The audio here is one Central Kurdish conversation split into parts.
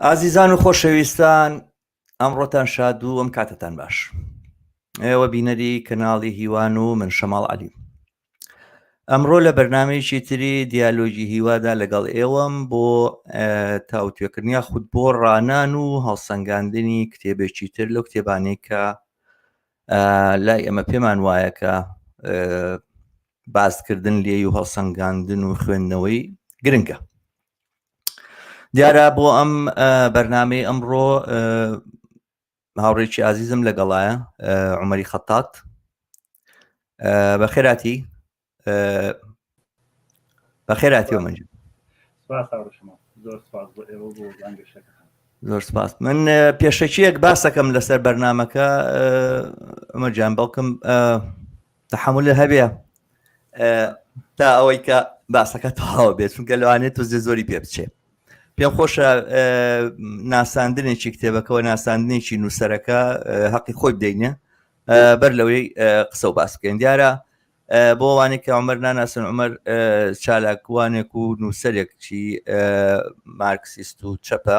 ئازیزان و خۆشەویستان ئەمڕۆتان شاد و ئەم کاتتان باش ئێوە بینەری کەناڵی هیوان و من شەماڵ علی ئەمڕۆ لە بەرنمەیەکی تری دیالۆگی هیوادا لەگەڵ ئێوەم بۆ تاوتوێکردنی خود بۆ ڕانان و هەڵسەنگاندنی کتێبێکی تر لەو کتێبانەی کە لای ئەمە پێمان وایە کە باسکردن لێی و هەڵسەنگاندن و خوێندنەوەی گرنگە دیارە بۆ ئەم بەرنمەی ئەمڕۆ هاوڕێکی ئازیزم لەگەڵایە عمەری خەتات بەخێراتی بەخێراتی من زۆر سپاس من پێشەکیەک باسەکەم لەسەر بەرنمەکە ئەمەجان بەڵکم تەحمل هەبێ تا ئەوەی کە باسەکە تەواو بێت چونکە لەوانێت تۆزێ زۆری پێ بچێ پێم خۆشە ناساندنێکی کتێبەکەەوە ناساندنێکی نووسەرەکە هەقی خۆی بدەینە بەر لەوەی قسە و باس بکەین دیارە بۆ وانێک کە عمر ناناسن عمر چالاکوانێک و نووسەرێکچی مارکسیست و چەپە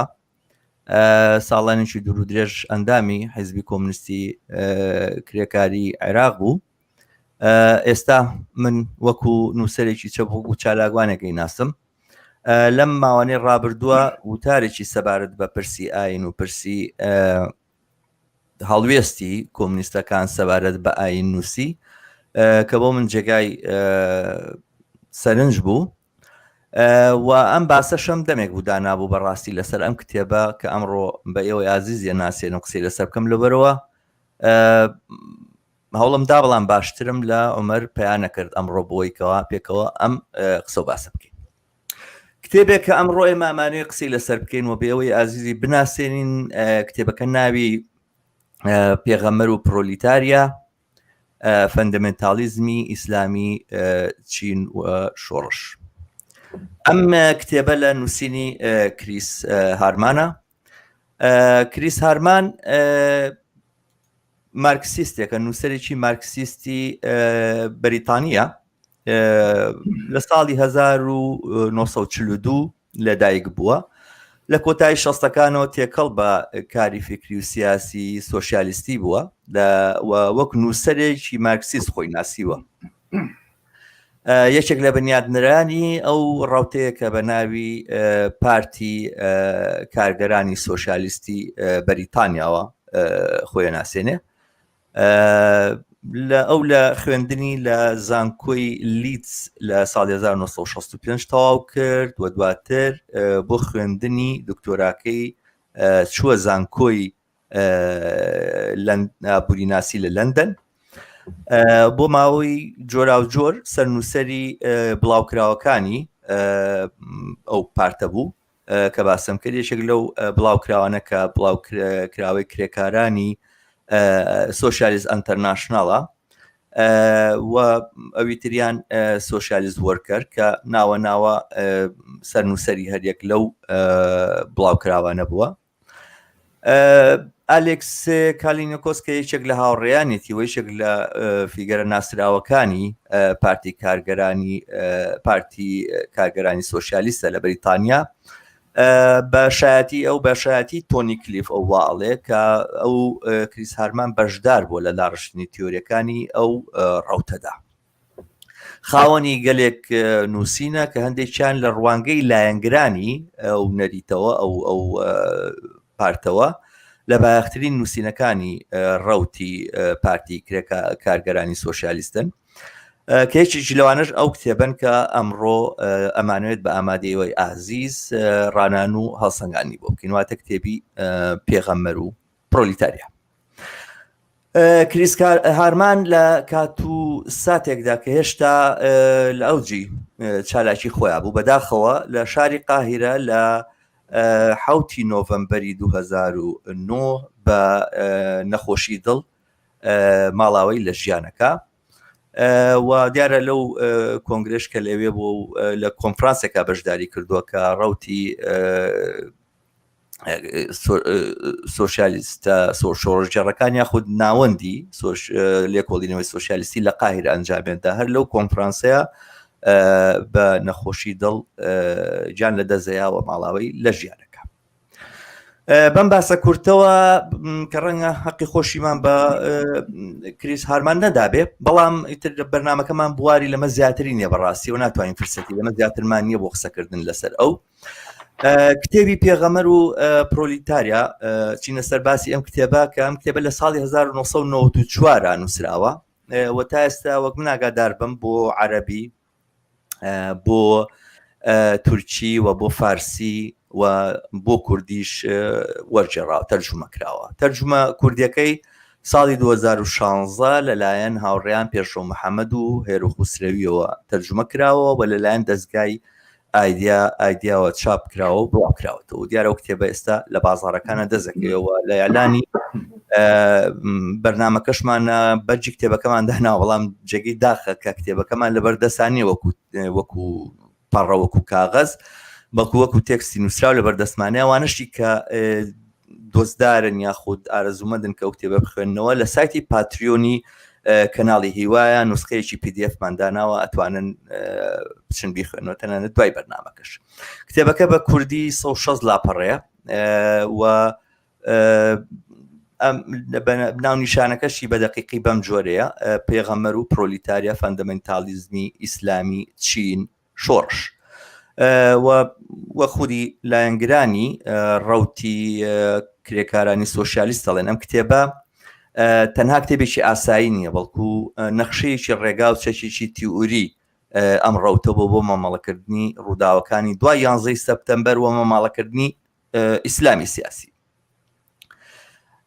ساڵانێکی دوور و درێژ ئەندامی حیزبی کۆمنیستی کرێکاری عێراق بوو ئێستا من وەکو نووسەرێکی چەپ و چالاکوانێکی ناسم لەم ماوەنەی ڕابردووە وتارێکی سەبارەت بە پرسی ئاین و پرسی هەڵوێستی کۆمنیستەکان سەبارەت بە ئاین نووسی کە بۆ من جێگای سەرنج بوو و ئەم باسەشم دەمێک بوو دانابوو بەڕاستی لەسەر ئەم کتێبە کە ئەمڕۆ بە ئێوەی ئازیزیە ناسێن و قسەی لەسەر بکەم لەبەرەوە هەوڵم دا بەڵام باشترم لە عمر پیا نەکرد ئەمڕۆ بۆی کەوا پێکەوە ئەم قسە و باسە بکەین کتێبێک کە ئەمڕۆ ئێمە ئەمانەوێ قسەی لەسەر بکەین و بێەوەی ئازیزی بناسێنین کتێبەکە ناوی پێغەمەر و پرۆلیتاریا فەندەمێنتاڵیزمی ئیسلامی چین و شۆڕش. ئەم کتێبە لە نووسینی کریس هارمانە. کریس هارمان مارکسیستێکە نووسەرێکی مارکسیستی بەریتانیە لە ساڵی 1942 لەدایک بووە لە کۆتایی شەستەکانەوە تێکەڵ بە کاری فکری و سیاسی سۆسیالیستی بووە وەک نووسەرێکی مارکسیست خۆی ناسیوە یەکێک لە بنیادنرانی ئەو ڕوتەیە کە بە ناوی پارتی کارگەرانی سۆسیالیستی بەریتانیاوە خۆی ناسێنێ لە ئەو لە خوێندنی لە زانکۆی لیدز لە ساڵی 1965 تەواو کرد و دواتر بۆ خوێندنی دکتۆراکەی چووە زانکۆی ئابووریناسی لە لەندەن بۆ ماوەی جۆراوجۆر سەرنووسەری بڵاوکراوەکانی ئەو پارتە بوو کە باسم کرد یەکێک لەو بڵاوکراوانە کە بڵاوکراوەی کرێکارانی سۆسیالیست ئەنتەرناشناڵە و ئەوی تریان سۆسیالیست وەرکەر کە ناوە ناوە سەرنووسەری هەریەک لەو بڵاوکراوانە بووە ئالێکس کالینۆکۆس کە یەکێک لە هاوڕێیانێتی و یەکێک لە فیگەرە ناسراوەکانی پارتی کارگەرانی پارتی کارگەرانی سۆسیالیستە لە بەریتانیا بە شایەتی ئەو بە شایەتی تۆنی کلیف ئەو واڵێ کە ئەو کریس هارمان بەشدار بووە لە داڕشتنی تیۆریەکانی ئەو ڕەوتەدا. خاوەنی گەلێک نووسینە کە هەندێکیان لە ڕوانگەی لایەنگرانی ئەو نەریتەوە ئەو ئەو پارتەوە لە بایەخترین نووسینەکانی ڕەوتی پارتی کرێکا کارگەرانی سۆسیالیستن کە یەکێکی لەوانەش ئەو کتێبەن کە ئەمڕۆ ئەمانوێت بە ئامادەیەوەی ئازیز ڕانان و هەڵسەنگانی بۆ بکەین واتە کتێبی پێغەمبەر و پرۆلیتاریا. کریس هارمان لە کات و ساتێکدا کە هێشتا لە ئەوجی چالاکی خۆیان بوو بەداخەوە لە شاری قاهیرە لە حوتی نۆڤەمبەری 2009 بە نەخۆشی دڵ ماڵاوەی لە ژیانەکە و دیارە لەو کۆنگرێش کە لەوێ بوو لە کۆنفرانسێکا بەشداری کردووە کە ڕوتی سۆسیالیستە شۆڕشگێڕەکان یاخود ناوەندی لێکۆڵینەوەی سۆسیالیستی لە قاهیر ئەنجامێندا هەر لەو کۆنفرانسەیە بە نەخۆشی دڵ گیان لە دەزەیاوە ماڵاوەی لە ژیانەکە. بەم باسە کورتەوە کە ڕەنگە حەقی خۆشیمان بە کریس هارمان نەدابێ بەڵام ئیتر بەرنمەکەمان بواری لەمە زیاتری نییە بەڕاستی و ناتوانین فرسەتی لەمە زیاترمان نییە بۆ قسەکردن لەسەر ئەو کتێبی پێغەمەر و پرۆلیتاریا چینە سەر باسی ئەم کتێبە کە ئەم کتێبە لە ساڵی 1994 نووسراوە و تا ئێستا وەک من ئاگادار بم بۆ عەربی بۆ تورکی و بۆ فارسی و بۆ کوردیش وەرگێڕاوە تەرجومە کراوە تەرجومە کوردیەکەی ساڵی 2016 لەلایەن هاوڕێیان پێشڕەو محەممەد و هێرو خوسرەویەوە تەرجومە کراوە و لەلایەن دەستگای ئایدیا ئایدیاوە چاپ کراوە و بڵاو کراوەتەوە دیارە و کتێبە ئێستا لە بازارەکانە دەزەکەوە لە یالانی بەرنمەکەشمانە بەرجی کتێبەکەمان دانا بەڵام جێگەی داخە کە کتێبەکەمان لە بەردەسانیە وەکو وەکو پەڕە وەکو کاغەز بەڵکو وەکو تێکستی نووسراو لە بەردەستمانە وانەشی کە دۆستدارن یاخود ئارەزوومەندن کە ئەو کتێبە بخوێننەوە لە سایتی پاتریۆنی کەناڵی هیوایە نوسخەیەکی PDF مان داناوە ئەتوانن بچن بیخوێنەوە تەنانەت دوای بەرنامەکەش کتێبەکە بە کوردی 16 لاپەڕەیە و ناونیشانەکەشی بە دەقیقی بەم جۆرەیە پێغەمەر و پرۆلیتاریا فەندەمنتالیزمی ئیسلامی چین شۆڕش و خودی لایەنگرانی ڕەوتی کرێکارانی سۆسیالیست دەڵێن ئەم کتێبە تەنها کتێبێکی ئاسایی نییە بەڵکو نەخشەیەکی ڕێگا و چەکێکی تیئوری ئەم ڕەوتە بۆ بۆ مامەڵەکردنی ڕووداوەکانی دوای یانزەی سەپتەمبەر و مامەڵەکردنی ئیسلامی سیاسی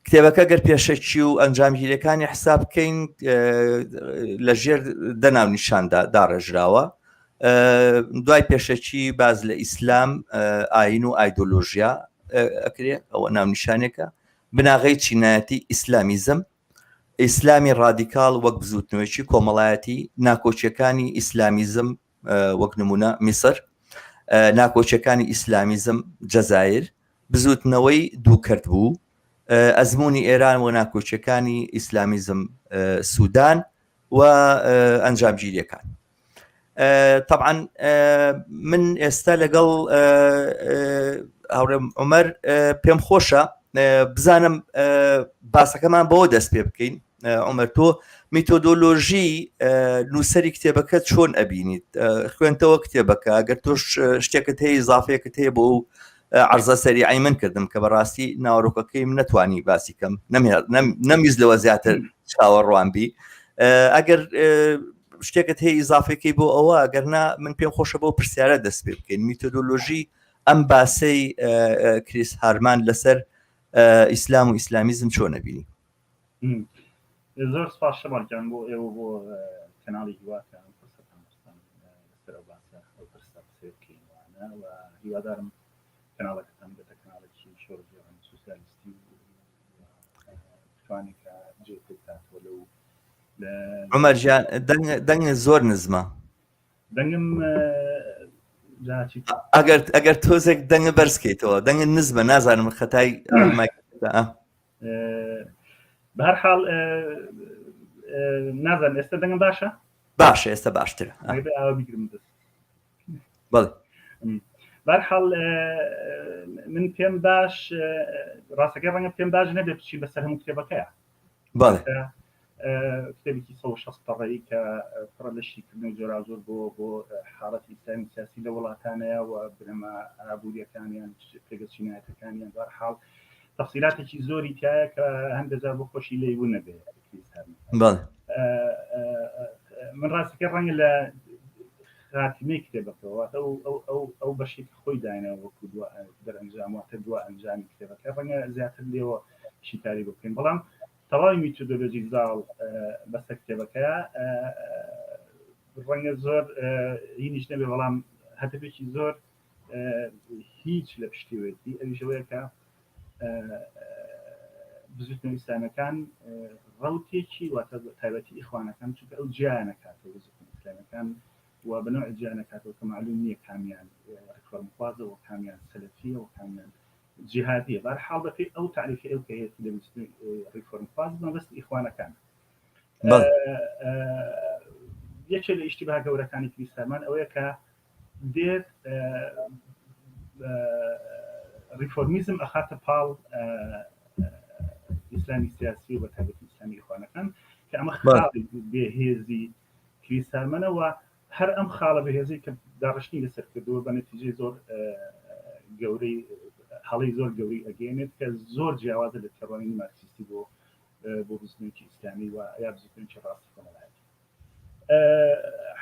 کتێبەکە گەر پێشەکی و ئەنجامگیریەکانی حساب بکەین لە ژێر دەناو نیشاندا داڕێژراوە دوای پێشەکی باز لە ئیسلام ئاین و ئایدۆلۆژیا ئەکرێ ئەوە ناونیشانێکە بناغەی چینایەتی ئیسلامیزم ئیسلامی ڕادیکاڵ وەک بزوتنەوەیکی کۆمەڵایەتی ناکۆکیەکانی ئیسلامیزم وەک نمونە میسر ناکۆکیەکانی ئیسلامیزم جەزایر بزوتنەوەی دووکەرت بوو ئەزمموی ئێران و ناکۆکیەکانی ئیسلامیزم سوودان و ئەنجامگیریەکان طبعا من ئێستا لەگەڵ هاوڕێم عمەر پێم خۆشە بزانم باسەکەمان بەوە دەست پێ بکەین عمر تۆ میتۆدۆلۆژی نووسەری کتێبەکە چۆن ئەبینیت خوێنتەوە کتێبەکە ئەگەر تۆش شتێکت هەیە زافەیەکت هەیە بۆ عرضە سەریعی من کردم کە بەڕاستی ناوەڕۆکەکەی من نەتوانی باسی کەم نەمیز لەوە زیاتر چاوەڕوان بی ئەگەر شتێکت هەیە ئیزافەکەی بۆ ئەوە ئەگەر نا من پێم خۆشە بۆ پرسیارە دەست پێ بکەین میتۆدۆلۆژی ئەم باسەی کریس هارمان لەسەر ئیسلام و ئیسلامیزم چۆن نەبینی زۆر سپاس شەماڵ گیان بۆ ئێوە بۆ کەناڵی هیوا کە ئەم فرسەتان خستان لەسەر ئەو باسە ئەو پرسە قسەی بکەین وانە و هیوادارم کەناڵەکەتان بێتە کەناڵێکی شۆڕشگێڕانە سوسیالیستی و بتوانێت کە جێ پێ بکاتەوە لەو عمر گیان دەنگ دەنگ زۆر نزمە دەنگم ئەگەر ئەگەر تۆزێک دەنگە بەرزکەیتەوە دەنگە نزمە نازانم خەتای بەهەر حاڵ نازانم ئێستا دەنگم باشە باشە ئێستا باشتر بیگرم دەست بەڵێ بەرحاڵ من پێم باش ڕاستەکەی ڕەنگە پێم باش نەبێت بچین بەسەر هەموو کتێبەکەیە بەڵێ کتێبێکی 160 پەڕەیی کە پڕە لە شیکردنەوەی جۆراوجۆر بۆ بۆ حاڵەتی ئیسلامی سیاسی لە وڵاتانەیە و بنەما ئابووریەکانیان پێگە چینایەتەکانیان بەرحاڵ تەفسیلاتێکی زۆری تایە کە هەندێک جار بۆ خۆشی لێی ون نەبێ بەڵێ من ڕاستەکە ڕەنگە لە خاتمەی کتێبەکەەوە واتە ئەو ئەو ئەو ئەو بەشێک خۆی داینەوە وەکو دوا دەرەنجام واتە دوا ئەنجامی کتێبەکە ڕەنگە زیاتر لێوە شیکاری بۆ بکەین بەڵام تەواوی میتۆدۆلۆژی زاڵ بەسەر کتێبەکەیە ڕەنگە زۆر هینیش نەبێ بەڵام هەتەفێکی زۆر هیچ لە پشتیوێتی ئەویش ئەوەیە کە بزوتنەوە ئیسلامەکان ڕوتێکی واتە تایبەتی ئیخوانەکان چونکە ئەو جیانەکاتەوە بزوتنەوە ئیسلامەکان و بە نەوعی جیانەکاتەوە کە معلوم نییە کامیان ڕیفۆرمخوازە و کامیان سەلەفیە و کامیان جیهادیە بەهەرحاڵ بەپێی ئەو تاریفی ئەو کە هەیەتی لە بزوتنەوەی ڕیفۆرمخواز مەبەست ئیخوانەکان یەکێ لە ئیشتیباه گەورەکانی کریس هەرمان ئەوەیە کە دێت. ڕیفۆرمیزم ئەخاتە پاڵ ئیسلامی سیاسی و بە تایبەتی ئیسلامی ئیخوانەکان کە ئەمە خاڵی بێهێزی کریس هارمەنە و هەر ئەم خاڵە بەهێزەی کە داڕشتنی لەسەر کردووە بە نەتیجەی زۆر گەورەی هەڵەی زۆر گەورەی ئەگەیەنێت کە زۆر جیاوازە لە تێڕوانینی مارکسیستی بۆ بۆ بزوتنەوەیەکی ئیسلامی و یا بزوتنەوەیەکی ڕاستی کۆمەڵایەتی.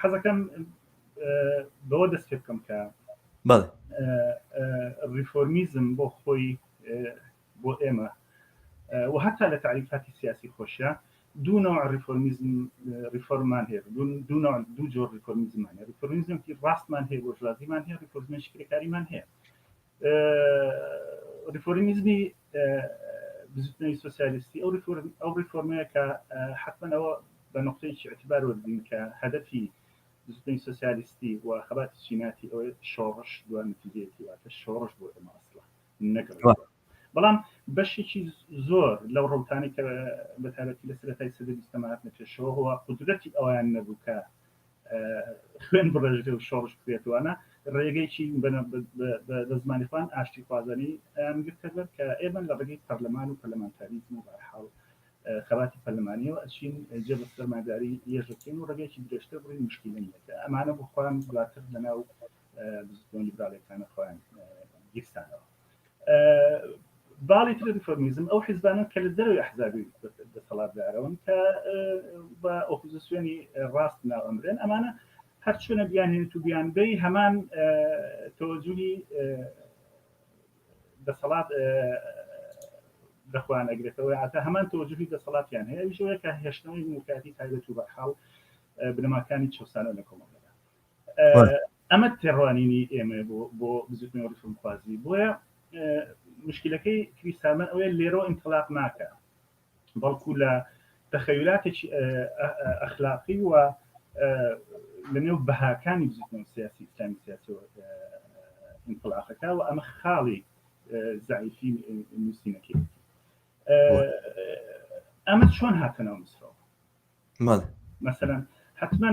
حەزەکەم بەوە دەست پێ بکەم کە ڕیفۆرمیزم بۆ خۆی بۆ ئێمە و هەتا لە تاریفاتی سیاسی خۆشە دوو نوع ڕیفۆرمیزم ڕیفۆرمان هەیە دوو نوع دوو جۆر ڕیفۆرمیزمان هەیە ڕیفۆرمیزمێکی ڕاستمان هەیە بۆرژوازیمان هەیە ڕیفۆرمیزمی کرێکاریمان هەیە ڕیفۆرمیزمی بزوتنەوەی سۆسیالیستی ئەو ڕیفۆرم ئەو ڕیفۆرمەیە کە حتمما ئەوە بە نقطەیەکی اعتبار وەرگین کە هەدەفی بزوتنەوەی سۆسیالیستی و خەباتی چیناتی ئەوەی شۆڕش دوا نتیجەیەتی واتە شۆڕش بۆ ئێمە ئەسڵە نەک بەڵام بەشێکی زۆر لەو ڕەوتانەی کە بە تایبەتی لە سەرەتای سەدەی بیستەما هاتنە پێشەوە قودرەتی ئەویان نەبوو کە خوێن بڕێژرێ و شۆڕش بکرێتوانە ڕێگەیەکی بە زمانی خۆیان ئاشتی خوازانی ئەیان گرتە بەر کە ئێمە لە ڕێگەی پەرلەمان و پەرلەمانتاریزم و بەرحاڵ خەباتی پەرلەمانیەوە ئەچین جێ بە سەرمایەداری یەژەکەین و ڕێگەیەکی درێژتر بڕین مشکیلە نییە کە ئەمانە بۆ خۆیان دواتر لەناو بزوتنەوە لیبراڵیەکانە خۆیان گیرسانەوە. باڵی تری ریفۆرمیزم ئەو حیزبانە کە لە دەرەوەی ئەحزابی دەسەڵاتدارەوەن کە بە ئۆپۆزیسیۆنی ڕاست ناوئەمرێن ئەمانە هەرچۆنە بیانهێنیت و بیانبەی هەمان تەوەجوهی دەسەڵات دەخوان ئەگرێتەوە عاتە هەمان تەوەجوهی دەسەڵاتیان هەیە ئەویش ئەوەیە کە هێشتنەوەی موڵکایەتی تایبەت و بەرحاڵ بنەماکانی چەوسانەوە لە کۆمەڵگەدا ئەمە تێڕوانینی ئێمە بۆ بۆ بزوتنەوەی ڕیفۆرمخوازی بۆیە مشکلەکەی کریس هارمەن ئەوەیە لێرەوە ئینتڵاق ناکە بەڵکو لە تەخەیولاتێکی ئەخلاقی و لە نێو بەهاکانی بزوتنەوە سیاسی ئیسلامی سیاسیەوە ئینتڵاقەکە و ئەمە خاڵی زەعیفی نووسینەکەی ئەمە چۆن هاتە ناو میسرەوە مەسەلەن حتمما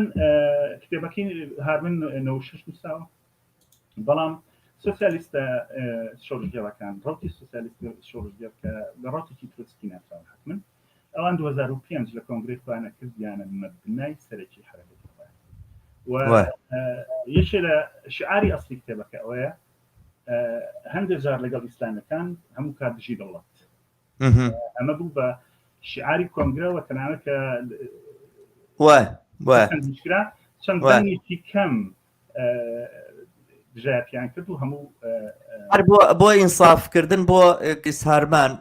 کتێبەکەی هارمن 96 نووساوە بەڵام سوسیالیستە شۆڕشگێڕەکان ڕوتی سوسیالیست شۆڕشگێڕ کە بە ڕوتێکی ترۆتسکی ناسراون حتمما ئەوان 2005 لە کۆنگرەی خۆیانە کردیانە مەبنای سەرەکی حرەکەتی خۆیان و یەکێ لە شعاری ئەسلی کتێبەکە ئەوەیە هەندێک جار لەگەڵ ئیسلامەکان هەموو کات دژی دەوڵەت ئەمە بوو بە شعاری کۆنگرەوە تەنانەت کە کرا چەند دەنگێکی کەم دژایەتیان کرد و هەموو هەر بۆ بۆ ئینسافکردن بۆ کریس هارمان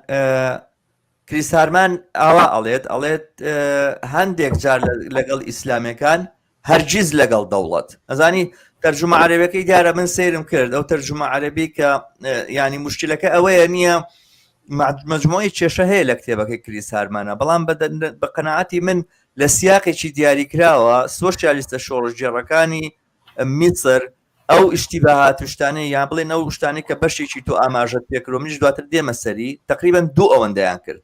کریس هارمان ئاوا ئەڵێت ئەڵێت هەندێک جار لەگەڵ ئیسلامەکان هەرگیز لەگەڵ دەوڵەت ئەزانی تەرجمە عەرەبەکەی دیارە من سەیرم کرد ئەو تەرجمە عەرەبی کە ینی مشکلەکە ئەوەیە نییە مجموعی کێشە هەیە لە کتێبەکەی کریس هارمانە بەڵام بە قەنەعاتی من لە سیاقێکی دیاریکراوە سۆسیالیستە شۆڕشگێڕەکانی میسر ئەو ئیشتیباهات و شتانەی یان بڵێن ئەو شتانەی کە بەشێکی تۆ ئاماژەت پێکرد و منیش دواتر دێمە سەری تقریبا دوو ئەوەندەیان کرد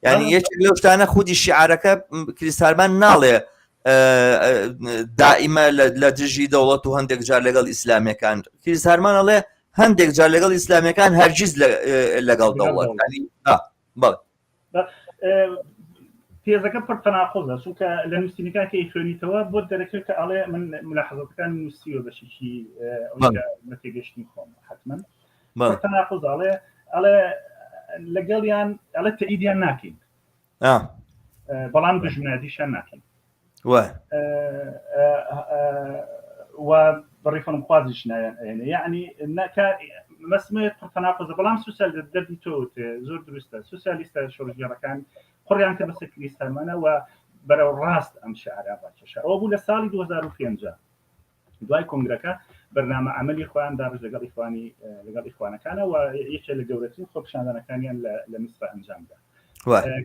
یعنی یەکێک لەو شتانە خودی شعارەکە کریس هارمان ناڵێ دائیمە لە دژی دەوڵەت و هەندێک جار لەگەڵ ئیسلامیەکان کریس هارمان ئەڵێ هەندێک جار لەگەڵ ئیسلامیەکان هەرگیز لەگەڵ دەوڵەت بەڵێ تێزەکە پڕ تەناقوزە چونکە لە نووسینەکان کە خوێنیتەوە بۆ دەرەکەوێت کە ئەڵێ من ملاحەزەکان نووسیوە بەشێکی بە تێگەشتنی خۆم حتمما تەناقوز ئەڵێ ئەڵێ لەگەڵیان ئەڵێ تەئیدیان ناکەین بەڵام دژمنایەتیشیان ناکەین و بەڕیفۆرمخوازیش نایان ئەێنێ یعنی نەکە مەسمە تەناقضە بەڵام سوسیال دەردی تۆ زۆر دروستە سوسیالیستە شۆڕشگێڕەکان قڕیان کە بەسەر کریس هارمانە و بەرەو ڕاست ئەم شعرە ڕاکێشا ئەوە بوو لە ساڵی 2005 دوای کۆنگرەکە بەرنامە عەمەلی خۆیان داڕشت لەگەڵ ئیخوانی لەگەڵ ئیخوانەکانە و یەکێ لە گەورەترین خۆپیشاندانەکانیان لە میسرا ئەنجامدا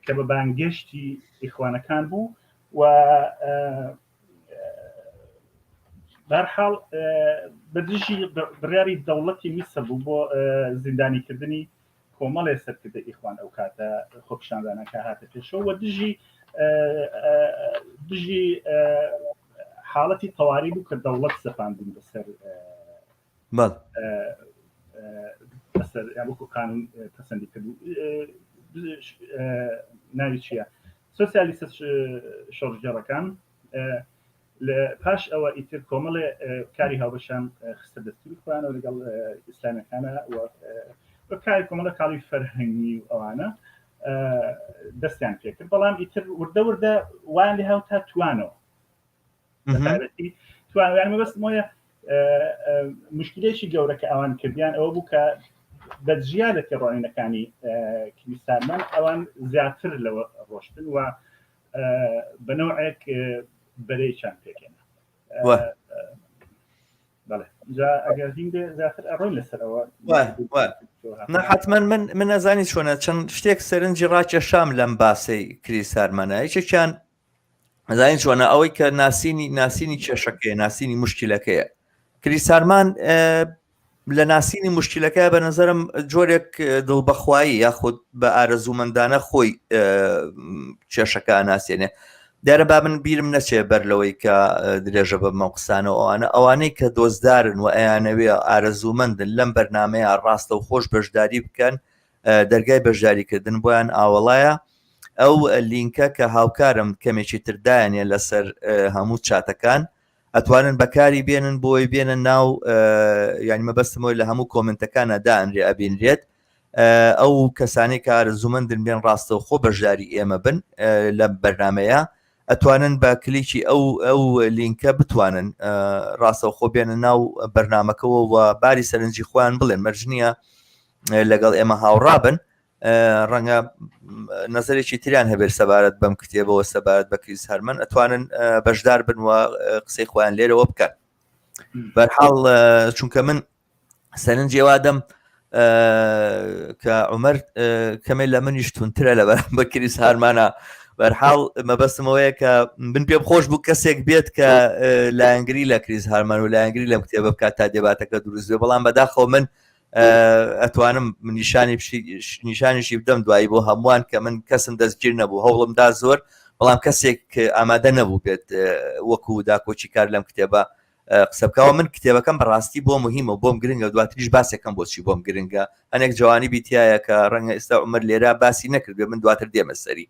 کە بە بانگێشتی ئیخوانەکان بوو و بەرحاڵ بە دژی بڕیاری دەوڵەتی میسر بوو بۆ زیندانیکردنی کۆمەڵێ سەرکردە ئیخوان ئەو کاتە خۆپیشاندانەکە هاتە پێشەوە و دژی دژی حاڵەتی تەواری بوو کە دەوڵەت سەپاندن بەسەر بەسەر. لەسەر وەکو قانون پەسەندی کرد ناوی چییە سۆسیالیستە شۆڕشگێڕەکان لە پاش ئەوە ئیتر کۆمەڵێ کاری هاوبەشیان خستە دەستوری خۆیانەوە لەگەڵ ئیسلامیەکانە و کاری کۆمەڵە کاڵی فەرهەنگی و ئەوانە دەستیان پێکرد بەڵام ئیتر وردە وردە وایان لێ هاوتا توانەوە بەتایبەتی توانیان مەبەستم وایە مشکلێکی گەورە کە ئەوان کردیان ئەوە بوو کە بە جیا لە تێڕوانینەکانی کریس هارمان ئەوان زیاتر لەوە ڕۆشتن و بە نەوعێک بەرەیەکیان پێکهێنا. بەڵێ جا ئەگەر هین بێ زیاتر ئەڕۆین لەسەر ئەوە. نا حتمما من من ئەزانی چۆنە چەند شتێک سەرنجی ڕاکێشام لەم باسەی کریس هارمانە یەکێکیان ئەزانی چۆنە ئەوەی کە ناسینی ناسینی کێشەکەیە ناسینی مشکلەکەیە کریس هارمان لە ناسینی مشکلەکە بە نظرم جۆرێک دڵبەخوایی یاخود بە ئارەزوومەندانە خۆی کێشەکە ناسێنێ دیارە با من بیرم نەچێ بەر لەوەی کە درێژە بە مەقسانەوە ئەوانە ئەوانەی کە دۆستدارن و ئەیانەوێ ئارەزوومەندن لەم بەرنمەیە ڕاستە و خۆش بەشداری بکەن دەرگای بەشداریکردن بۆیان ئاوەڵایە ئەو لینکە کە هاوکارم کەمێکی تردایانە لەسەر هەموو چاتەکان ئەتوانن بەکاری بێنن بۆی بێنە ناو یانی مەبەستمەوەی لە هەموو کۆمنتەکانە دانرێ ئەبینرێت ئەو کەسانی کە ئارەزوومەندن بێن ڕاستەوخۆ بەشداری ئێمە بن لە بەرنمەیە ئەتوانن بە کلیکی ئەو ئەو لینکە بتوانن ڕاستەوخۆ بێنە ناو بەرنمەکەەوە و باری سەرنجی خۆیان بڵێن مەرج نییە لەگەڵ ئێمە هاوڕابن ڕەنگە نەزەرێکی تریان هەبێت سەبارەت بەم کتێبەوە سەبارەت بە کریس هەرمن ئەتوانن بەشدار بن و قسەی خۆیان لێرەوە بکەن بەرحاڵ چونکە من سەرنجی وادەم کە عمر کەمێ لە منیش تونترە لە بەرام بە کریس هارمانە بەرحاڵ مەبەستمەوەیە کە من پێم خۆش بوو کەسێک بێت کە لایەنگری لە کریس هارمان و لایەنگری لەم کتێبە بکات تا دێباتەکە دروست بێ بەڵام بەداخەوە من ئەتوانم نیشانی نیشانیشی بدەم دوایی بۆ هەمووان کە من کەسم دەستگیر نەبوو هەوڵم دا زۆر بەڵام کەسێک ئامادە نەبوو بێت وەکو داکۆکی کار لەم کتێبە قسە بکەوە من کتێبەکەم بەڕاستی بۆ مهمە بۆم گرنگە دواتریش باسێکم بۆچی بۆم گرنگە هەنێک جوانی بیتایە کە ڕەنگە ئێستا عمر لێرە باسی نەکردێ من دواتر دێمە سەری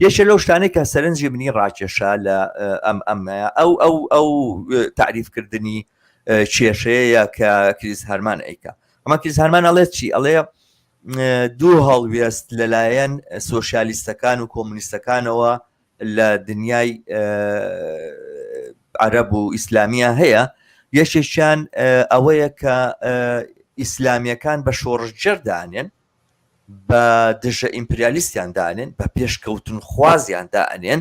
یەکێ لەو شتانەی کە سەرنجی منی ڕاکێشا لە ئەم ئەمەیە ئەو ئەو ئەو تعریفکردنی کێشەیە کە کریس هەرمان ئەیکا ئەمە کریس هەرمان ئەڵێ چی ئەڵێ دوو هەڵوێست لەلایەن سۆسیالیستەکان و کۆمونیستەکانەوە لە دنیای عەرەب و ئیسلامیە هەیە یەکێکیان ئەوەیە کە ئیسلامیەکان بە شۆڕشگێر دانێن بە دژە ئیمپریالیستیان دانێن بە پێشکەوتن خوازیان دانێن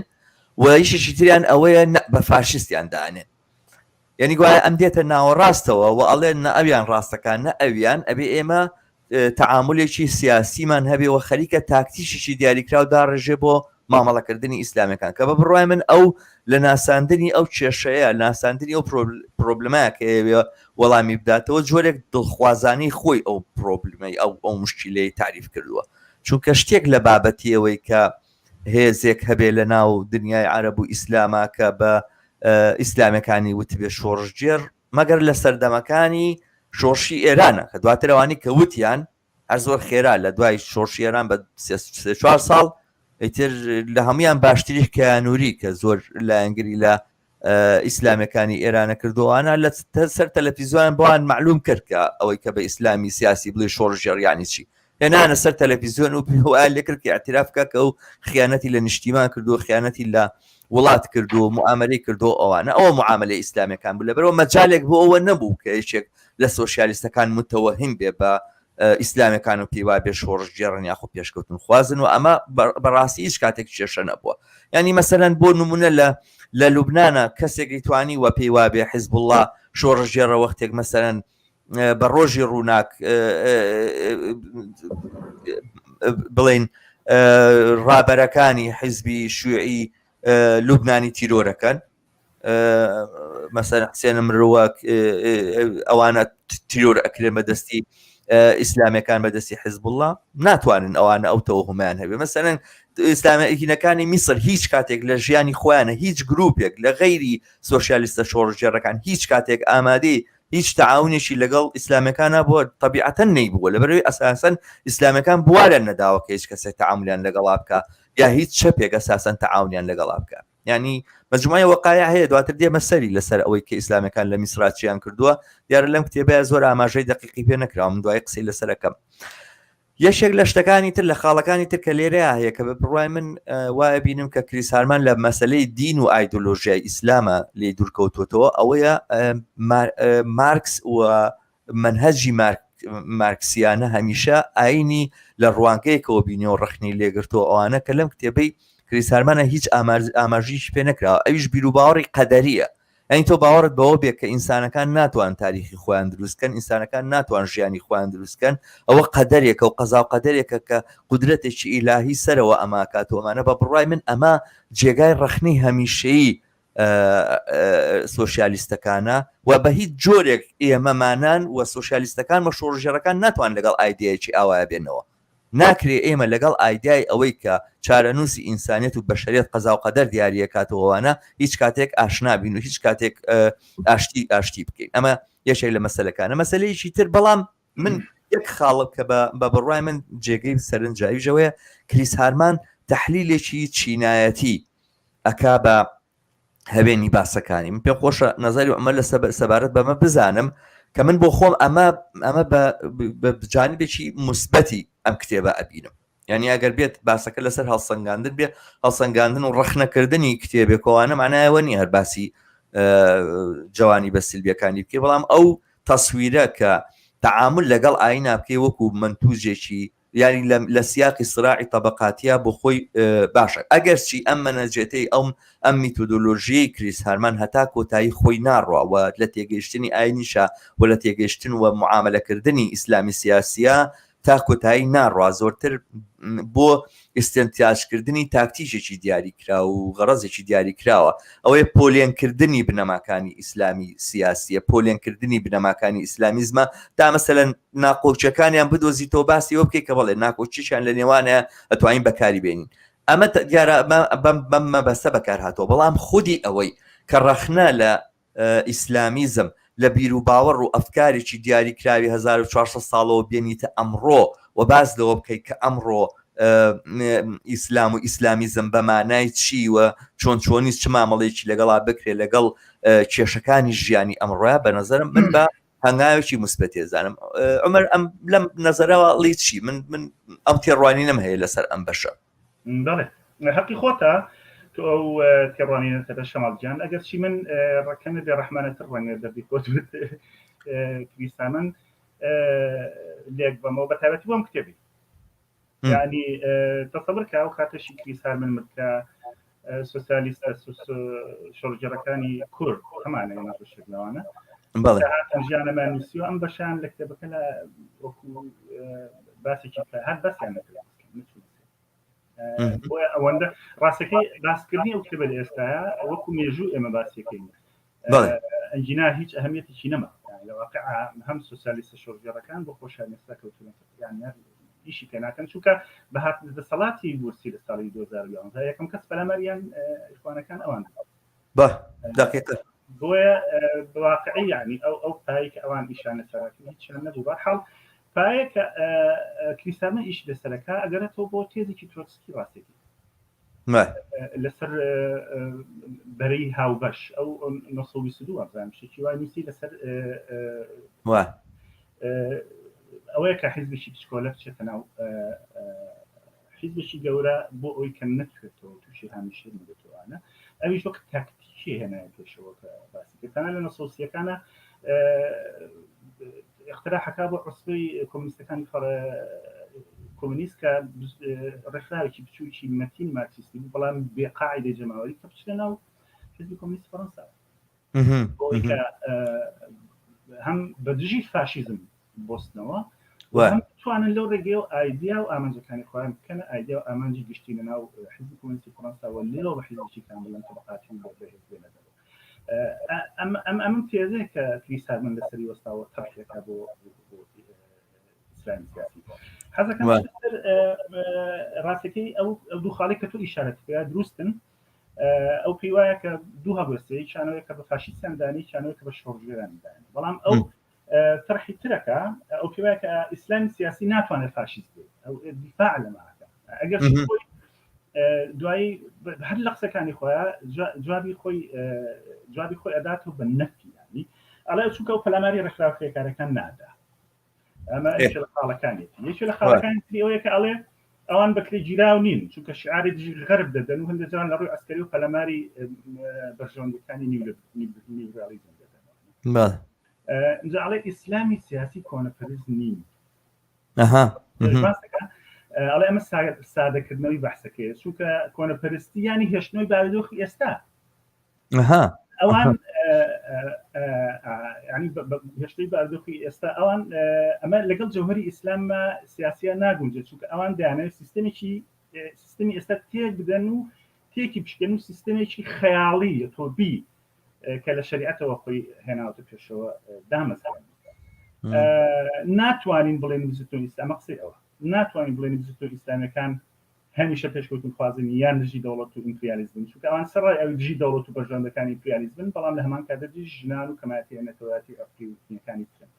و یەکێکی تریان ئەوەیە بە فاشیستیان دانێن یعنی گوایە ئەم دێتە ناوەڕاستەوە و ئەڵێن نە ئەویان ڕاستەکان نە ئەویان ئەبێ ئێمە تەعامولێکی سیاسیمان هەبێ و خەریکە تاکتیشیی دیاریکراو داڕێژێ بۆ مامەڵەکردنی ئیسلامەکان کە بە بڕوای من ئەو لە ناساندنی ئەو کێشەیە ناساندنی ئەو پرۆبلمە کە ئەیەوێ وەڵامی بداتەوە جۆرێک دڵخوازانەی خۆی ئەو پرۆبلمەی ئەو ئەو مشکیلەی تاریف کردووە چونکە شتێک لە بابەتی ئەوەی کە هێزێک هەبێ لە ناو دنیای عەرەب و ئیسلاما کە بە ئیسلامەکانی وتبێ شۆڕشگێڕ مەگەر لە سەردەمەکانی شۆڕشی ئێرانە کە دواتر ئەوانی کە وتیان هەر زۆر خێرا لە دوای شۆڕشی ئێران بە سێ چوار ساڵ ئیتر لە هەمویان باشتریش کەیانوری کە زۆر لایەنگری لە ئیسلامەکانی ئێرانە کردوانە لە سەر تەلەفیزیۆن بۆیان معلوم کرد کە ئەوەی کە بە ئیسلامی سیاسی بڵێ شۆڕشگێڕ یانی چی هێنانە سەر تەلەفیزیۆن و پێوە لێکرد کە اعتراف بکە کە ئەو خیانەتی لە نیشتیمان کردو خیانەتی لە وڵات کردو معاملەی کردو ئەوانە ئەوە معاملەی ئیسلامیەکان بوو لەبەرەوە مەجالێک بۆ ئەوە نەبوو کە یەکێک لە سۆسیالیستەکان متەوەهم بێ بە ئیسلامەکان و پێی وابێ شۆڕشگێڕن یاخۆ پێشکەوتن خوازن و ئەمە بەڕاستی هیچ کاتێک کێشە نەبووە ینی مەسەلەن بۆ نمونە لە لە لوبناە کەسێکی توانی وە پێی وابێ حزب الله شۆڕشگێڕە وەختێک مەسەلەن بە ڕۆژی ڕووناک بڵین ڕابەرەکانی حیزبی شوعی لوبنانی تیرۆرەکەن مەسەر حسێنە مرۆوە ئەوانە تیرۆر ئەکرێن بەدەستی ئیسلامەکان بەدەستی حزب الله ناتوانن ئەوانە ئەو تەوهمیان هەبێ مەسەرەن ئیسلامەکینەکانی میسر هیچ کاتێک لە ژیانی خۆیانە هیچ گروپێک لە غەیری سۆسیالیستە شۆڕشگێڕەکان هیچ کاتێک ئامادەی. هیچ تەعاونێکی لەگەڵ ئیسلامەکانە بۆ تەبیعەتەن نەیبووە لەبەرەوەی ئەساسەن ئیسلامەکان بواریان نەداوە کە هیچ کەسێک تەعاملیان لەگەڵا بکە یا هیچ چەپێک ئەساسەن تەعاونیان لەگەڵا بکە یعنی مەجموعی وەقایع هەیە دواتر دێمە سەری لەسەر ئەوەی کە ئیسلامەکان لە میسرا چیان کردووە دیارە لەم کتێبەیە زۆر ئاماژەی دەقیقی پێ نەکراوە من دوای قسەی لەسەرەکەم یەکێک لە شتەکانی تر لە خاڵەکانی تر کە لێرەیا هەیە کە بە بڕوای من وایە بینم کە کریس هارمان لە مەسلەی دین و ئایدۆلۆژیای ئیسلامە لێ دوورکەوتوتەوە ئەوەیە مارکس و مەنهەجی مارکسیانە هەمیشە ئاینی لە ڕوانگەیەکەوە بینی و ڕخنی لێگرتەوە ئەوانە کە لەم کتێبەی کریس هارمانە هیچ ئاماژیش پێ نەکراوە ئەویش بیروباوەڕی قەدەریە یانی تۆ باوەڕت بەوە بێ کە ئینسانەکان ناتوان تاریخی خۆیان دروست کەن ئینسانەکان ناتوان ژیانی خۆیان دروست کەن ئەوە قەدەرێکە و قەزا و قەدەرێکە کە قودرەتێکی ئیلاهی سەرەوە ئەماکات و ئەمانە بە بڕوای من ئەمە جێگای ڕەخنەی هەمیشەیی سۆسیالیستەکانە و بە هیچ جۆرێک ئێمەمانان و سۆسیالیستەکان و شۆڕژێڕەکان ناتوان لەگەڵ ئایدیایەکی ئاوایە بێنەوە ناکرێ ئێمە لەگەڵ ئایدیای ئەوەی کە چارەنووسی ئینسانیەت و بەشەریەت قەزا و قەدەر دیاریەکات و ئەوانە هیچ کاتێک ئاشنا بین و هیچ کاتێک ئاشتی ئاشتی بکەین ئەمە یەکێک لە مەسەلەکانە مەسەلەیەکی تر بەڵام من یەک خاڵە کە بە بڕوای من جێگەی سەرنجاویژەوەیە کریس هارمان تەحلیلێکی چینایەتی ئەکا بە هەوێنی باسەکانی من پێم خۆشە نظری عمر لە سەبارەت بەمە بزانم کە من بۆ خۆم ئەمە ئەمە بە جانبێکی مثبەتی ئەم کتێبە ئەبینم یعنی ئەگەر بێت باسەکە لەسەر هەڵسەنگاندن بێ هەڵسەنگاندن و ڕەخنەکردنی کتێبێکەوانە معنایەوە نیە هەر باسی جوانی بە سلبیەکانی بکەی بەڵام ئەو تەسویرە کە تعامل لەگەڵ ئاینا بکەی وەکو منتوجێکی یانی لە سیاقی سراعی تەبەقاتیا بۆ خۆی باشە ئەگەرچی ئەم مەنەجێتەی ئەم ئەم میتۆدۆلۆژیەی کریس هارمان هەتا کۆتایی خۆی ناڕوا و لە تێگەیشتنی ئاینیشە و لە تێگەیشتن و معاملەکردنی ئیسلامی سیاسیە تا کۆتایی ناڕوا زۆرتر بۆ ئیستنتاجکردنی تاکتیکێکی دیاریکرا و غەڕەزێکی دیاریکراوە ئەوەیە پۆلێنکردنی بنەماکانی ئیسلامی سیاسیە پۆلێنکردنی بنەماکانی ئیسلامیزمە تا مەسەلەن ناکۆکیەکانیان بدۆزیتەوە باسی ئەوە بکەیت کە بەڵێ ناکۆکیشیان لە نێوانە ئەتوانین بەکاری بێنین ئەمە دیارە بەم بەم مەبەستە بەکار هاتووە بەڵام خودی ئەوەی کە ڕەخنە لە ئیسلامیزم لە بیر و باوەڕ و ئەفکارێکی دیاریکراوی 1400 ساڵەوە بێنیتە ئەمڕۆ و باس لەوە بکەیت کە ئەمڕۆ ئیسلام و ئیسلامیزم بە مانای چی و چۆن چۆنی چ مامەڵێکی لەگەڵا بکرێت لەگەڵ کێشەکانی ژیانی ئەمڕۆە بە نظرم من بە هەنگاوێکی موسبەتی ئەزانم عمر ئەم لەم نەزەرەوە ڵی چی من من ئەم تێڕوانینم هەیە لەسەر ئەم بەشە بەڵێ هەقی خۆتە تۆ ئەو تێڕوانینەتە بە شەماڵ گیان ئەگەر چی من ڕەکەمە بێ ڕەحمانەتر ڕەنگە دەردی خۆت کریسامن لێک بەمەوە بە تایبەتی بۆم کتێبی یعنی تەسەور کە ئەو کاتەشی کریسار من مرد کە سوسیالیستە شۆڕگێڕەکانی کورد هەمانە ئێمە بەشێک لەوانە هاتن ژیانەمان نووسیوە ئەم بەشیان لە کتێبەکە لە وەکو باسێکی هەر بەسیان نەکرد بۆیە ئەوەندە ڕاستەکەی باسکردنی ئەو کتێبە لە ئێستاە وەکو مێژوو ئێمە باسیەکەین ئەنجینا هیچ ئەهمیەتێکی نەما لە واقع هەم سوسیالیستە شۆڕگێڕەکان بۆ خۆشیان ئێستا کەوتونەتە یان ئیشی پێ ناکەن چونکە بە هاتنە دەسەڵاتی مورسی لە ساڵی 2011 یەکەم کەس پەلاماریان ئیخوانەکان ئەوان بە دقیقە بۆیە بەواقعی یعنی ئەو ئەو پایە کە ئەوان ئیشان لەسەرەکە هیچیان نەبوو بەرحاڵ پایە کە کریستانە ئیش لەسەرەکە ئەگەرێتەوە بۆ تێزێکی ترۆتسکی ڕاستێکی لەسەر بەرەی هاوبەش ئەو 922 وابزانم شتێکی وای نووسی لەسەر ئەوەیە کە حیزبێکی بچکۆلە بچێتە ناو حیزبێکی گەورە بۆ ئەوی کە نەتوێتەوە تووشی هامیشە نەبێتەوەانە ئەویش وەک تاکتیکی هێنایە پێشەوە کە باسی کرد تەنها لە نەسۆسیەکانە اقتراحەکە بۆ عوسبەی کۆمونیستەکانی کۆمونیست کە ڕێکخراوێکی بچووکی مەتین مارکسیستی بوو بەڵام بێ قاعدەی جەماوەری کە بچنە ناو حزبی کۆمونیست فەرەنسا بۆی کە هەم بە دژی فاشیزم بۆستنەوە توانن لەو ڕێگەی و ئایدیا و ئامانجەکانی خۆیان بکەنە ئایدیا و ئامانجی گشتی لە ناو حزبی کۆمونیستی فەرەنسا و لێرەوە بە حزبێکی کاملا تەبەقاتی و بەهێز بێنە دەرەوە. ئەم ئەم ئەم تێزەیە کە کریس هارمن لەسەری وەستاوە تەرحێکە بۆ ئیسلامی سیاسی حەزەکەم ڕاستەکەی ئەو ئەو دوو خاڵی کە تۆ ئیشارەت پێ دروستن. ئەو پێی وایە کە دوو هەڵوێستە یەکیانەوەی کە بە فاشیستیان دانی یەکیانەوەی کە بە شۆڕشگێرانی دانی بەڵام ئەو تەرحی ترەکە ئەو پێی وایە کە ئیسلامی سیاسی ناتوانێت فاشیست بێت ئەو دیفاع لەمە ئەکا ئەگەر خۆی دوایی هەر لە قسەکانی خۆیان جوابی خۆی جوابی خۆی ئەداتەوە بە نەفی ینی ئەڵێ چونکە ئەو پەلاماری ڕێکخراوە کرێکارەکان نادا ئەمە یەکێ لە خاڵەکانێتی یەکێ لە خاڵەکانی تری ئەوەیە کە ئەڵێ ئەوان بەکرێ گیراو نین چونکە شعاری دژی غەرب دەدەن و هەندێک جار لە ڕووی عەسکەری و پەلاماری بەرژەوەندیەکانی نیولیبرالیزم دەدەن ئینجا ئەڵێ ئیسلامی سیاسی کۆنەپەرست نین ئەڵێ ئەمە سادەکردنەوەی بەحسەکەیە چونکە کۆنەپەرستی ینی هێشتنەوەی بارودۆخی ئێستا ئەوان هێشتەی باردۆخی ئێستا ئەوان ئەمە لەگەڵ جەوهری ئیسلام سیاسیە ناگونجێت چونکە ئەوان دەیانەوێت سیستمێکی سیستمی ئێستا تێک بدەن و تێکی بشکێن و سیستمێکی خەیاڵی تۆبی کە لە شریعەتەوە خۆی هێناوتە پێشەوە دامەزرێن ناتوانین بڵێن بزوتنەوە ئیسلامە قسەی ئەوە ناتوانین بڵێن بزوتنەوە ئیسلامیەکان هەمیشە پێشکەوتنخوازن یان دژی دەوڵەت و ئیمپریالیزمن، چونکە ئەوان سەرەڕای ئەوەی دژی دەوڵەت و بەرژەوەندەکانی ئیمپریالیزمن، بەڵام لە هەمان کاتدا دژی ژنان و کەمایەتییە نەتەوایەتی و عەرقی و ئیتنییەکانی ترن.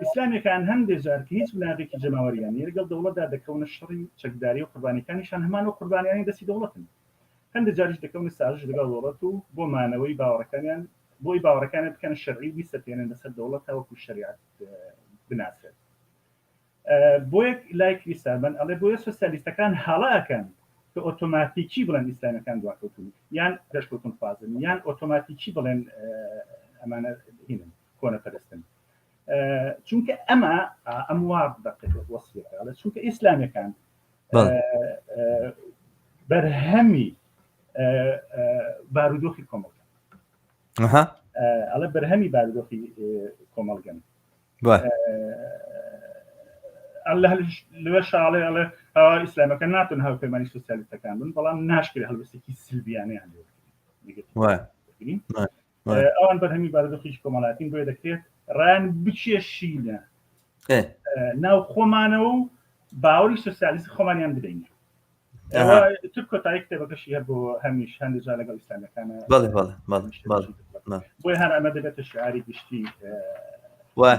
ئیسلامییەکان هەندێ جار کە هیچ بناغەیەکی جەماوەرییان نییە، لەگەڵ دەوڵەتدا دەکەونە شەڕی چەکداری و قوربانییەکانیشیان هەمان ئەو قوربانیانەی دەستی دەوڵەتن. هەندێ جاریش دەکەونە سازش لەگەڵ دەوڵەت و بۆ مانەوەی باوەڕەکانیان، بۆ ئەوەی باوەڕەکانیان بکەنە شەرعی و بیسەپێنن بەسەر دەوڵەت تاوەکو شەریعەت بناسرێت. بۆیە لای کریس هارمان ئەڵێ بۆیە سۆسیالیستەکان هەڵە ئەکەن کە ئۆتۆماتیکی بڵێن ئیسلامیەکان دواکەوتون یان پێشکەوتن خوازن یان ئۆتۆماتیکی بڵێن ئەمانە هینن کۆنەپەرستن چونکە ئەمە ئەم وا دەقێت وەسفەکە ئەڵێ چونکە ئیسلامیەکان بەرهەمی بارودۆخی کۆمەڵگە ئەڵێ بەرهەمی بارودۆخی کۆمەڵگەن لەوێ شاڵێ ئەڵێ ئیسلامەکە ناتون هاوپەیمانی سوسیالیستەکان بن بەڵام ناشکرێ هەڵوێستێکی سلبیانیان لێ ئەوان بەرهەمی بارودۆخی کۆمەڵاتین بۆیە دەکرێت ڕایان بچێشینە ناو خۆمانەوە و باوەری سوسیالیست خۆمانیان بدەین تر کۆتایی کتێبەکەشی هەر بۆ هەمیش هەندێک جار لەگەڵ ئیسلامیەکانە بەڵێ بەڵێ بەڵێ بەڵێ بۆیە هەر ئەمە دەبێتە شعاری گشتی وا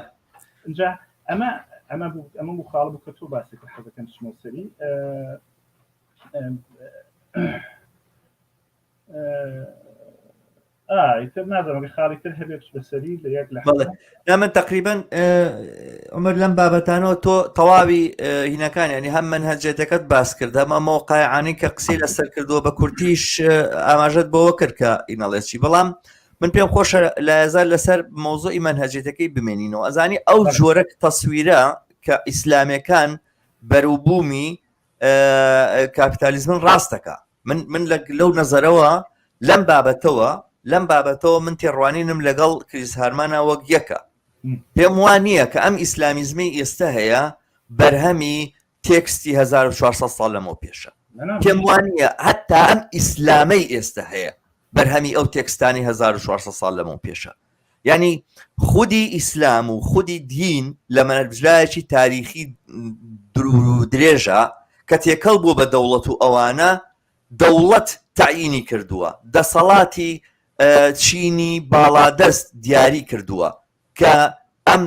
اینجا ئەمە ئەمە بوو ئەمە بوو خاڵ بوو کە تۆ باسی کرد حەزەکەم بچمەوە سەری ئیتر نازانم خاڵی تر هەبێ بەسەری لە یەک لە نا من تقریبا عمر لەم بابەتانەوە تۆ تەواوی هینەکان ینی هەم منهجێتەکەت باس کرد هەمە مۆقایعانی کە قسەی لەسەر کردووە بە کورتیش ئاماژەت بەوە کرد کە ئینەڵێ چی بەڵام من پێم خۆشە لە هزار لەسەر مۆزۆی منهجێتەکەی بمێنینەوە ئەزانی ئەو جۆرە تەسویرە کە ئیسلامەکان بەروبوومی کاپیتالیزمن ڕاستەکە من من لەو نەزەرەوە لەم بابەتەوە لەم بابەتەوە من تێڕوانینم لەگەڵ کریس هارمانە وەک یەکە پێم وا نییە کە ئەم ئیسلامیزمی ئێستا هەیە بەرهەمی تێکستی 1400 ساڵ لەمەوە پێشە پێم وا نییە هەتا ئەم ئیسلامەی ئێستا هەیە بەرهەمی ئەو تێکستانی 1400 ساڵ لەمەوە پێشە یعنی خودی ئیسلام و خودی دین لە مەرجلایەکی تاریخی درێژە کە تێکەڵ بوو بە دەوڵەت و ئەوانە دەوڵەت تەعینی کردووە دەسەڵاتی چینی باڵادەست دیاری کردووە کە ئەم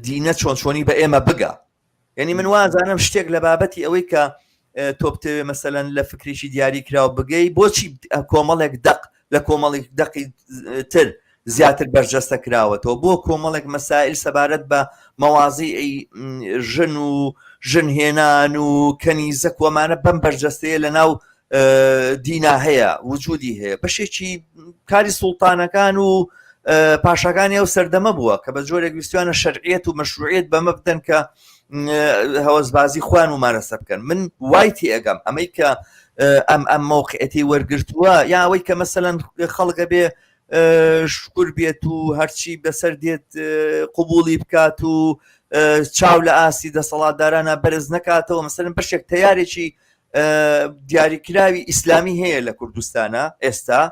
دینە چۆن چۆنی بە ئێمە بگا یعنی من وازانم شتێک لە بابەتی ئەوەی کە تۆ بتەوێ مەسەلەن لە فکرێکی دیاری کراو بگەی بۆچی کۆمەڵێک دەق لە کۆمەڵێک دەقی تر زیاتر بەرجەستە کراوەتەوە بۆ کۆمەڵێک مەسائل سەبارەت بە مەوازی ژن و ژنهێنان و کەنیزەک وەمانە بەم بەرجەستەیە لە ناو دینا هەیە وجودی هەیە بەشێکی کاری سوڵتانەکان و پاشاکانی ئەو سەردەمە بووە کە بە جۆرێک ویستوانە شەرعیەت و مەشروعیت بەمە بدەن کە هەوەسبازی خۆیان و مارەسە بکەن من وای تێئەگەم ئەمەی کە ئەم ئەم مەوقعەتی وەرگرتووە یا ئەوەی کە مەسەلەن خەڵکە بێ شکر بێت و هەرچی بەسەر دێت قوبولی بکات و چاو لە ئاستی دەسەڵاتدارانە بەرز نەکاتەوە مەسەلەن بەشێک تیارێکی دیاریکراوی ئیسلامی هەیە لە کوردستانە ئێستا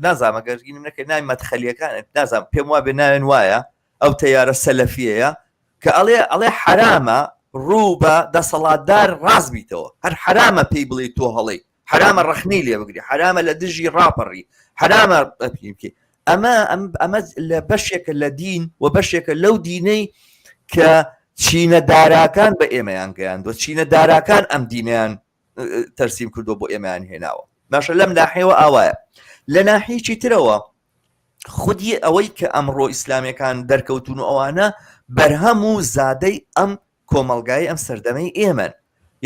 نازانم ئەگەر گینم نەکرد ناوی مەدخەلیەکان نازانم پێم وابێ ناوێن وایە ئەو تەیارە سەلەفیەیە کە ئەڵێ ئەڵێ حرامە ڕوو بە دەسەڵاتدار ڕاست بیتەوە هەر حرامە پێی بڵێ تۆ هەڵەی. حرامە ڕەخنەی لێ بگری حرامە لە دژی ڕاپەڕی حرامە بکەی ئەمە ئەمە لە بەشێکە لە دین و بەشێکە لەو دینەی کە چینە داراکان بە ئێمەیان گەیاندوە چینە داراکان ئەم دینیان تەرسیم کردو بۆ ئێمەیان هێناوە باشە لەم ناحیەوە ئاوایە لە ناحیەکی ترەوە خودی ئەوەی کە ئەمڕۆ ئیسلامیەکان دەرکەوتون و ئەوانە بەرهەم و زادەی ئەم کۆمەڵگای ئەم سەردەمەی ئێمەن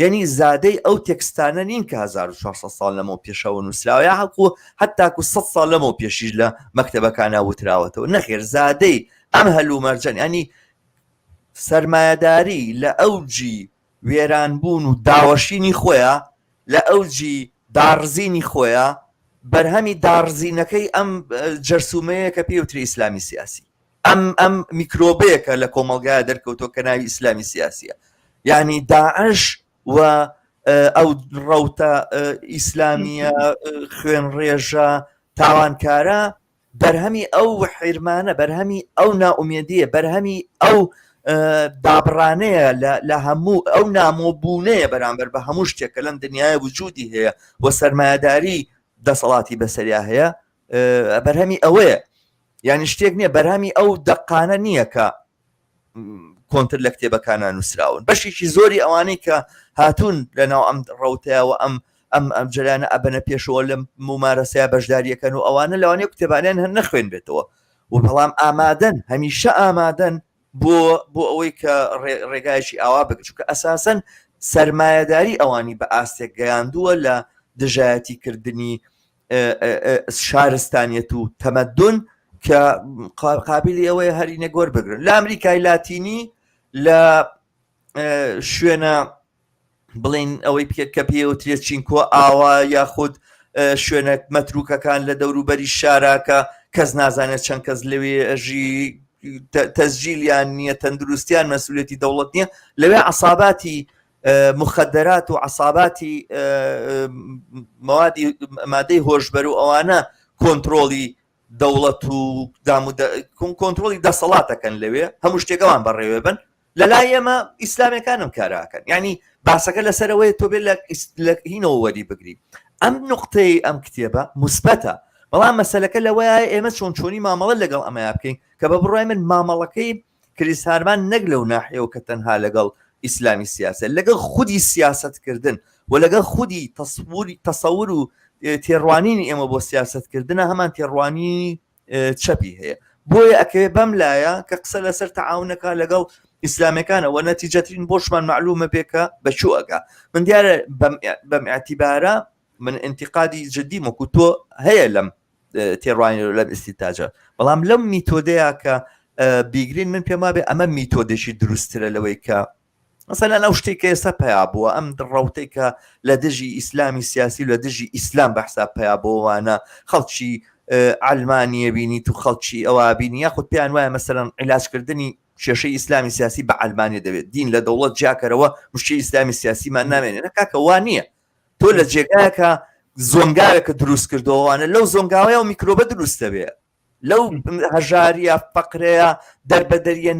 یعنی زادەی ئەو تێکستانە نین کە 1400 ساڵ لەمەو پێشەوە نووسراوە یا هەکو هەتاکو 100 ساڵ لەمەو پێشیش لە مەکتەبەکانە وتراوەتەوە نەخێر زادەی ئەم هەلومەرجەن ینی سەرمایەداری لە ئەوجی وێرانبوون و داوەشینی خۆیە، لە ئەوجی داڕزینی خۆیە، بەرهەمی داڕزینەکەی ئەم جەرسومەیە کە پێی وترێ ئیسلامی سیاسی. ئەم ئەم میکرۆبەیە کە لە کۆمەڵگایە دەرکەوتووە کە ناوی ئیسلامی سیاسیە. یعنی داعش و ئەو ڕەوتە ئیسلامیە خوێنڕێژە تاوانکارە بەرهەمی ئەو حیرمانە، بەرهەمی ئەو نائومێدییە، بەرهەمی ئەو دابڕانەیە لە هەموو ئەو نامۆبوونەیە بەرامبەر بە هەموو شتێک کە لەم دنیای وجودی هەیە و سەرمایەداری دەسەڵاتی بەسەریا هەیە بەرهەمی ئەوەیە یعنی شتێک نییە بەرهەمی ئەو دەقانە نییە کە کۆنتر لە کتێبەکانە نووسراون بەشێکی زۆری ئەوانەی کە هاتوون لەناو ئەم ڕوتەوە ئەم ئەم ئەم جەریانە ئەبەنە پێشەوە لەم مومارەسەیە بەشداریەکەن و ئەوانە لەوانەیە کتێبانیان هەر نەخوێنبێتەوە و بەڵام ئامادەن هەمیشە ئامادەن بۆ بۆ ئەوەی کە ڕێگایەکی ئاوا بگرن چونکە ئەساسەن سەرمایەداری ئەوانی بە ئاستێک گەیاندووە لە دژایەتی کردنی شارستانیەت و تەمەدون کە قابلی ئەوەیە هەرینە گۆر بگرن لە ئەمریکای لاتینی لە شوێنە بڵین ئەوەی پێ کە پێوترێت چینکۆ ئاوا یاخود شوێنە مەتروکەکان لە دەوروبەری شاراکە کەس نازانێت چەند کەس لەوێ ئەژی تەسجیلیان نییە تەندروستیان مەسولێتی دەوڵەت نییە لەوێ عساباتی مخدرات و عساباتی موادی مادەی هۆشبەر و ئەوانە کۆنتترۆلی دەوڵەت و دام و کۆنتترۆلی دەسەڵاتەکەن لەوێ هەموو شتێکەوان بەڕێوێ بن لە لای ئێمە ئیسلامەکانم کاراکەن یعنی باسەکە لەسەرەوەی تۆ بێت لە هینەوە وەری بگری ئەم نقطەی ئەم کتێبە مثبەتە بەڵام مەسلەکە لەوەیە ئێمە چۆن چۆنی مامەڵە لەگەڵ ئەمەیا بکەین کە بە بڕای من مامەڵەکەی کریس هارمان نەک لەو ناحیەوە کە تەنها لەگەڵ ئیسلامی سیاسە لەگەڵ خودی سیاسەتکردن و لەگەڵ خودی تەسوری تەسەور و تێڕوانینی ئێمە بۆ سیاسەتکردنە هەمان تێڕوانینی چەپی هەیە بۆیە ئەکەوێ بەم لایە کە قسە لەسەر تەعاونەکە لەگەڵ ئیسلامەکانە وە نەتیجەترین بۆشمان معلومە بێ کە بە چوو ئەگا من دیارە بەم اعتیبارە من انتقادی جدی وەکو تۆ هەیە لەم تێڕوانین لەم ئیستینتاجە بەڵام لەم میتۆدەیە کە بیگرین من پێم وابێ ئەمە میتۆدێکی دروستترە لەوەی کە مەسەلەن ئەو شتێک کە ئێستا پیا بووە ئەم ڕوتێک کە لە دژی ئیسلامی سیاسی و لە دژی ئیسلام بە حساب پیا بۆوانە خەڵکی ئەلمانیە بینیت و خەڵکی ئەوە بینی یاخود پێیان وایە مەسەلەن عیلاجکردنی کێشەی ئیسلامی سیاسی بە ئەلمانیە دەبێت دین لە دەوڵەت جیاکەرەوە مشکی ئیسلامی سیاسیمان نامێنێ نە کاکە وا نییە تۆ لە جێگایەکە زۆنگاوێکە دروست کردەوەوانە لەو زۆنگاوەیە و میکرۆبە دروست دەبێ لەو هەژاریە فەقرەیە دەربەدەریە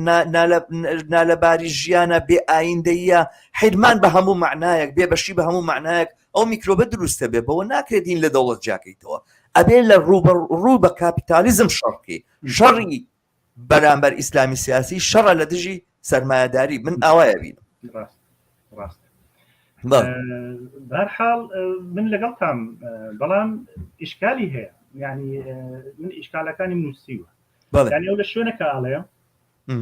نالەباری ژیانە بێ ئایندەیە حیرمان بە هەموو معنایەک بێ بەشی بە هەموو معنایەک ئەو میکرۆبە دروستە بێ بەوە ناکرێت دین لە دەوڵەت جیاکەیتەوە ئەبێ لە ڕوو ڕوو بە کاپیتالیزم شەڕکی شەڕی بەرامبەر ئیسلامی سیاسی شەڕە لە دژی سەرمایەداری من ئاوایە بینم ڕاست ڕاست بەرحاڵ من لەگەڵتام بەڵام ئیشکالی هەیە یعنی من ئیشکالەکانی نووسیوە یعنی ئەو لە شوێنەکە ئاڵێ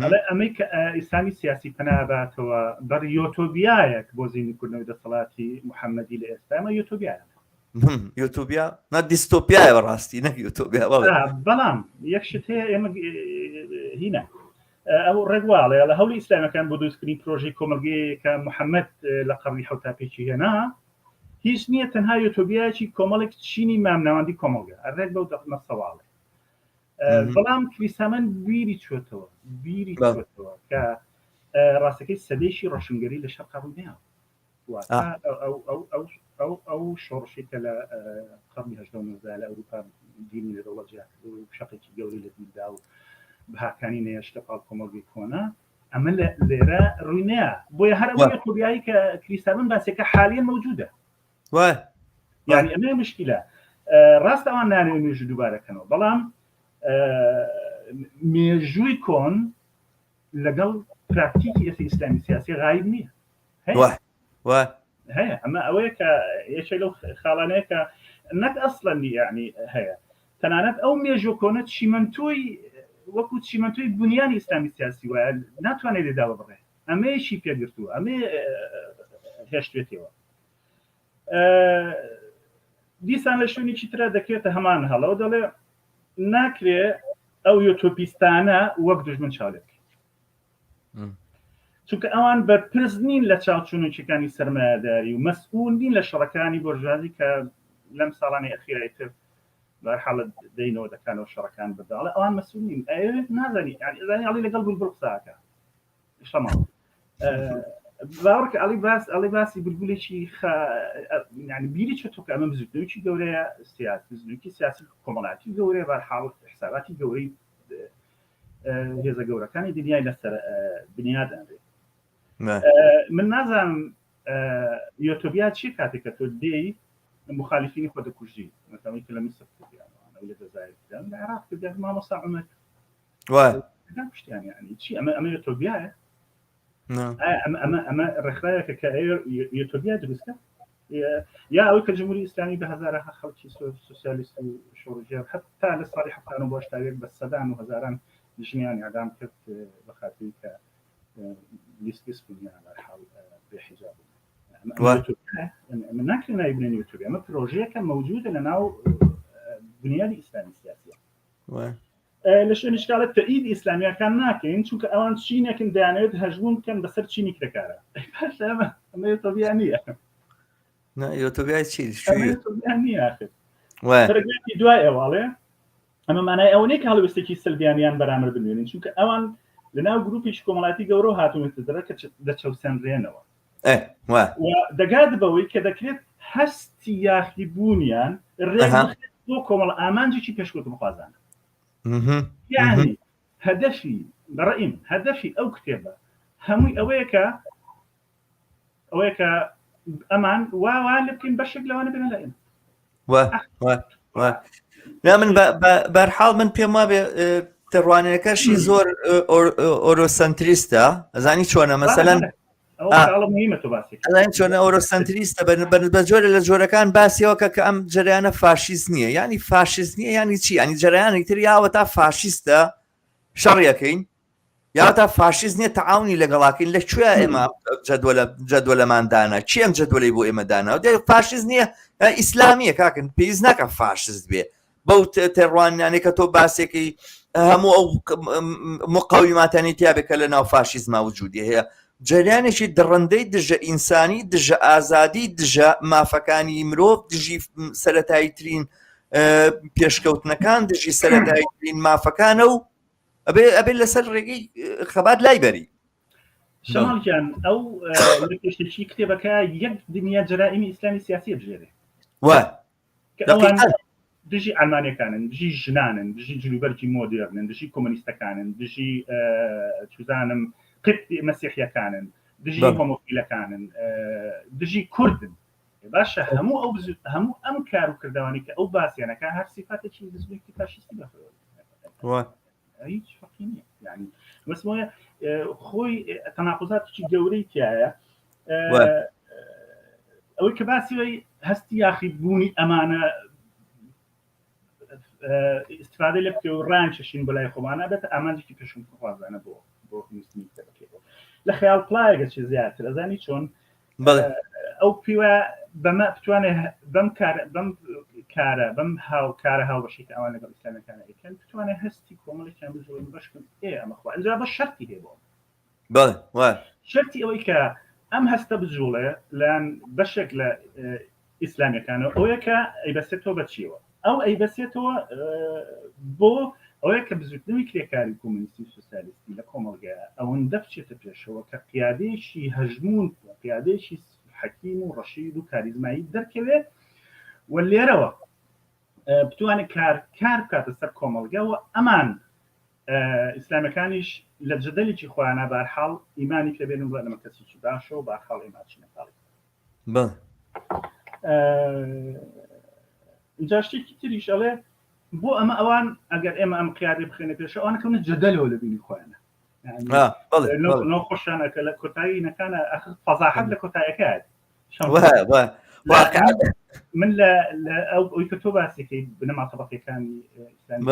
ئەڵێ ئەمەی کە ئیسلامی سیاسی پەناباتەوە بەر یۆتۆبیایەک بۆ زیندوکردنەوەی دەسەڵاتی محەممەدی لە ئێستا ئەمە یۆتۆبیایە یۆتۆبیا نا دیستۆپیایە بەڕاستی نەک یۆتۆبیا بەڵام یەک شت هەیە ئێمە هینە ئەو ڕێگواڵەیە لە هەولی ئیسلامەکان بۆ دروستکردنی پرۆژەی کۆمەلگەیە کە محەممەد لە قەرنی حوتا پێکی هێنا هیچ نییە تەنها یۆتۆبیایەکی کۆمەڵێک چینی مامناوەندی کۆمەڵگە ڕێک بەو دەقمە سەواڵێ بەڵام کریسامن بیری چۆتەوە بیری چۆتەوە کە ڕاستەکەی سەدەیشی ڕۆشنگەری لە شەرقا ڕوویناوە ئەو شۆڕشی کە لە قەرنی هەژدە و نۆزدە لە ئەوروپا دینی لە دەوڵەت جیا کرد و شەقێکی گەورەی لە دیندا و بەهاکانی نەیەشتە پاڵ کۆمەڵگەی کۆنە ئەمە لێرە ڕووی نەیە بۆیە هەر ئەو یۆتۆبیایی کە کریستابن باسێکە حالیە مەوجودە وای. یعنی ئەمە مشکلە ڕاست ئەوان نانەوە مێژوو دووبارەکەنەوە بەڵام مێژووی کۆن لەگەڵ پراکتیکی ئێستا ئیسلامی سیاسی غایب نییە هەیە ئەمە ئەوەیە کە یەکێک لەو خاڵانەیە کە نەک ئەسڵەن یعنی هەیە تەنانەت ئەو مێژوو کۆنە چیمەنتۆی وەکو چیمەنتۆی بنیانی ئیسلامی سیاسی وایە ناتوانێت لێداوە بڕێ ئەمەیشی پێگرتووە ئەمێ هێشتێتەوە دیسان لە شوێنێکی ترا دەکرێتە هەمان هەڵەوە دەڵێ ناکرێ ئەو یۆتۆپیستانە وەک دژمن چاو لێ بکەین چونکە ئەوان بەرپرس نین لە چاوچونۆکیەکانی سەرمایەداری و مەسئول نین لە شەڕەکانی بۆرژوازی کە لەم ساڵانی ئەخیرای تر بەرحاڵە دەینەوە دەکانەوە شەڕەکان بەداڵێ ئەوان مەسئول نین نازانی زانی ئەڵی لەگەڵ بولبول قساکە شەماڵ باوەڕکە ئەڵی باس ئەڵی باسی بولبولێکی یعنی بیری چۆ تۆ کە ئەمە بزوتنەوەکی گەورەیە سیاسی بزوتنەوەکی سیاسی کۆمەڵاتی گەورەیە بەرحاڵ حساباتی گەورەی هێزە گەورەکانی دنیای لەسەر بنیادانرێت من نازانم یۆتۆبیا چی کاتێک کە تۆ دێی مخالفینی خۆ دەکوژی مەسەڵی کە لە میسر کردیان لە جەزائیر کردیان لە عێراق کردیان مامۆستا عومەر کوشتیان یعنی چی ئەمە ئەمە یۆتۆبیایە ئەمە ئەمە ئەمە ڕێکخراوێکە کە یۆتۆبیا دروستکە یا ئەوەی کە جمهوری ئیسلامی بە هەزارەها خەڵکی سوسیالیست و شۆڕژێر حتا لە ساڵی حەفتان و بۆ شتاوێک بە سەدان و هەزاران ژنیان ئەدام کرد بە خاتری کە لیست بوونیان حاڵ بێ حیجاب من ناکرێ ناوی بنێن یوتیوب ئەمە پرۆژەیەکە مەوجودە لە ناو بنیادی ئیسلامی سیاسیە لە شوێنیش کاڵێ تەئید ئیسلامیەکان ناکەین چونکە ئەوان چینێکن دەیانەوێت هەژموون بکەن بەسەر چینی کرێکارە باشە ئەمە ئەمە یۆتۆبیا نییە نا یۆتۆبیای چی ئەمە یۆتۆبیا نییە ئاخر پەرەگرافی دوای ئەوە ئەڵێ ئەمە مانای ئەوە نییە کە هەڵوێستێکی سلبیانیان بەرامبەر بنوێنین چونکە ئەوان لەناو گروپێکی کۆمەڵاتی گەورەوە هاتوونەتە دەرە کە دەچەوسێنرێنەوە و دەگات بەوەی کە دەکرێت هەستی یاخی بوونیان ڕێک بۆ کۆمەڵ ئامانجێکی پێشکەوتنخوازانە یعنی هەدەفی بەڕیم هەدەفی ئەو کتێبە هەمووی ئەوەیە کە ئەوەیە کە ئەمان وا وا لە بکەین بەشێک لەوانە بێنە لە ئێمە نا من بەرحاڵ من پێم وابێ تێڕوانینەکەشی زۆر ئۆرۆسەنتریستە ئەزانی چۆنە مەسەلەن ئەزانی چۆنە ئۆرۆسەنتریستە بە جۆرە لە جۆرەکان باسیەوە کە کە ئەم جەریانە فاشیست نییە ینی فاشیست نییە ینی چی ینی جەریانی تر یاوە تا فاشیستە شەڕیەکەین یا تا فاشیست نیە تەعاونی لەگەڵاکەین لە کوێ ئێمە جەدوەلە جەدوەلەمان دانا چی ئەم جەدوەلەی بۆ ئێمە دانا دێ فاشیست نییە ئیسلامیە کاکن پێویست ناکە فاشیست بێ بەو تێڕوانیانەی کە تۆ باسێکی هەموو ئەو مقاویماتانی تیاابێ کە لە ناو فاشیزما وجودی هەیە جەریانێکی دڕندەی دژە ئینسانی دژە ئازادی دژە مافەکانی مرۆڤ دژی سەتایی ترین پێشکەوتنەکان دژی سەتایی ترین مافەکانە و ئەبێ ئەبێ لەسەر ڕێگەی خەبات لای بەری شەماڵ گیان ئەو لە پێشتێکی کتێبەکە یەک دنیا جەرائیمی ئیسلامی سیاسی بژێرێ وا کە ئەوان دژی ئەلمانیەکانن دژی ژنانن دژی جلوبەرگی مۆدێرنن دژی کۆمۆنیستەکانن دژی چوزانم قبطی مەسیحیەکانن دژی هۆمۆفیلەکانن دژی کوردن باشە هەموو ئەو هەموو ئەم کار و کردوانی کە ئەو باسیانەکە هەر سیفاتێکی بزوێکی فاشیستی بەخۆیەوە هیچ فەرقی نییە یعنی بەس وایە خۆی تەناقضاتێکی گەورەی تایە ئەوەی کە باسی وی هەستی یاخی بوونی ئەمانە استفادە لە بکە و ڕان چشین بەلای خۆمانە بێتە ئامانجێکی پێشم خوازانە بۆ بۆ نووسنی لە خەیاڵ پلایەگە چی زیاتر ئەزانی چۆن ئەو پیوە بەمە بتوانێت بەم کار بەم کارە بەم هاوکارە هاوبەشی کە ئەوان لەگەڵ ئیسلامەکان ئەیکەن بتوانێت هەستی کۆمەڵێکیان بجوڵێن بەشکن ئێ ئەمە خوا ئینجا بە شەرتی هەیە بۆ شەرتی ئەوەی کە ئەم هەستە بجوڵێ لەیان بەشێک لە ئیسلامیەکانەوە ئەوەیە کە ئەیبەسێتەوە بە چیەوە؟ ئەو ئەیبەسێتەوە بۆ ئەوەیە کە بزوتنەوەی کرێکاری و کۆمۆنیستی و سۆسیالیستی لە کۆمەڵگەیا ئەوەندە بچێتە پێشەوە کە قیادەیەکی هەژموون قیادەیەکی حەکیم و ڕەشید و کاریزمایی دەرکەوێ و لێرەوە بتوانێت کار کار بکاتە سەر کۆمەڵگە و ئەمان ئیسلامەکانیش لە جەدەلێکی خۆیانە بارحاڵ ئیمانی پێبێنن بڵێن ئەمە کەسێکی باشە و بارحاڵ ئێمە چینە پاڵی. بەڵێ. جا شتێکی تریش ئەڵێ بۆ ئەمە ئەوان ئەگەر ئێمە ئەم قیادی بخێنە پێش ئەوانە کەونە جەدەلەوە لە بینی خۆیانە نۆ خۆشیانەکە لە کۆتایی نەکانە فەزاحەت لە کۆتایەکە من لە ئەو ئەوی کە تۆ باسیەکەی بنەما تەبقەکانی ئیسلامی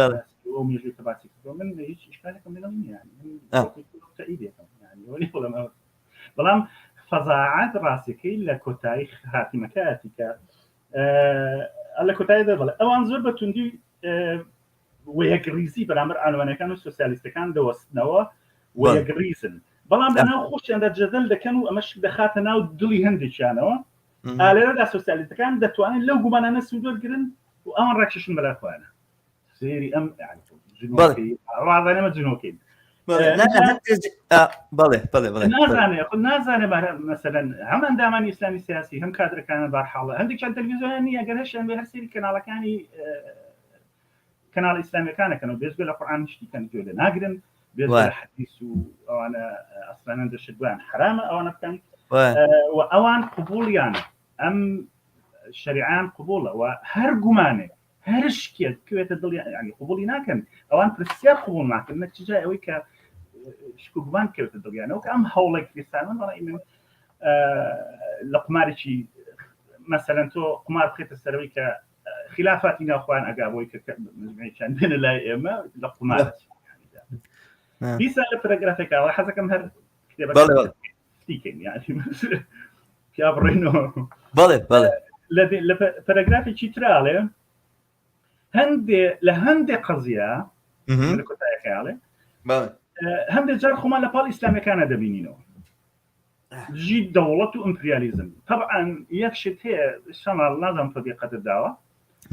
ئەو مێژووی کە باسی کردەوە من هیچ ئیشکالێکم لەگەڵ نییە تەئیدێکم بەڵام فەزاعەت ڕاستەکەی لە کۆتایی خاتیمەکەیەتی کە لە کۆتایی دەڵێ ئەوان زۆر بە توندی و یەکڕیزی بەرامبەر عەلمانیەکان و سۆسیالیستەکان دەوەستنەوە و یەکڕیزن بەڵام لەناو خۆشیاندا جەدەل دەکەن و ئەمەش دەخاتە ناو دڵی هەندێکیانەوە ئالێرەدا سۆسیالیستەکان دەتوانن لەو گومانانە سوود وەرگرن و ئەوان ڕاکشن بەلای خۆیانە سێری ئەم ڕازانەمە جنۆکەین نازانێ خۆ نازانێ مەسەلەن هەم ئەندامانی ئیسلامی سیاسی هەم کادرەکانە بارحاڵە هەندێکیان تەلویزیۆنیان نییە گەر هەشیان بێ هەر سەیری کەناڵەکانی کەناڵ ئیسلامیەکانەکەن و بێزگە لە قورئان شتی کەن گوێ لێ ناگرن بێزگە لە حەدیس و ئەوانە ئەسڵەن دەشت بۆیان حرامە ئەوانە بکەن و ئەوان قبوڵیانە ئەم شەریعان قبوڵە و هەر گومانێک هەر شتێک بکەوێتە دڵیان یعنی قبوڵی ناکەن ئەوان پرسیار قبوڵ ناکەن نەک چ جای ئەوەی کە شک و گومان بکەوێتە دڵیانەوە کە ئەم هەوڵێک کریستانە بەڕای من لە قومارێکی مەسەلەن تۆ قومار بخێتە سەرەوەی کە خلافاتی ناوخوان ئەگا بۆی کە مجموعێکیان بێنە لای ئێمە لە قومار دیسان لە پەرەگرافێکەوە حەزەکەم هەر کتێبەکە تیکەین یعنی پیا بڕینەوە بەڵێ بەڵێ لە پەرەگرافێکی تراڵێ هەندێ لە هەندێ قەزیە لە کۆتایەکەیاڵێ هەندێک جار خۆمان لە پاڵ ئیسلامیەکانە دەبینینەوە دژی دەوڵەت و ئیمپریالیزم طبعا یەک شت هەیە شەماڵ نازانم تۆ دیقەتت داوە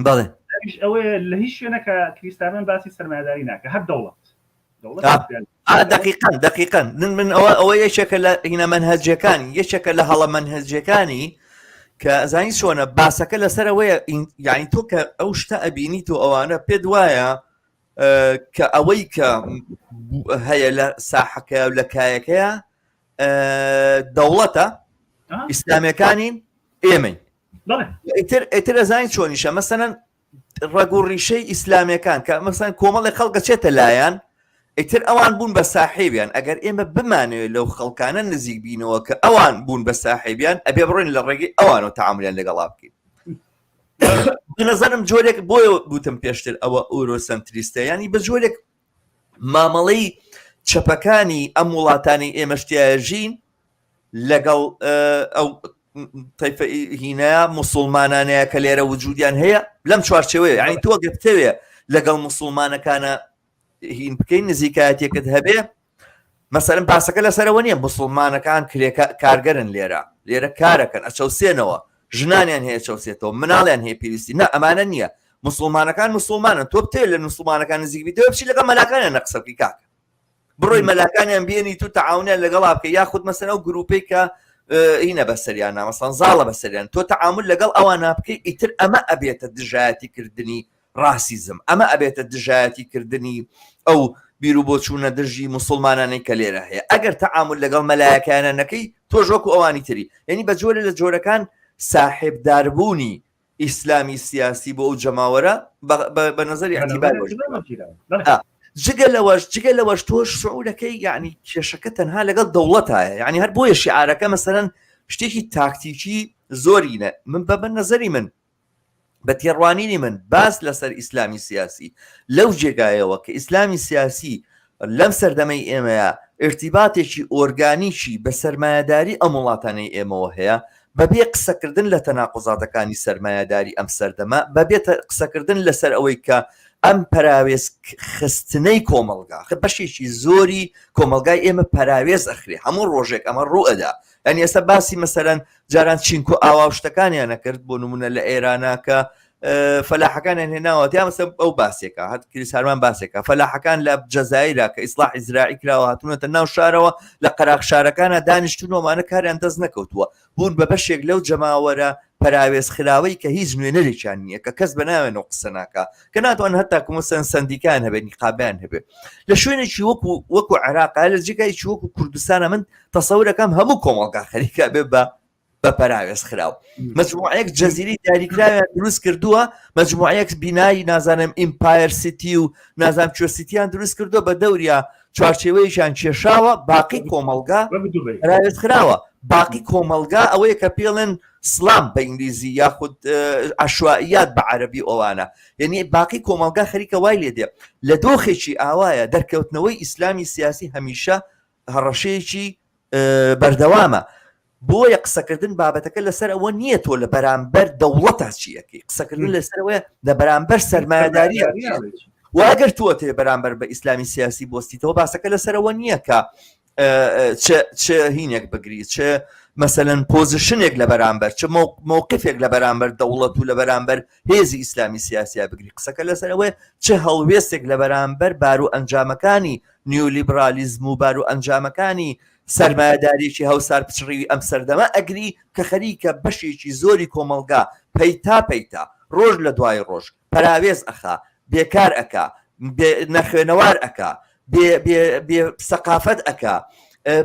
بەڵێ ئەویش ئەوەیە لە هیچ شوێنەکە کریستابن باسی سەرمایەداری ناکە هەر دەوڵەت دقیقا دقیقا من من ئەوە ئەوە یەکێکە لە هینە مەنهەجەکانی یەکێکە لە هەڵە مەنهەجەکانی کە ئەزانی چۆنە باسەکە لەسەرەوەیە یعنی تۆ کە ئەو شتە ئەبینی تۆ ئەوانە پێت وایە کە ئەوەی کە هەیە لە ساحەکە و لە کایەکەیە دەوڵەتە ئیسلامیەکانین ئێمەین ئیتر ئیتر ئەزانی چۆنیشە مەسەەن ڕەگ و ڕیشەی ئیسلامیەکان کە مەسەن کۆمەڵی خەڵکە چێتە لایەن ئیتر ئەوان بوون بە ساحێبیان ئەگەر ئێمە بمانەوێت لەو خەڵکانە نزیک بینەوە کە ئەوان بوون بە ساحێبیان ئەبێ بڕۆین لە ڕێگەی ئەوانەوە تەعاملیان لەگەڵا بکەین بە نەزەرم جۆرێک بۆیە گوتم پێشتر ئەوە ئۆرۆسەنتریستە ینی بە جۆرێک مامەڵەی چەپەکانی ئەم وڵاتانی ئێمەش تیایا ژین لەگەڵ ئەو تەیفە هینەیە مسلمانانەیە کە لێرە وجودیان هەیە لەم چوارچێوەیە یعنی تۆ گە بتەوێ لەگەڵ مسلمانەکانە هین بکەین نزیکایەتێکت هەبێ مەسەرم باسەکە لەسەرەوە نییە مسلمانەکان کرێکە کارگەرن لێرە لێرە کارەکەن ئەچەوسێنەوە ژنانیان هەیە چەوسێتەوە مناڵیان هەیە پێویستی نا ئەمانە نییە مسلمانەکان مسلمانن تۆ بتێ لە مسلمانەکان نزیک بیتەوە بچی لەگەڵ مەلاکانیان نەقسە بکەی کاکە بڕۆی مەلاکانیان بێنی تو تەعاونیان لەگەڵا بکە یاخود مەسەن ئەو گروپێک کە هینە بەسەریان نامەسان زاڵە بەسەریان تۆ تەعامل لەگەڵ ئەوان بکەی ئیتر ئەمە ئەبێتە دژایەتی کردنی ڕاسیزم ئەمە ئەبێتە دژایەتی کردنی ئەو بیر و بۆچوونە دژی مسلمانانەی کە لێرە هەیە ئەگەر تەعامل لەگەڵ مەلایەکانە نەکەی تۆش وەکو ئەوانی تری یعنی بە جۆرە لە جۆرەکان ساحێبداربوونی ئیسلامی سیاسی بۆ ئەو جەماوەرە بە نظری اعتبار جگە لەوەش جگە لەوەش تۆش شعورەکەی یعنی کێشەکە تەنها لەگەڵ دەوڵەتایە یعنی هەر بۆیە شعارەکە مەسەرەن شتێکی تاکتیکی زۆرینە من بە بە نظری من بە تێڕوانینی من باس لەسەر ئیسلامی سیاسی لەو جێگایەوە کە ئیسلامی سیاسی لەم سەردەمەی ئێمەیە ئیرتیباتێکی ئۆرگانیکی بە سەرمایەداری ئەم وڵاتانەی ئێمەوە هەیە، بەبێ قسەکردن لە تەناقوزاتەکانی سەرمایەداری ئەم سەردەمە، بەبێ قسەکردن لەسەر ئەوەی کە ئەم پەراوێز خستنەی کۆمەڵگا، بەشێکی زۆری کۆمەڵگای ئێمە پەراوێز ئەخرێ، هەموو ڕۆژێک ئەمە ڕووئەدا. یانی ئێستا باسی مەسەلەن جاران چینکۆ ئاوا و شتەکانیان ئەکرد بۆ نمونە لە ئێرانە کە فەلاحەکانیان هێناوە یا مەسە ئەو باسێکە هەت کریس هارمان باسێکە فەلاحەکان لە جەزایرا کە ئیسلاحی زراعی کراوە هاتوونەتە ناو شارەوە لە قەراغ شارەکانە دانیشتون ومانە کاریان دەست نەکەوتووە بوون بە بەشێک لەو جەماوەرە پەراوێز خراوەی کە هیچ نوێنەرێکیان نییە کە کەس بە ناوێنەوە قسە ناکا کە ناتوان هەتا کومەسەن سندیکان هەبێت نیقابیان هەبێت لە شوێنێکی وەکو وەکو عێراق لە جێگایکی وەکو کوردستانە من تەسەورەکەم هەموو کۆمەڵگا خەریکە بێ بە. بە پەراوێز خراو. مەجموعەیەک جەزیرەی دیاریکراویان دروست کردووە، مەجموعەیەک بینای نازانم ئیمپایر سیتی و نازانم کوێ سیتیان دروست کردووە، بە دەوریا چوارچێوەیەکیان کێشاوە، باقی کۆمەڵگا پەراوێز خراوە. باقی کۆمەڵگا ئەوەیە کە پێڵێن slum بە ئینگلیزی یاخود عەشوائیات بە عەرەبی ئەوانە، یعنی باقی کۆمەڵگا خەریکە وای لێ دێ. لە دۆخێکی ئاوایە دەرکەوتنەوەی ئیسلامی سیاسی هەمیشە هەڕەشەیەکی بەردەوامە. بۆیە قسەکردن بابەتەکە لەسەر ئەوە نییە تۆ لە بەرامبەر دەوڵەتە چیەکەی، قسەکردن لەسەر ئەوەیە لە بەرامبەر سەرمایەداریە. و ئەگەر تۆ تێ بەرامبەر بە ئیسلامی سیاسی بۆستیتەوە، باسەکە لەسەر ئەوە نییە کە چ هینێک بگری، چ مەسەلەن position ێک لە بەرامبەر، چ مەوقفێک لە بەرامبەر دەوڵەت و لە بەرامبەر هێزی ئیسلامی سیاسیا بگری. قسەکە لەسەر ئەوەیە چ هەڵوێستێک لە بەرامبەر بار و ئەنجامەکانی نیولیبرالیزم و بار و ئەنجامەکانی سەرمایەداریی هەوسار پچڕیوی ئەم سەردەمە ئەگری کە خەریکە بەشێکی زۆری کۆمەڵگا پەیتا پەیتا ڕۆژ لە دوای ڕۆژ پەراوێز ئەخا، بێکار ئەکا، بێ نەخوێنەوار ئەکا، بێ بێ بێ سەقافەت ئەکا،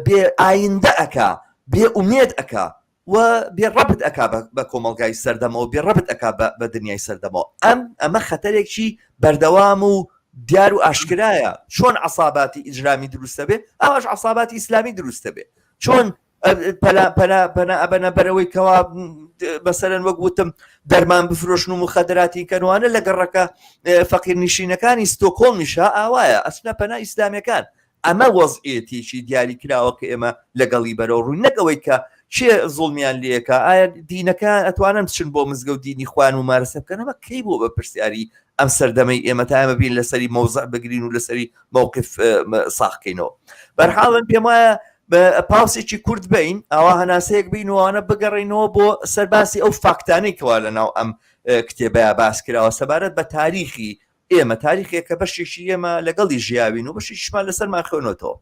بێ ئایندە ئەکا، بێ ئومێد ئەکا و بێ ڕەبت ئەکا بە کۆمەڵگای سەردەمەوە، بێ ڕەبت ئەکا بە دنیای سەردەمەوە. ئەم ئەمە خەتەرێکی بەردەوام و دیار و ئاشکرایە. چۆن عەساباتی ئیجرامی دروستە بێ، ئاواش عەساباتی ئیسلامی دروستە بێ. چۆن پەنا ئەبەنە بەرەوەی کەوا مەسەرەن وەک وتم دەرمان بفرۆشن و مخدراتی کەنوانە لە گەڕەکە فەقیرنشینەکانی ستۆکۆڵمیشە ئاوایە ئەچنە پەنا ئیسلامیەکان. ئەمە وەزعیەتێکی دیاری کراوە کە ئێمە لەگەڵی بەرەو ڕووین، نەک ئەوەی کە کێ زوڵمیان لێکا، ئایا دینەکە ئەتوانن بچن بۆ مزگەوت دینی خۆیان ممارەسە بکەن؟ ئەمە کەی بووە بە پرسیاری ئەم سەردەمەی ئێمە تا ئێمە بین لەسەری مەوزع بگرین و لەسەری مەوقف ساخکەینەوە. بەرحاڵ من پێم وایە pause ێکی کورت بین، ئاوا هەناسەیەک بین و ئەوانە بگەڕێینەوە بۆ سەرباسی ئەو فاکتانەی کەوا لەناو ئەم کتێبەیە باس کراوە سەبارەت بە تاریخی ئێمە، تاریخێک کە بەشێکی ئێمە لەگەڵی ژیاوین و بەشێکیشمان لەسەرمان خوێنۆتەوە.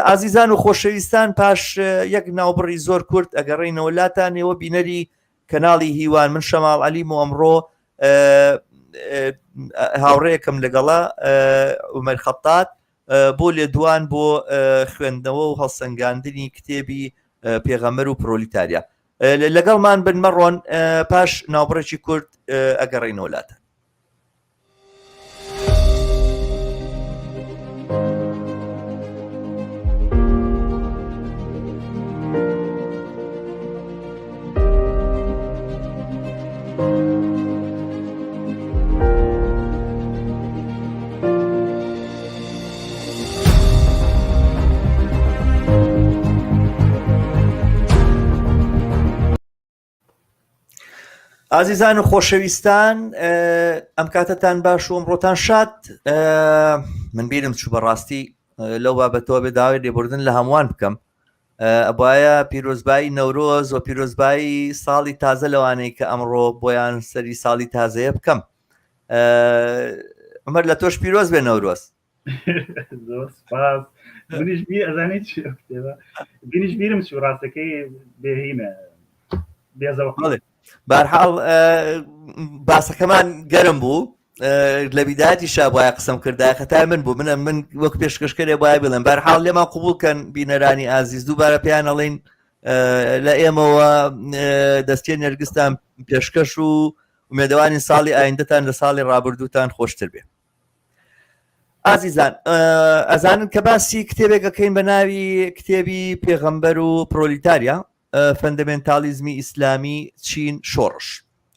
ئازیزان و خۆشەویستان، پاش یەک ناوبڕی زۆر کورت ئەگەڕێینەوە لاتان، ئێوە بینەری کەناڵی هیوان، من شەماڵ عەلیم و ئەمڕۆ هاوڕێکم لەگەڵە عومەر خەتات بۆ لێدوان بۆ خوێندنەوە و هەڵسەنگاندنی کتێبی پێغەمبەر و پرۆلیتاریا. لەگەڵمان بن مەڕۆن، پاش ناوبڕێکی کورت ئەگەڕێینەوە لاتان. ئازیزان و خۆشەویستان ئەم کاتەتان باش و ئەمڕۆتان شاد. من بیرم چوو بەڕاستی لەو بابەتەوە بێ داوای لێبوردن لە هەمووان بکەم. ئەبایە پیرۆزبایی نەورۆز و پیرۆزبایی ساڵی تازە لەوانەی کە ئەمڕۆ بۆیان سەری ساڵی تازەیە بکەم. عمر لە تۆش پیرۆز بێ نەورۆز. زۆر سپاس. منیش بیر ئەزانی چی ئەو کتێبە منیش بیرم چوو ڕاستەکەی بێهینە بێزەوە. بارحاڵ باسەکەمان گەرم بوو لە بیداتی شابایە قسەم کردای خەتای من بوو، منە من وەک پێشکەشکەرێ وایە بڵێم. بارحاڵ لێمان قوبول کەن بینەرانی ئازیز، دووبارە پێیان ئەڵێین لە ئێمەوە دەستێ نێرگستان پێشکەش و ئومێدەوانی ساڵی ئایندەتان لە ساڵی ڕابردووتان خۆشتر بێ. ئازیزان ئەزانن کە باسی کتێبێک ئەکەین بە ناوی کتێبی پێغەمبەر و پرۆلیتاریا، فەندەمێنتالیزمی ئیسلامی چین شۆڕش.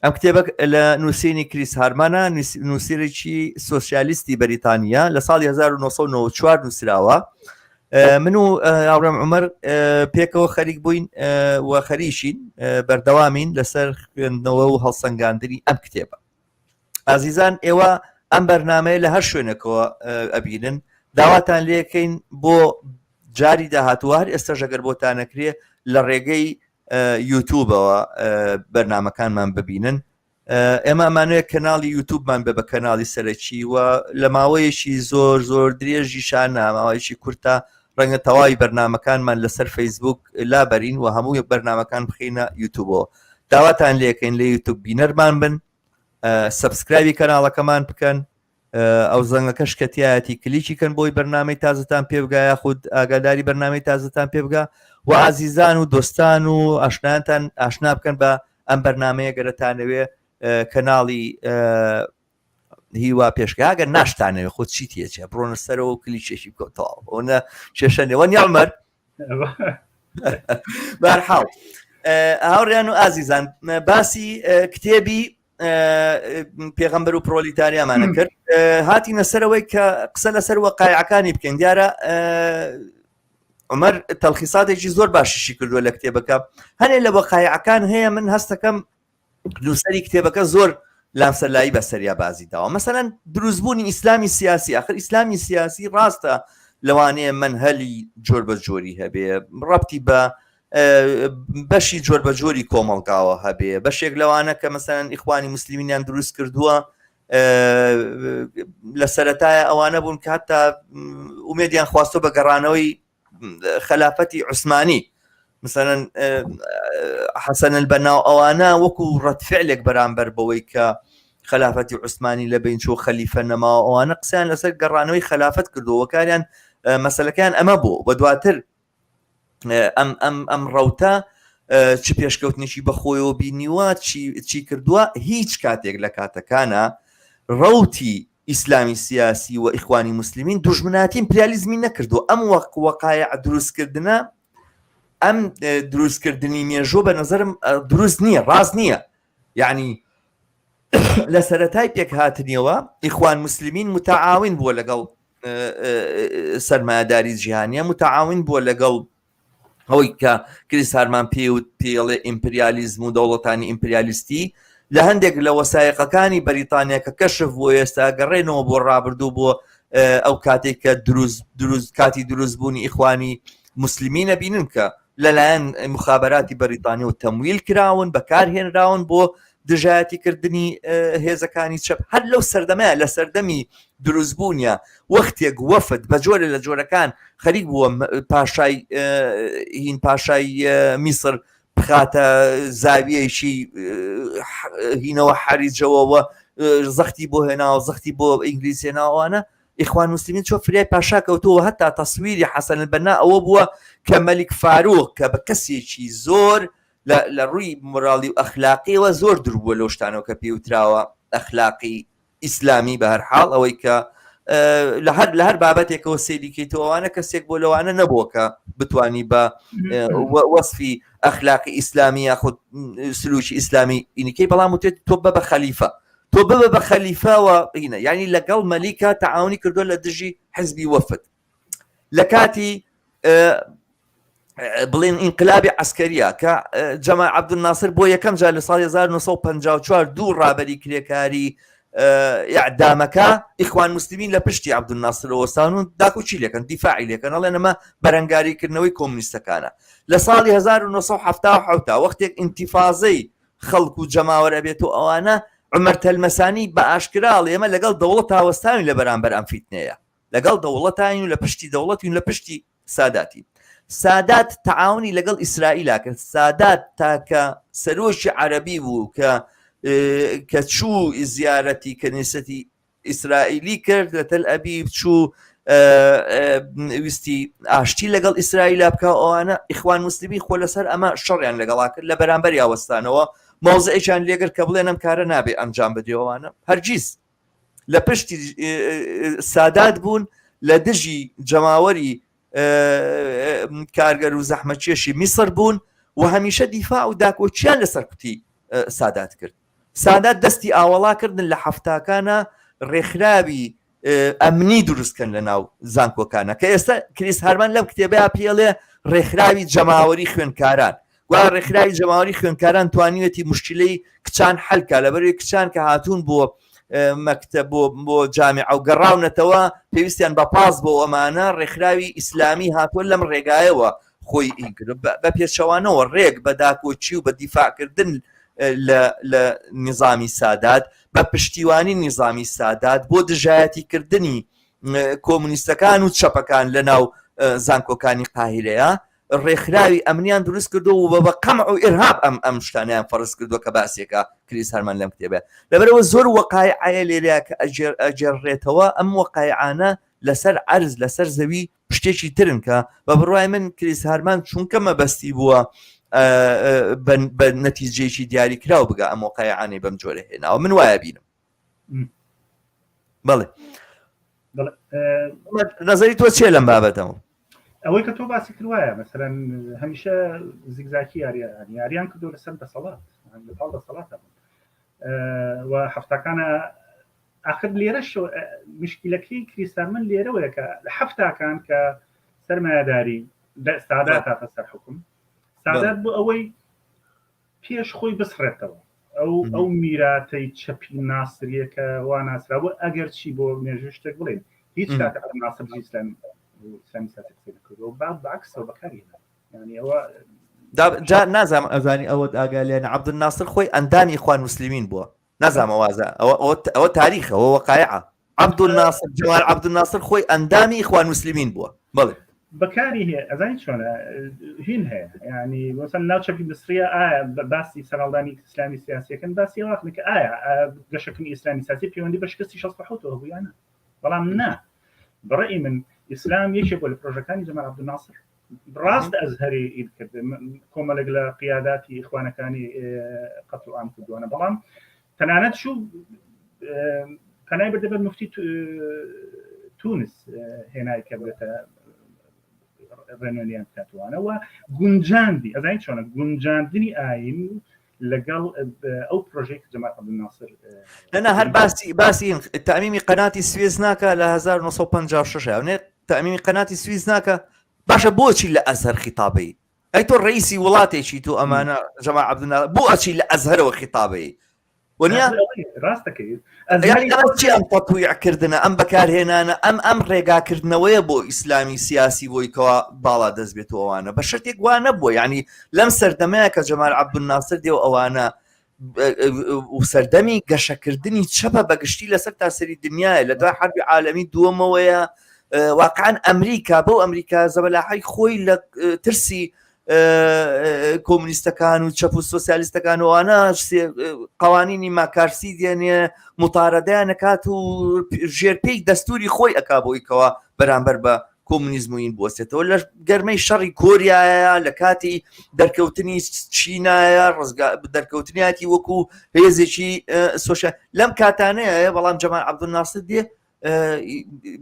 ئەم کتێبە لە نووسینی کریس هارمانە، نووسەرێکی سۆسیالیستی بەریتانیا، لە ساڵی 1994 نووسراوە. من و هاوڕێم عومەر پێکەوە خەریک بووین و خەریکین بەردەوامین لەسەر خوێندنەوە و هەڵسەنگاندنی ئەم کتێبە. ئازیزان ئێوە ئەم بەرنمەیە لە هەر شوێنێکەوە ئەبینن، داواتان لێکەین بۆ جاری داهاتوو هەر ئێستاش ئەگەر بۆتان نەکرێ لە ڕێگەی یوتوبەوە بەرنمەکانمان ببینن. ئێمە ئەمانەیە کەناڵی یوتوبمان بێ بە کەناڵی سەرەکی و لە ماوەیەکی زۆر زۆر درێژی شانە ماوەیەکی کورتە ڕەنگە تەواوی بەرنمەکانمان لەسەر فەیسبوک لابەرین و هەموو بەرنمەکان بخینە یوتوبەوە. داواتان لێکەین لە یوتوب بینەرمان بن، subscribe ی کەناڵەکەمان بکەن. ئەو زەنگەکەش کە تایەتی کلیکی کەن بۆی بەرنامەی تازەتان پێ بگا یاخود ئاگاداری بەرنامەی تازەتان پێ بگا و ئازیزان و دۆستان و ئاشنایانتان ئاشنا بکەن بە ئەم بەرنمەیە گەرەتانەوێ کەناڵی هیوا پێشکە ئەگەر ناشتانەوێ خۆ چی تێچێ بڕۆنە سەرەوە و کلیچێکی بکەوتەوە ئەوە کێشە نێوە نیامەر بارحاڵ هاوڕیان و ئازیزان باسی کتێبی پێغەمبەر و پرۆلیتاریامانە کرد هاتینە سەرەوەی کە قسە لەسەر وەقایعەکانی بکەین دیارە عمر تەلخیساتێکی زۆر باشیشی کردووە لە کتێبەکە هەنێ لە وەقایعەکان هەیە من هەستەکەم نووسەری کتێبەکە زۆر لامسەرلایی بەسەریا بازی داوە مەسەلەن دروستبوونی ئیسلامی سیاسی ئاخر ئیسلامی سیاسی ڕاستە لەوانەیە منهلی جۆر بە جۆری هەبێ ڕەبتی بە بەشی جۆر بە جۆری کۆمەڵگاوە هەبێ بەشێک لەوانە کە مەسەلەن ئیخوانی مسلمینیان دروست کردووە لە سەتایە ئەوانە بوون کە هەتا ئومێدیان خواستۆ بە گەڕانەوەی خەلافەتی عوسمانی مثلەن حەسەن البەنا و ئەوانە وەکو ڕەتفعلێک بەرامبەر بەوەی کە خەلافەتی عوسمانی لە بین چۆ خەلیفە نەماوە ئەوانە قسەیان لەسەر گەڕانەوەی خەلافەت کردووە کاریان مەسلەکەیان ئەمە بوو بە دواتر ئەم ئەم ئەم ڕەوتە چ پێشکەوتنێکی بەخۆیەوە بینیوە چی کردووە هیچ کاتێک لە کاتەکانە ڕەوتی ئیسلامی سیاسی و ئیخوانی موسلمین دوژمنایەتی ئیمپریالیزمی نەکردووە ئەم وەق وەقایع دروستکردنە ئەم دروستکردنی مێژوو بە نظرم دروست نییە ڕاست نییە یعنی لە سەرەتای پێکهاتنیەوە ئیخوان مسلمین متعاون بووە لەگەڵ سەرمایەداری جیهانیە متعاون بووە لەگەڵ ئەوەی کە کریس هارمان پێوت پێڵێ ئیمپریالیزم و دەوڵەتانی ئیمپریالیستی لە هەندێک لە وەسایقەکانی بەریتانیا کە کەشف بۆ ئێستا گەڕێنەوە بۆ ڕابردوو بۆ ئەو کاتێک کە دروست دروست کاتی دروست بوونی ئیخوانی مسلمینە بینن کە لەلایەن مخابراتی بەریتانی و تەمویل کراون بەکارهێنراون بۆ دژایەتی کردنی هێزەکانی چەپ هەر لەو سەردەمەیە لە سەردەمی دروستبوونیە وەختێک وەفد بە جۆرە لە جۆرەکان خەریک بووە پاشای هین پاشای میسر بخاتە زاویەکی هینەوە حەریجەوەوە زەختی بۆ هێناوە زەختی بۆ ئینگلیز هێناوانە ئیخوان مسلمین چۆ فریای پاشا کەوتەوە هەتا تەسویری حەسەن البەنا ئەوە بووە کە مەلیک فاروق کە بە کەسێکی زۆر لە ڕووی مۆراڵی و ئەخلاقیەوە زۆر دوور بووە لەو شتانەوە کە پێوتراوە ئەخلاقی ئیسلامی بە هەر حاڵ ئەوەی کە لە هەر لە هەر بابەتێکەوە سەیری کەیتەوە ئەوانە کەسێک بۆ لەوانە نەبووە کە بتانی بە وەسفی ئەخلاقی ئیسلامی یاخود سلوکی ئیسلامی ئینیکەی بەڵام وتێت تۆ بە بە خەلیفە تۆ ببە بە خەلیفەوە هینە یعنی لەگەڵ مەلیکە تەعاونی کردووە لە دژی حزبی وەفد لە کاتی بڵێن ئینقلابی عسکەریە کە جەمال عەبدولناسر بۆ یەکەم جار لە ساڵی 1954 دوو ڕابەری کرێکاری ئیعدامەکە ئیخوان مسلمین لە پشتی عەبدولناسرەوە وەستان و داکۆکی لێکەن دیفاعی لێکەن ئەڵێن ئەمە بەرەنگاریکردنەوەی کۆمونیستەکانە لە ساڵی 1970 وەختێک ئینتیفازەی خەڵک و جەماوەر ئەبێت و ئەوانە عمر تەلمەسانی بە ئاشکرا ئەڵێ ئێمە لەگەڵ دەوڵەت تاوەستاوین لە بەرامبەر ئەم فیتنەیە لەگەڵ دەوڵەتاین و لە پشتی دەوڵەتین لە پشتی ساداتی سادات تەعاونی لەگەڵ ئیسرائیلا کرد سادات تاکە سەرۆکی عەرەبی بوو کە کە چوو زیارەتی کەنیسەتی ئیسرائیلی کرد لە تەل ئەبیب چوو ویستی ئاشتی لەگەڵ ئیسرائیلا بکە ئەوانە ئیخوان مسلمی خۆ لەسەر ئەمە شەڕیان لەگەڵا کرد لە بەرامبەر یاوەستانەوە مەوزعێکیان لێگر کە بڵێن ئەم کارە نابێ ئەنجام بدرێ هەرگیز لە پشتی سادات بوون لە دژی جەماوەری کارگەر و زەحمەتکێشی میسر بوون و هەمیشە دیفاع و داکۆکیان لە سەرکوتی سادات کرد سادات دەستی ئاوەڵا کردن لە هەفتاکانە ڕێکخراوی ئەمنی دروستکەن لە ناو زانکۆکانە کە ئێستا کریس هارمان لەم کتێبەیە پێڵێ ڕێکخراوی جەماوەری خوێندکاران گوایە ڕێکخراوی جەماوەری خوێندکاران توانیوێتی مشکلەی کچان حەلکا لەبەرەوەی کچان کە هاتوون بۆ مەکتەب بۆ بۆ جامیعە و گەڕاونەتەوە پێویستیان بە پاس بۆ ئەمانە ڕێکخراوی ئیسلامی هاتووە لەم ڕێگایەوە خۆی بە پێچەوانەوە ڕێک بە داکۆکی و بە دیفاعکردن لە نیزامی سادات بە پشتیوانی نیزامی سادات بۆ دژایەتیکردنی کۆمونیستەکان و چەپەکان لە ناو زانکۆکانی قاهیرەیە. ڕێکخراوی ئەمنیان دروست کردو و بە قەمع و ئیرهاب ئەم ئەم شتانیان فەرز کردووە کە باسێکە کریس هەرمان لەم کتێبە. لەبەرئەوە زۆر وەقایعەیە لێرەیە کە ئەگێڕرێتەوە، ئەم وەقایعانە لەسەر عەرز لەسەر زەوی شتێکی ترن کە بە بڕوای من کریس هارمان چونکە مەبەستی بووە بە نەتیجەیەکی دیاریکراو بگا ئەم وەقایعانەی بەم جۆرە هێناوە من وایە بینم. بەڵێ نظری تۆ چیە لەم بابەتەوە؟ ئەوەی کە تۆ باسی کرد وایە مەسەلەن هەمیشە زیگزاکی یاریان یاریان کردو لەسەر دەسەڵات لە پاڵ دەسەڵاتە بوون و هەفتاکانە ئاخر لێرەش مشکلەکەی کریستان من لێرەوەیە کە لە هەفتاکان کە سەرمایەداری سادات هاتە سەر حکوم سادات بۆ ئەوەی پێش خۆی بسڕێتەوە ئەو ئەو میراتەی چەپی ناسریە کە وا ناسرابوو ئەگەر چی بۆ مێژوو شتێک بڵێن هیچ کات عەرەب ناسر دژی ئیسلامی ئیسلامی سیاسی قسەی نەکردووە با بەعکسەوە بەکاری هێنا یعنی ئەوە جا نازانم ئەزانی ئەوەت ئاگا لێنە عەبدولناسر خۆی ئەندامی ئیخوان موسلمین بووە نازانم ئەوازە ئەوە ئەوە تاریخە ئەوە وەقایعە عەبدولناسر جەمال عەبدولناسر خۆی ئەندامی ئیخوان موسلمین بووە بەڵێ. بەکاری هەیە ئەزانی چۆنە هین هەیە ینی وەسەن ناو چەپی مسریە ئایا باسی سەرهەڵدانی ئیسلامی سیاسیەکەن باسی ئەوە کە ئایا گەشەکردنی ئیسلامی سیاسی پەیوەندی بە شکستی 67 هەبوو یان نا بەڵام نا بەڕێی من ئیسلام یەکێک بوو لە پرۆژەکانی جەمال عەبدولناسر ڕاست ئەزهەری کرد کۆمەڵێک لە قیاداتی ئیخوانەکانی قەتڵ عام کردووانە بەڵام تەنانەت شو پەنای بردە بەر مفتی تونس هێنای کە بێتە ڕێنوێنیان بکاتوانە و گونجاندی ئەزانی چۆنە گونجاندنی ئاین لەگەڵ ئەو پرۆژەی کە جەمال عەبدولناسر نەنا هەر باسی باسی تامیمی قەناتی سوێس ناکە لە 1956 نێ تامیمی قەناتی سویس ناکە باشە بۆچی لە ئەزهەر خیتابەی ئەی تۆ ڕئیسی وڵاتێکی تۆ ئەمانە جەمال عەبدولناسر بۆ ئەچی لە ئەزهەرەوە خیتابەی وەنیە ڕاستەکەی چی ئەم تەتویعکردنە ئەم بەکارهێنانە ئەم ئەم ڕێگاکردنەوەیە بۆ ئیسلامی سیاسی بۆی کەوا باڵا دەست بێت و ئەوانە بە شەرتێک وا نەبووە یعنی لەم سەردەمەیە کە جەمال عەبدولناسر دێ و ئەوانە و سەردەمی گەشەکردنی چەپە بەگشتی لەسەر تاسەری دنیاە لە دوای حربی عالەمی دووەمەوەیە واقعا ئەمریکا بەو ئەمریکا زەبەلاحی خۆی لە ترسی کۆمونیستەکان و چەپ و سۆسیالیستەکان وانە قوانینی ماکارسی دێنێ متارەدەیان نەکات و ژێرپێی دەستوری خۆی ئەک بۆی کەوا بەرامبەر بە کۆمونیزم و این بوەستێتەوە لە گەرمەی شەڕی کۆریایە لە کاتی دەرکەوتنی چینایە ڕزگا دەرکەوتنیاتی وەکو هێزێکی سۆشیا لەم کاتانەیە بەڵام جەمال عەبدولناسر دێ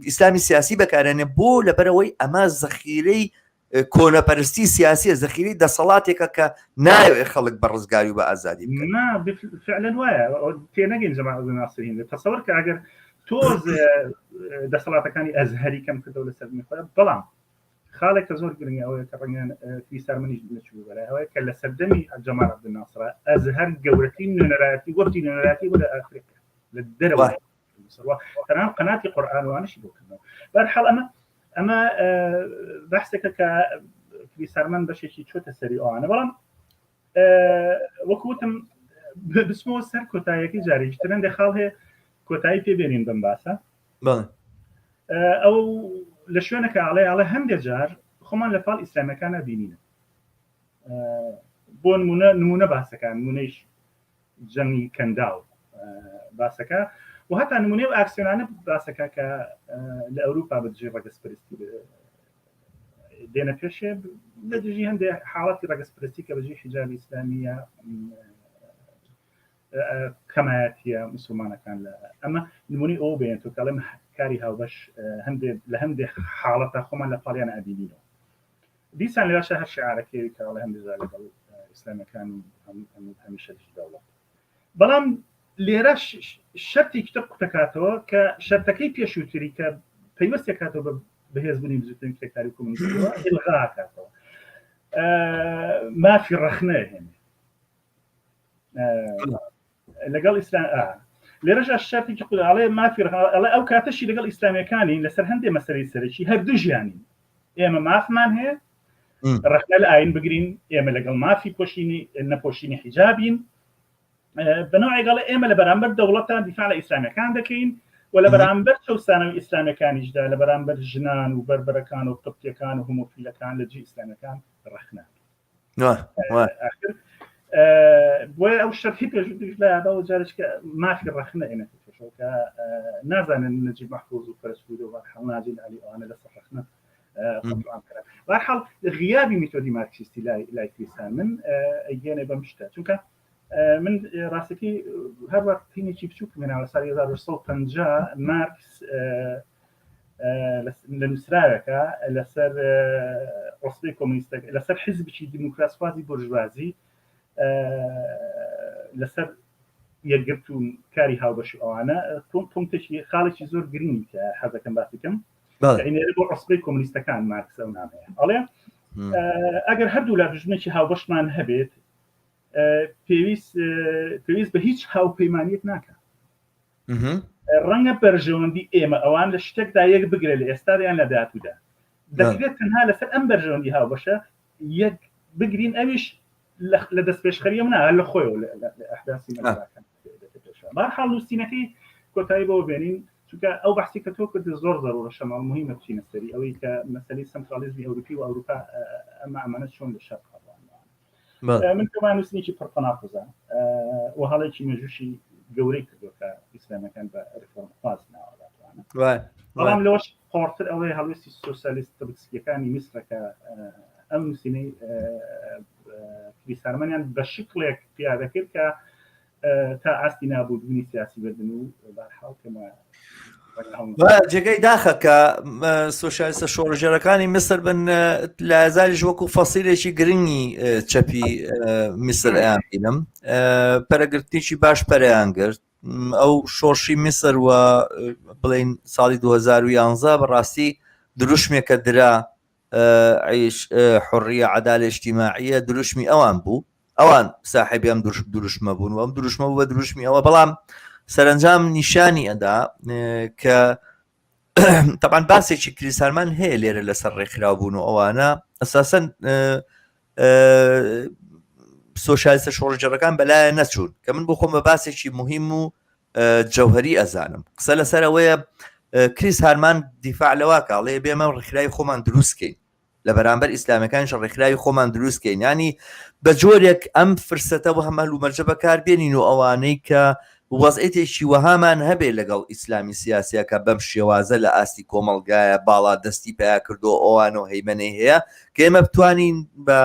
ئیسلامی سیاسی بەکارێنێ بۆ لەبەرەوەی ئەمە زەخیرەی کۆنەپەرستی سیاسیە زەخیرەی دەسەڵاتێکە کە نایەوێ خەڵک بە ڕزگاری و بە ئازادی بکەن. نا فعلا وایە تێنەگەین جەمال عەبدولناسر هیندە تەسەوەر کە ئەگەر تۆز دەسەڵاتەکانی ئەزهەری کەم کردەوە لە سەردەمی خۆیان بەڵام خاڵێک کە زۆر گرنگە ئەوەیە کە ڕەنگە کریستار منیش نەچوو بەلای ئەوەیە کە لە سەردەمی جەمال عەبدولناسرا ئەزهەر گەورەترین نوێنەرایەتی وەفدی نوێنەرایەتی بۆ لە ئەفریقیا لە دەرەوە تەنان قەناتی قورئان وانشی بۆ کردنەوە بەرحاڵ ئەمە ئەمە بەحسێکە کە کریسارمەن بەشێکی چۆتە سەری ئەوانە بەڵام وەکو وتم بچمەوە سەر کۆتاییەکەی جارێکی تر هەندێک خاڵ هەیە کۆتایی پێ بێنین بەم باسە ئەو لە شوێنەکە ئاڵێ ئاڵێ هەندێک جار خۆمان لە پاڵ ئیسلامەکانە بینینە بۆ نمونە نمونە باسەکان نمونەیش جەنگی کەنداو باسەکە و هەتا نمونەی و ئاکسیۆنانە باسەکە کە لە ئەوروپا بە دژی ڕەگەزپەرستی دێنە پێشێ لە دژی هەندێک حاڵەتی ڕەگەزپەرستی کە بەجی حیجابی ئیسلامیە کەمایەتیە مسلمانەکان لە ئەمە نمونەی ئەو بێن تۆ کەڵێم کاری هاوبەش هەندێک لە هەندێک حاڵەتە خۆمان لە پاڵیان ئەبینینەوە دیسان لێرەشە هەر شعارەکەی کە ئەڵێ هەندێک جار لەگەڵ ئیسلامەکان هەمیشە دژی دەوڵەت بەڵام لێرە شەرتێکی تر قوتەکاتەوە کە شەرتەکەی پێشووتری کە پەیوەستێکاتەوە بە بەهێزبوونی بزوتنەوەی کرێکاری و کۆمۆنیستیەوە ئیلغاکاتەوە مافی ڕەخنە هێنێ لەگەڵ ئیسلام لێرەشا شەرتێکی قوت ئەڵێ مافی ئەڵێ ئەو کاتەشی لەگەڵ ئیسلامیەکانین لەسەر هەندێ مەسەلەی سەرەکی هەر دژیانین ئێمە مافمان هەیە ڕەخنە لە ئاین بگرین ئێمە لەگەڵ مافی پۆشینی نەپۆشینی حیجابین بەنەوەگەڵ ئێمە لە بەرامبەر دەوڵەتان دیفاع لە ئیسلامیەکان دەکەین و و لە بەرامبەر چەوسانەوەی ئیسلامیەکانیشدا لە بەرامبەر ژنان و بەربەرەکان و قبتیەکان و هۆمۆفیلەکان لە جی ئیسلامیەکان ڕەخنە بۆیە ئەو شەرحی پێشووتریش لە یادەوە جارێکە مافی ڕەخنە ئێنە پێشەوە کە نازانن نەجیب مەحفوظ و فەرەسوود و بەرحاڵ ناجی عەلی ئەوانە لەسەر ڕەخنە بەرحاڵ غیابی میتۆدی مارکسیستی لای لای کریسان من ئەگەێنێ بەم شتە چونکە من ڕاستەکەی هەر وەخت تینێکی بچووک مناوە ساڵی 1950 مارکس لە نووسراوێکە لەسەر عوسبەی کۆمۆنیستەکە لەسەر حیزبی دیموکراسخوازی بۆرژوازی لەسەر یەکگرتوون کاری هاوبەش و ئەوانە پونکتێکی خاڵێکی زۆر گرنگی کە حەزەکەم باسی بکەم بۆ عوسبەی کۆمۆنیستەکان مارکس ئەو نامەیە ئەڵێ ئەگەر هەردوو لا دوژمنێکی هاوبەشمان هەبێت پێویست پێویست بە هیچ هاوپەیمانیەک ناکە ڕەنگە بەرژەوەندی ئێمە ئەوان لە شتێکدا یەک بگرێت لە ئێستا یان لە داهاتوودا دەکرێت تەنها لەسەر ئەم بەرژەوەندی هاوبەشە یەک بگرین ئەویش لە دەستپێشخەری ئەم نا لە خۆیەوە لە ئەحداسی بەهەرحاڵ نووسینەکەی کۆتایی بەوە بێنین چونکە ئەو بەحسی کە تۆ کرد زۆر زەرورە شەماڵ مهمە بچینە سەری ئەوەی کە مەسەلەی سەنترالیزمی ئەوروپی و ئەوروپا ئەمە ئەمانە چۆن لە شەرق من پێمان نووسینێکی پڕ تەناقوزە و هەڵێکی مێژووشی گەورەی کردووە کە ئیسلامەکان بە ڕیفۆرمخواز ناوەداتوانە بەڵام لەوەش قۆڕتر ئەوەی هەڵوێستی سۆسیالیست ترۆتسکیەکانی میسرە کە ئەم نووسینەی کریسارمەنیان بە شکڵێک پیادە کرد کە تا ئاستی نابودبوونی سیاسی بردن و بەرحاڵ پێم وایە جێگەی داخە کە سۆسیالیستە شۆڕژێرەکانی میسر بن لایەزاریش وەکو فەسیلێکی گرنگی چەپی میسر ئەیان بینم پەرەگرتنێکی باش پەریان گرت ئەو شۆڕشی میسر و بڵین ساڵی 2011 بەڕاستی دروشمێکە درا عیش حڕیە عدالە اجتماعیە دروشمی ئەوان بوو ئەوان ساحێبی ئەم دروشمە بوون و ئەم دروشمە بوو بە دروشمی ئەوە بەڵام سەرنجام نیشانی ئەدا کە تەبان باسێکی کریسارمان هەیە لێرە لەسەر ڕێکخراو بوون و ئەوانە ئەساسەن سۆشیالیستە شۆڕشگێڕەکان بەلایە نەچوون کە من بۆ خۆم بە باسێکی مهم و جەوهری ئەزانم قسە لەسەر ئەوەیە کریس هارمان دیفاع لەوا کاڵێ بێمە ڕێکخراوی خۆمان دروستکەین لە بەرامبەر ئیسلامەکانیش ڕێکخراوی خۆمان دروستکەین ینی بە جۆرێک ئەم فرسەتە و هەمە هەلومەرجە بەکاربێنین و ئەوانەی کە وەزعێتێکی وەهامان هەبێ لەگەڵ ئیسلامی سیاسیەکە بەم شێوازە لە ئاستی کۆمەڵگایە باڵا دەستی پیا کردو ئەوان و هەیمەنەی هەیە کە ئێمە بتوانین بە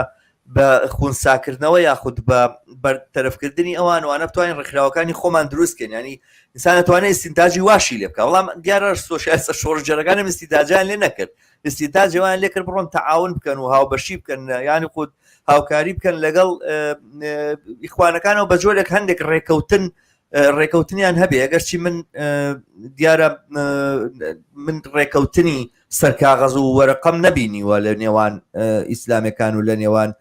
بە خونساکردنەوە یاخود بە بەرتەرەفکردنی ئەوان وانە بتوانین ڕێکخراوەکانی خۆمان دروستکەین ینی ئینسان دەتوانێت ئیستینتاجی واشی لێ بکە بەڵام دیارە سۆشیالیستە شۆڕشگێڕەکانم ئیستینتاجیان لێ نەکرد ئیستینتاجی وایان لێ کرد بڕۆن تەعاون بکەن و هاوبەشی بکەن یانی خود هاوکاری بکەن لەگەڵ ئیخوانەکانەوە بە جۆرێک هەندێک ڕێکەوتن ڕێکەوتنیان هەبێ ئەگەرچی من دیارە من ڕێکەوتنی سەر کاغەز و وەرەقەم نەبینیوە لە نێوان ئیسلامەکان و لە نێوان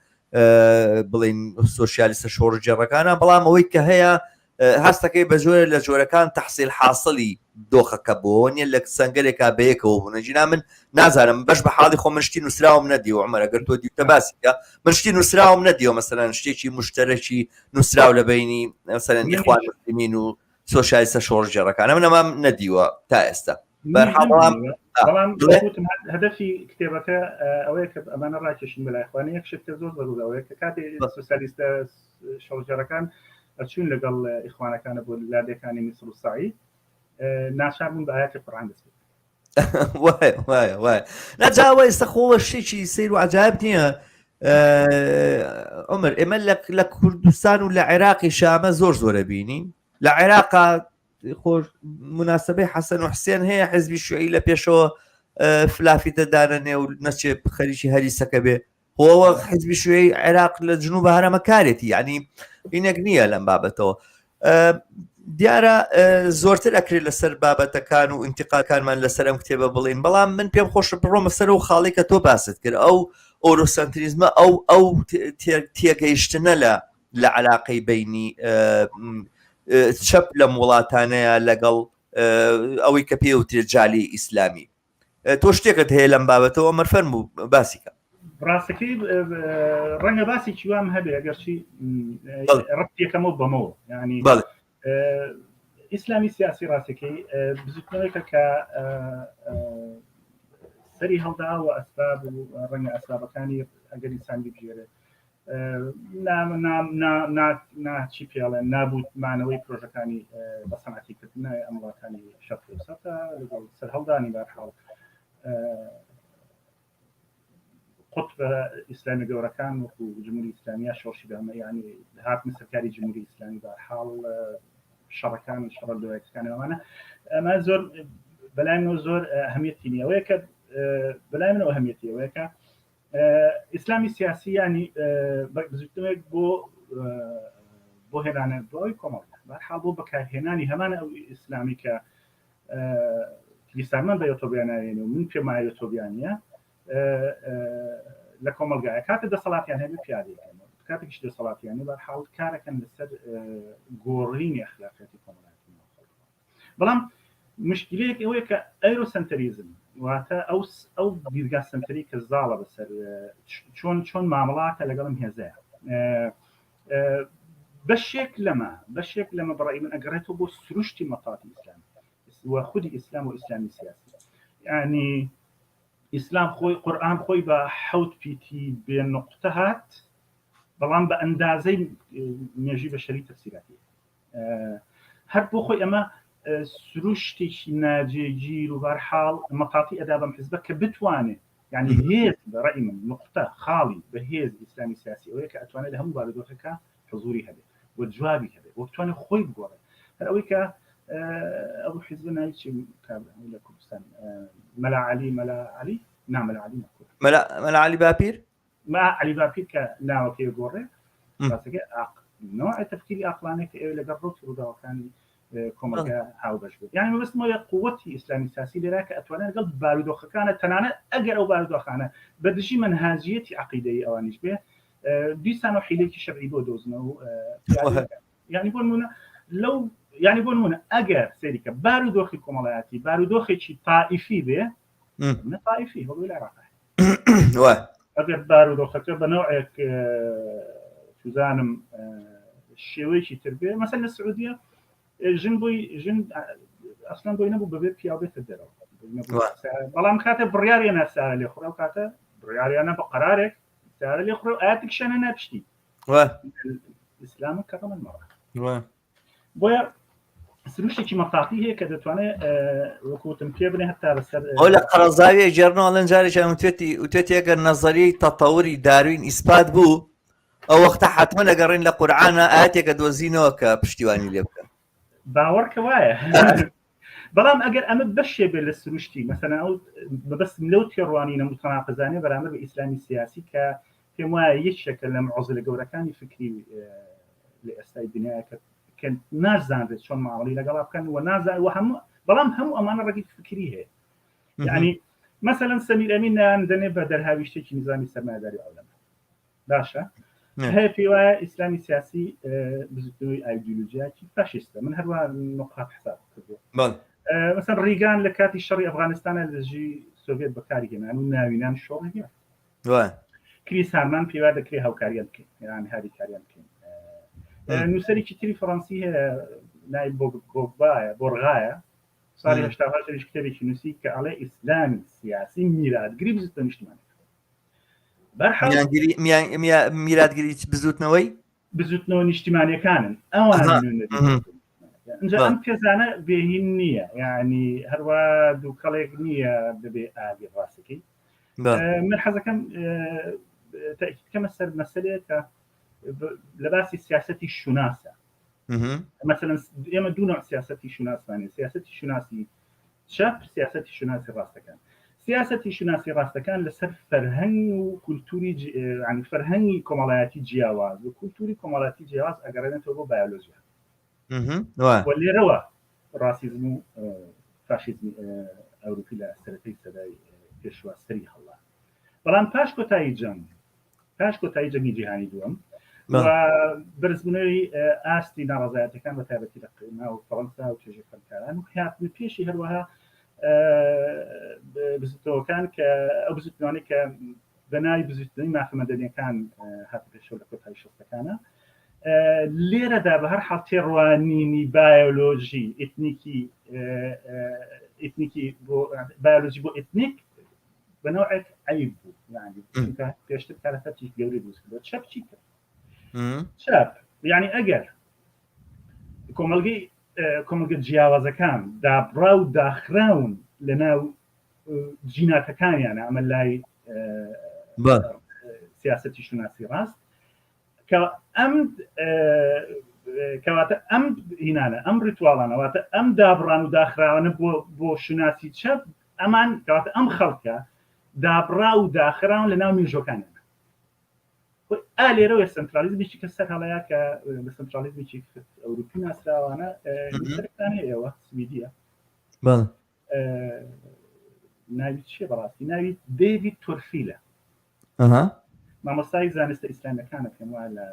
بڵین سۆسیالیستە شۆڕژێڕەکانە بەڵام ئەوەی کە هەیە هەستەکەی بە جۆرە لە جۆرەکان تەحسیل حاصلی دۆخەکە بۆ نیە لە سنگەرێکا بەیەکەوە بوون ژینا من نازانم بەش بە حاڵی خۆ من شتی نووسراوم نەدی و عمرە گەر تۆ دیتە باسیکە من شتی نووسراوم نەدیوە مەسەلەن شتێکی مشتەرەکی نووسراو لە بینی مەسەلەن ئیخوان مسلمین و سۆسیالیستە شۆڕشگێڕەکانە من ئەمەم نەدیوە تا ئێستا بەرحاڵ بەڵام بەڵام وتم هەدەفی کتێبەکە ئەوەیە کە ئەمانە ڕاکێشن بەلای خوانە یەک شت کە زۆر زەرورە ئەوەیە کە کاتێ سۆسیالیستە شۆڕشگێڕەکان ئەچوون لەگەڵ ئیخوانەکانە بۆ لادێکانی میسر و سەعید ناچار بوون بە ئاەتی قورئان دەست پێ وایە وایە وایە نەجاوە ئێستا خۆوە شتێکی سیر و عجایب نییە عمر ئێمە لە کوردستان و لە عێراقی شامە زۆر زۆرە بینین لە عێراقا خۆش مناسبەی حەسەن و حسێن هەیە حزبی شوعی لە پێشەوە فلافی دەدانە نێو نەچێ خەریکی هەریسەکە بێ خۆوە حزبی شوێی عێراق لە جنوب هەرەمە کارێتی یعنی ئینێک نییە لەم بابەتەوە دیارە زۆرتر ئەکرێت لەسەر بابەتەکان و انتقاکانمان لەسەر ئەم کتێبە بڵین بەڵام من پێم خۆشە بڕۆمە سەر و خاڵی کە تۆ باست کرد ئەو ئۆرۆسەنتریزمە ئەو ئەو تێگەیشتنە لە لە علاقەی بینی چەپ لەم وڵاتانەیە لەگەڵ ئەوەی کە پێوترێت جالی ئیسلامی تۆ شتێکت هەیە لەم بابەتەوە مەر فەرموو باسی کە. ڕاستەکەی ڕەنگە باسێکی وام هەبێ ئەگەرچی ڕەبتیەکەمەوە بەمەوە یعنی. ئیسلامی سیاسی ڕاستەکەی بزوتنەوەیکە کە سەری هەڵدا و ئەسباب و ڕەنگە ئەسبابەکانی ئەگەر ئینسان ببژێرێت ناچی پێڵێن نابوت مانەوەی پرۆژەکانی بە سەنعەتیکردن ئەم وڵاتانی شەرق ئەوسەتە لەگەڵ سەرهەڵدانی بارحاڵ قوتبە ئیسلامی گەورەکان وەکو جمهوری ئیسلامیە شۆڕشی بەمە یعنی هاتنە سەرکاری جمهوری ئیسلامی بەرحاڵ شەڕەکان شەڕە دوایەکان ئەوانە ئەمە زۆر بەلای منەوە زۆر ئەهمیەتی نییە ئەوەیە کە بەلای منەوە ئەهمیەتی ئەوەیە کە ئیسلامی سیاسی ینی بزوتنەوەیەک بۆ بۆ هێنانە دوای کۆمەڵگە بەرحاڵ بۆ بەکارهێنانی هەمان ئەو ئیسلامی کە کریستانمان بە یۆتۆبیا ناوێنێ و من پێم وایە یۆتۆبیا نییە لە کۆمەلگایە کاتە دەسەڵاتیان هەبێ پیادەکەن کاتێکیش دەسەڵاتیان بە حاڵ کارەکەن لەسەر گۆڕینی ئەخلاقیاتی کۆمەڵایەتی بەڵام مشکلەیەک ئەوەیە کە ئەیرۆسەنتەریزم واتە ئەو ئەو دیدگا سەنتەری کە زاڵە بەسەر چۆن چۆن مامەڵاکە لەگەڵم هێزەیە بەشێک لەمە بەشێک لەمە بەڕای من ئەگەڕێتەوە بۆ سروشتی مەتاتی ئیسلام و خودی ئیسلام و ئیسلامی سیاسی ینی ئیسلام خۆی قورآن خۆی بە حەوت پیتی بێ نقطە هات بەڵام بە ئەندازەی مێژی بەشەری تەفسیراتی هەر بۆ خۆی ئەمە سروشتێکی ناجێگیر و بەرحاڵ مەتاتی ئەدا بەم حزبە کە بتوانێت یعنی هێز بە ڕەئی من نقطە خاڵی بەهێز ئیسلامی سیاسی ئەوەیە کە ئەتوانێت لە هەموو بارودۆخێکا حزوری هەبێت و جوابی هەبێت و بتوانێت خۆی بگۆڕێت هەر ئەوەی کە ئەو حزب ناوی چی لە کوردستان مەلا عەلی مەلا عەلی نا مەلا عەلی نەکورد مەلا عەلی باپیر ما عەلی باپیر کە ناوەکەی گۆڕێ ڕاستەکەی ئاق نوع تفکیری ئاقلانەی کە ئێوە لەگەڵ ڕوتی ڕووداوەکانی کۆمەڵگە هاوبەش بێت یعنی مەبەستم ئەوەیە قوتی ئیسلامی سیاسی لێرە کە ئەتوانێت لەگەڵ بارودۆخەکانە تەنانەت ئەگەر ئەو بارودۆخانە بە دژی مەنهاجیەتی عەقیدەیی ئەوانیش بێ دیسان و حیلێکی شەرعی بۆ دۆزنەوە یعنی بۆ نمونە لەو یعنی بۆ نمونە ئەگەر سەیریکە بارودۆخی کۆمەڵایەتی بارودۆخێکی تائیفی بێ نە تائیفی هەڵوی لە عێراق ئەگەر بارودۆخەکە بە نەوعێک سوزانم شێوەیەکی تر بێ مەسەل لە سعودیە ژن بۆی ژن ئەسلەن بۆی نەبوو بەبێ پیاو بێتە دەرەوە بەڵام کاتە بڕیاریانە سارە لێ خڕ کاتە بڕیاریانە بە قرارێک سارە لێ خڕ ئاەتێکشانە ناپشتی ئیسلام کەڕەمە مەڕە بۆیە سروشتێکی مەتاقی هەیە کە دەتوانێت وەکوتم پێ بنێ هەتا بەسەر ئەو لە قەرەزاویە جێرنەوە ئەڵێن جارێکیان وتێتی وتێتی ئەگەر نەزەریەی تەتەوری داروین ئیسپات بوو ئەو وەختە حتمما لەگەڕین لە قورعانە ئاەتێکە دۆزینەوە کە پشتیوانی لێ بکەن باوەڕ کە وایە بەڵام ئەگەر ئەمە بەشێ بێت لە سروشتی مەسەلەن ئەو مەبەستم لەو تێڕوانینە متناقزانە بەرامبەر بە ئیسلامی سیاسی کە پێم وایە یەکێکە لە معزلە گەورەکانی فکری لە ئێستای دنیا کە کە نازانرێت چۆن مامەڵی لەگەڵا بکەن و نازان و هەموو بەڵام هەموو ئەمانە ڕەگی فکری هەیە یعنی مثلا سەمیر ئەمین نان دەنێ بە دەرهاویشتێکی نظامی سەرمایەداری عەولەمە باشە هەیە پێی وایە ئیسلامی سیاسی بزوتنەوەی ئایدیۆلۆژیاکی فاشیستە من هەروە نقاط حساب کردو مەسەن ڕیگان لە کاتی شەڕی ئەفغانستانە لە دژی سۆڤێت بەکاری هێنان و ناوینان شۆڕی کریس هارمان پێی وا دەکرێت هاوکاریان بکەین یان هاریکاریان بکەین نووسەرێکی تری فەڕەنسی هەیە ناوی بۆگبایە بۆرغایە ساڵی هەشتا هەشت کتێبێکی نووسی کە ئەڵێ ئیسلامی سیاسی میراتگری بزوتنەوە نیشتمانەکە میراتگری بزوتنەوەی بزوتنەوە نیشتیمانەکانن ئەوان ئەنجا ئەم تێزانە بێهین نییە یعنی هەروە دووکەڵێک نییە ببێ ئاگی ڕاستەکەی من حەزەکەم تاکید کەمە سەر مەسلەیە کە لە باسی سیاستی شوناسە مثلا ئێمە دوو نوع سیاستی شوناسمانێ سیاستی شوناسی چەپ سیاستی شوناسی ڕاستەکان سیاستی شوناسی ڕاستەکان لەسەر فەرهەنگ و کولتوری ینی فەرهەنگی کۆمەڵایەتی جیاواز و کولتوری کۆمەڵاتی جیاواز ئەگەڕێنێتەوە بۆ بایۆلۆژیا و لێرەوە ڕاسیزم و فاشیزمی ئەوروپی لە سەرەتای سەدای پێشوە سەری هەڵدا بەڵام پاش کۆتایی جەنگ پاش کۆتایی جەنگی جیهانی دووەم بەرزبوونەوەی ئاستی ناڕزایەتەکان بە تایبەتی لە ناو فەڕەنسا و توێژی خوێندکاران و هاتنە پێشی هەروەها بزوتنەوەکان کە ئەو بزوتنەوەی کە بە ناوی بزوتنەوەی مافە مەدەنیەکان هاتە پێشەوە لە کۆتایی شەستەکانە. لێرەدا بە هەر حاڵ تێڕوانینی بایۆلۆژی ئیتنیکی ئیتنیکی بۆ بایۆلۆژی بۆ ئیتنیک بە نەوعێک عەیب بوو یعنی چونکە پێشتر کارەساتێکی گەورەی دروست کردووە. چەپ چی کرد؟ چەپ یعنی ئەگەر کۆمەڵگەی کۆمەڵگە جیاوازەکان دابڕا و داخراون لە ناو جیناتەکانیانە ئەمە لای سیاستی شوناسی ڕاست کە ئەم کەواتە ئەم هینانە ئەم ڕیتواڵانە واتە ئەم دابڕان و داخراوانە بۆ بۆ شوناسی چەپ ئەمان کەواتە ئەم خەڵکە دابڕا و داخراون لە ناو مێژۆکانیان ئا لێرەوە سنترالیزمێکی کە سەر هەڵەیە کە بە سنترالیزمێکی ئەوروپی ناسراوانە سەرەکان ئێوە سویدیە ناوی چیە بەڕاستی ناوی دەیڤید تۆرفیلە مامۆستای زانستە ئیسلامیەکانە پێم وایە لە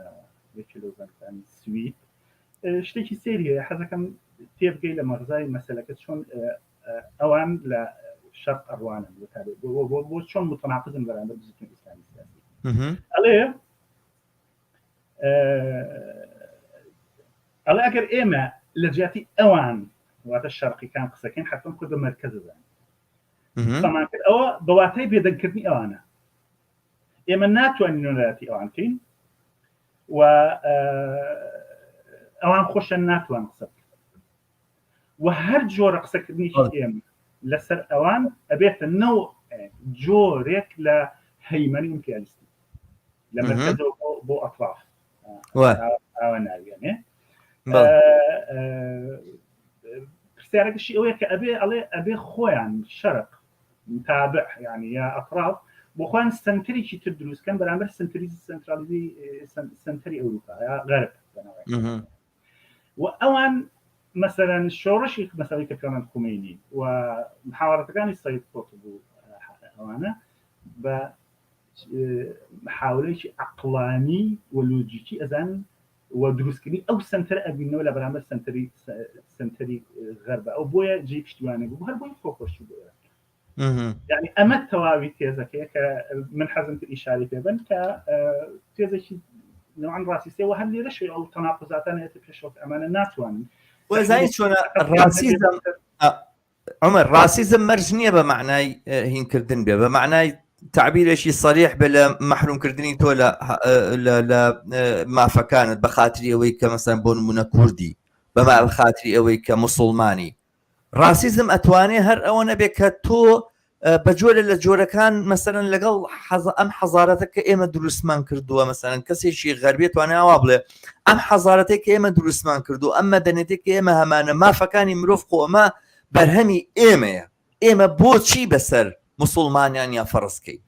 یەکێ لەو زانستانی سوید شتێکی سەیری هەیە حەزەکەم تێبگەی لە مەغزای مەسەلەکە چۆن ئەوان لە شەرق ئەڕوانن بۆ چۆن متەناقزن بەرامبەر بزوتنەوەی ئیسلامی سیاسی ئەڵێ ئەڵێ ئەگەر ئێمە لە جیاتی ئەوان واتە شەرقیکان قسەکەین حتمما خۆی بە مەرکەز دەزانین قسەمان کرد ئەوە بە واتای بێدەنگکردنی ئەوانە ئێمە ناتوانین نوێنەرایەتی ئەوان بکەین و ئەوان خۆشیان ناتوان قسە بکەن و هەر جۆرە قسەکردنێکی ئێمە لەسەر ئەوان ئەبێتە نەو جۆرێک لە هەیمەنی ئیمپریالیستی لە مەرکەزەوە بۆ ئەطراف ئاوا ناویانێ پرسیارەکەشی ئەوەیە کە ئەبێ ئەڵێ ئەبێ خۆیان شەرق تابع یعنی یا ئەطراف بۆ خۆیان سنتەرێکی تر دروستکەن بەرامبەر سنتەری سنترالیزی سنتەری ئەوروپا یا غەرب و ئەوان مەسەرەن شۆڕشی مەسەڵی کە پێڵەن خومینی و محاوەرەتەکانی سەید قوتب و ئەوانە بە محاولەیەکی عەقڵانی و لۆجیکی ئەزانن و دروستکردنی ئەو سەنتەرە ئەبیننەوە لە بەرامبەر سەنتەری سەنتەری غەربە ئەو بۆیە جێی پشتیوانی بوو هەر بۆی خۆخۆشی بۆ ئێران یعنی ئەمە تەواوی تێزەکەیە کە من حەزم کرد ئیشاری پێ بن کە تێزێکی نوعا ڕاستیسیە و هەر لێرەش ئەو تەناقوزاتانە هێتە پێشەوە کە ئەمانە ناتوانن وەزانی چۆنە ڕاستیزم عمر ڕاسیزم مەرج نییە بە معنای هینکردن بێ بە معنای تعبیرێکی سەریح بێ لە مەحرومکردنی تۆ لە لە مافەکانت بە خاتری ئەوەی کە مەسەن بۆ نمونە کوردی بە خاتری ئەوەی کە مسلمانی ڕاسیزم ئەتوانێ هەر ئەوە نەبێ کە تۆ بە جۆرە لە جۆرەکان مەسەرەن لەگەڵ حەز ئەم حەزارەتە کە ئێمە دروستمان کردووە مەسەرەن کەسێکی غەربێت توانێ ئاوا بڵێ ئەم حەزارەتێک کە ئێمە دروستمان کردو ئەم مەدەنێتێک کە ئێمە هەمانە مافەکانی مرۆڤ خۆ ئەمە بەرهەمی ئێمەیە ئێمە بۆچی بەسەر مسلمانیان یا فەرزکەین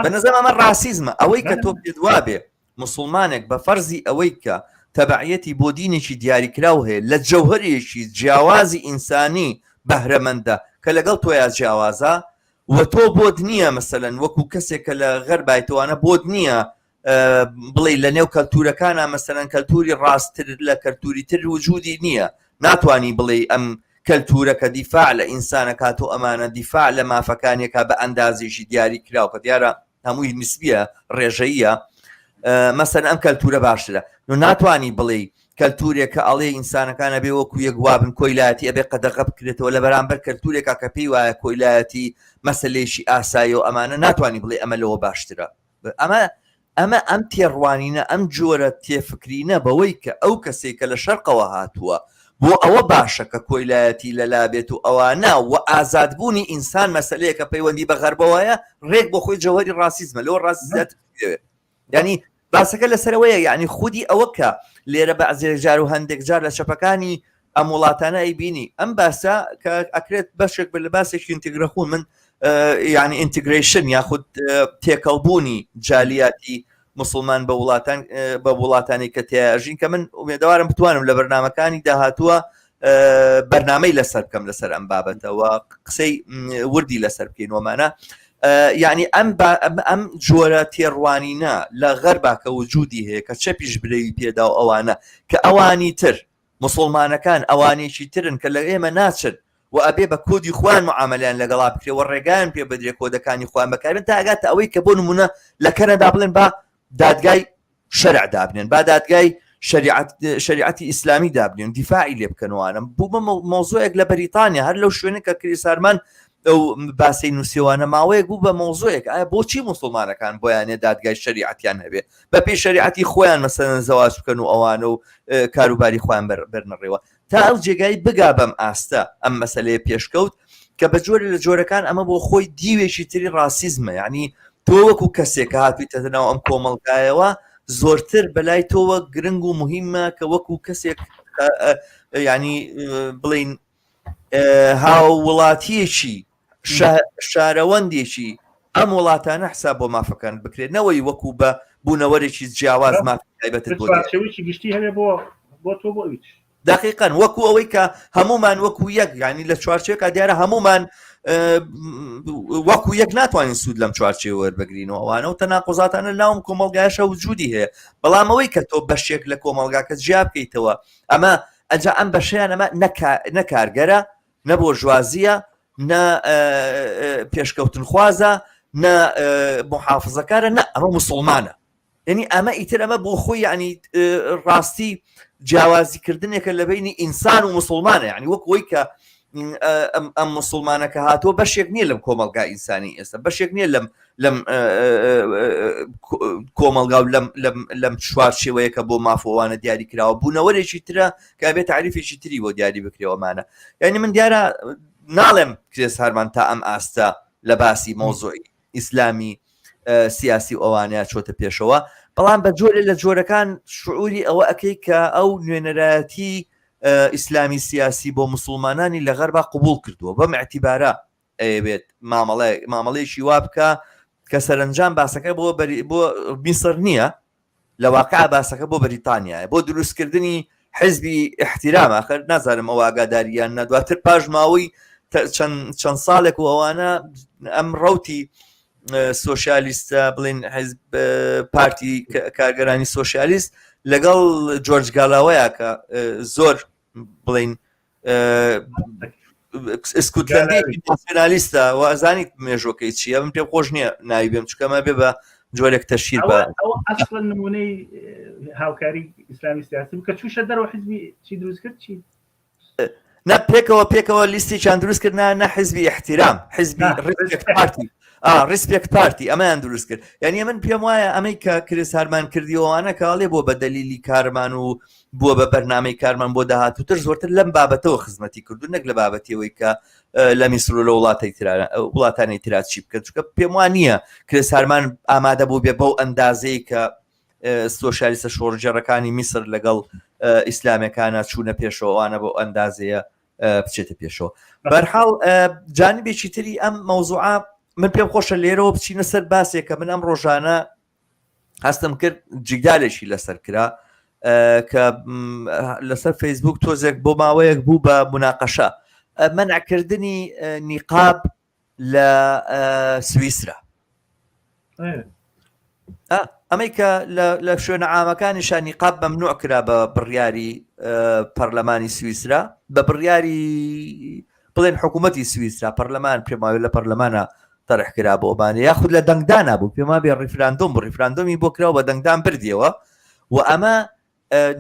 بە نظرم ئەمە ڕاسیزمە ئەوەی کە تۆ پێت وابێ موسڵمانێک بە فەرزی ئەوەی کە تەبعیەتی بۆ دینێکی دیاریکراو هەیە لە جەوهەرێکی جیاوازی ئینسانی بەهرەمەندە کە لەگەڵ تۆیا جیاوازە و تۆ بۆت نییە مەسەلەن وەکو کەسێک کە لە غەربایتوانە بۆت نییە بڵێ لە نێو کەلتورەکانە مەسەلەن کەلتوری ڕاستتر لە کەلتوری تر وجودی نییە ناتانی بڵێ ئەم کەلتورە کە دیفاع لە ئینسانەکات و ئەمانە دیفاع لە مافەکانێکا بە ئەندازێکی دیاری کراو کە دیارە هەمووی نسبیە ڕێژەیە مەسەن ئەم کەلتورە باشترە نو ناتانی بڵێ کەلتورێک کە ئەڵێ ئینسانەکان ئەبێ وەکو یەک وابن کۆیلایەتی ئەبێ قەدەغە بکرێتەوە لە بەرامبەر کەلتورێکا کە پێی وایە کۆیلایەتی مەسلەیەکی ئاسایی و ئەمانە ناتانی بڵێ ئەمە لەوە باشترە ئەمە ئەمە ئەم تێڕوانینە ئەم جۆرە تێفکرینە بەوەی کە ئەو کەسێک کە لە شەرقەوە هاتووە بۆ ئەوە باشە کە کۆیلایەتی لەلا بێت و ئەوانە و ئازادبوونی ئینسان مەسەلەیە کە پەیوەندی بە غەربەوەیە ڕێک بۆ خۆی جەوهەری ڕاسیزمە لەوە ڕاست زیاتر دەوێت یعنی باسەکە لەسەرەوەیە یعنی خودی ئەوە کە لێرە بەعزێ جار و هەندێک جار لە چەپەکانی ئەم وڵاتانە ئەیبینی ئەم باسە کە ئەکرێت بەشێک بە لە باسێکی ئینتیگرەخون من یعنی integration یاخود تێکەڵبوونی جالیاتی مسلمان بە وڵاتان بە وڵاتانی کە تیاژین کە من ئومێدەوارم بتوانم لە بەرنمەکانی داهاتووە بەرنمەی لەسەر بکەم لەسەر ئەم بابەتەوە قسەی وردی لەسەر بکەین ومانە یعنی ئەم ئەم جۆرە تێڕوانینە لە غەربا کە وجودی هەیە کە چەپیش برەوی پێدا و ئەوانە کە ئەوانی تر موسڵمانەکان ئەوانێکی ترن کە لە ئێمە ناچن و ئەبێ بە کۆدی خۆیان معامەلەیان لەگەڵا بکرێ و ڕێگایان پێ بدرێ کۆدەکانی خۆیان بەکاربێن تا ئەگاتە ئەوەی کە بۆ نمونە لە کەنەدا بڵێن با دادگای شەرع دابنێن با دادگای شەریعەتی ئیسلامی دابنێن دیفاعی لێ بکەنوانم بوو بە مەوزوعێک لە بەریتانیا هەر لەو شوێنە کە کریس هارمان ئەو باسی نووسیوانە ماوەیەک بوو بە مەوزوعێک ئایا بۆچی موسڵمانەکان بۆیانێ دادگای شەریعەتیان هەبێ بە پێی شەریعەتی خۆیان مەسەلەن زەواج بکەن و ئەوانە و کاروباری خۆیان بەرنەڕێوە تا ئەو جێگای بگا بەم ئاستە ئەم مەسلەیە پێشکەوت کە بە جۆرە لە جۆرەکان ئەمە بۆ خۆی دیوێکی تری ڕاسیزمە یعنی تۆ وەکو کەسێک کە هاتوویتە ناو ئەم کۆمەڵگایەوە زۆرتر بەلای تۆوە گرنگ و مهمە کە وەکو کەسێک ینی بڵین هاووڵاتیەکی شارەوەندێکی ئەم وڵاتانە حساب بۆ مافەکان بکرێت نەوەی وەکو بە بوونەوەرێکی جیاواز مافی تایبەتت بۆ چوارچێوەیەکی گشتی هەبێ بۆ بۆ تۆ بۆ ئەویش دقیقا وەکو ئەوەی کە هەمومان وەکو یەک ینی لە چوارچێکا دیارە هەمومان وەکو یەک ناتوانین سوود لەم چوارچێوە وەربگرین و ئەوانە و تەناقۆزاتانە لاوم کۆمەڵگایشە وجودی هەیە بەڵام ئەوەی کە تۆ بەشێک لە کۆمەڵگاکە جیا بکەیتەوە ئەمە ئەجا ئەم بەشیان ئەمە نەکارگەرە نە بۆرژوازیە نە پێشکەوتنخوازە نە محافزەکارە نە ئەمە مسلمانە یعنی ئەمە ئیتر ئەمە بۆ خۆی ینی ڕاستی جیاوازیکردنێکە لە بینی ئینسان و مسلمانە ینی وەک وەی کە ئەم مسلمانەکە هاتووە بەشێک نییە لەم کۆمەلگا ئینسانی ئێستا بەشێک نییە لەم لەم کۆمەلگا و لەم لەم لەم چوارچێوەیە کە بۆ مافەوانە دیاری کراوە بوونەوەرێکی ترە کە بێت تعریفێکی تری بۆ دیاری بکرێەوەمانە یعنی من دیارە ناڵێم کرێس هارمان تا ئەم ئاستە لە باسی مۆزۆی ئیسلامی سیاسی و ئەوانە چۆتە پێشەوە بەڵام بە جۆرێ لە جۆرەکان شعوری ئەوە ئەەکەی کە ئەو نوێنەرایەتی ئیسلامی سیاسی بۆ مسلمانانی لە غەربا قوبول کردووە بەم اعتیبارە ئەیەوێت مامەڵێ مامەڵەیەکی وا بکە کە سەرنجام باسەکە بۆ بۆ میسر نییە لە واقع باسەکە بۆ بەریتانیایە بۆ دروستکردنی حزبی احترام آخر نازانم ئەو ئاگاداریان نە دواتر پاش ماوەی چەند ساڵێک و ئەوانە ئەم ڕوتی سۆسیالیستە بڵین حزب پارتی کارگەرانی سۆسیالیست لەگەڵ جۆرج گالاوەیە کە زۆر بڵین ئسکوتلەندی ناسیۆنالیستە و ئەزانیت مێژوەکەی چییە من پێم خۆش نییە ناوی بێم چکەمە بێ بە جۆرێک تەشیر بە ئەسڵەن نمونەی هاوکاری ئیسلامی سیاسی کە چوشە دەرەوە حزبی چی دروست کرد چی نە پێکەوە پێکەوە لیستێکیان دروست کرد نە حزبی احترام حزبی پارتی Respect Party ئەمەیان دروست کرد یعنی من پێم وایە ئەمەی کە کریس هارمان کردیەوەوانە کاڵێ بۆ بە دەلیلی کارمان و بووە بە بەرنامەی کارمان بۆ داهاتووتر زۆرتر لەم بابەتەوە خزمەتی کردو نەک لە بابەتیەوەی کە لە میسر و لە وڵاتی وڵاتانی ترا چی بکەن چونکە پێم وا نییە کریس هارمان ئامادە بوو بێ بەو ئەندازەی کە سۆشیالیستە شۆڕژێڕەکانی میسر لەگەڵ ئیسلامەکانە چوونە پێشەوەوانە بۆ ئەندازەیە بچێتە پێشەوە بەرحاڵ جانبێکی تری ئەم مەوزوعە من پێم خۆشە لێرەوە بچینە سەر باسێک کە من ئەم ڕۆژانە هەستم کرد جیدالێکی لەسەر کرا کە لەسەر فەیسبوک تۆزێک بۆ ماوەیەک بوو بە مناقەشە مەنعکردنی نیقاب لە سویسرا ئەمەی کە لە شوێنە عامەکانیشا نیقاب مەمنوع کرا بە بڕیاری پەرلەمانی سویسرا بە بڕیاری بڵێن حکوومەتی سویسرا پەرلەمان پێماوێ لە پەرلەمانە تەرح کرا بۆ ئەمانە یاخود لە دەنگدانا بوو پێما بێ ڕیفراندۆم بوو ڕیفراندۆمی بۆ کرا و بە دەنگدان بردیەوە و ئەمە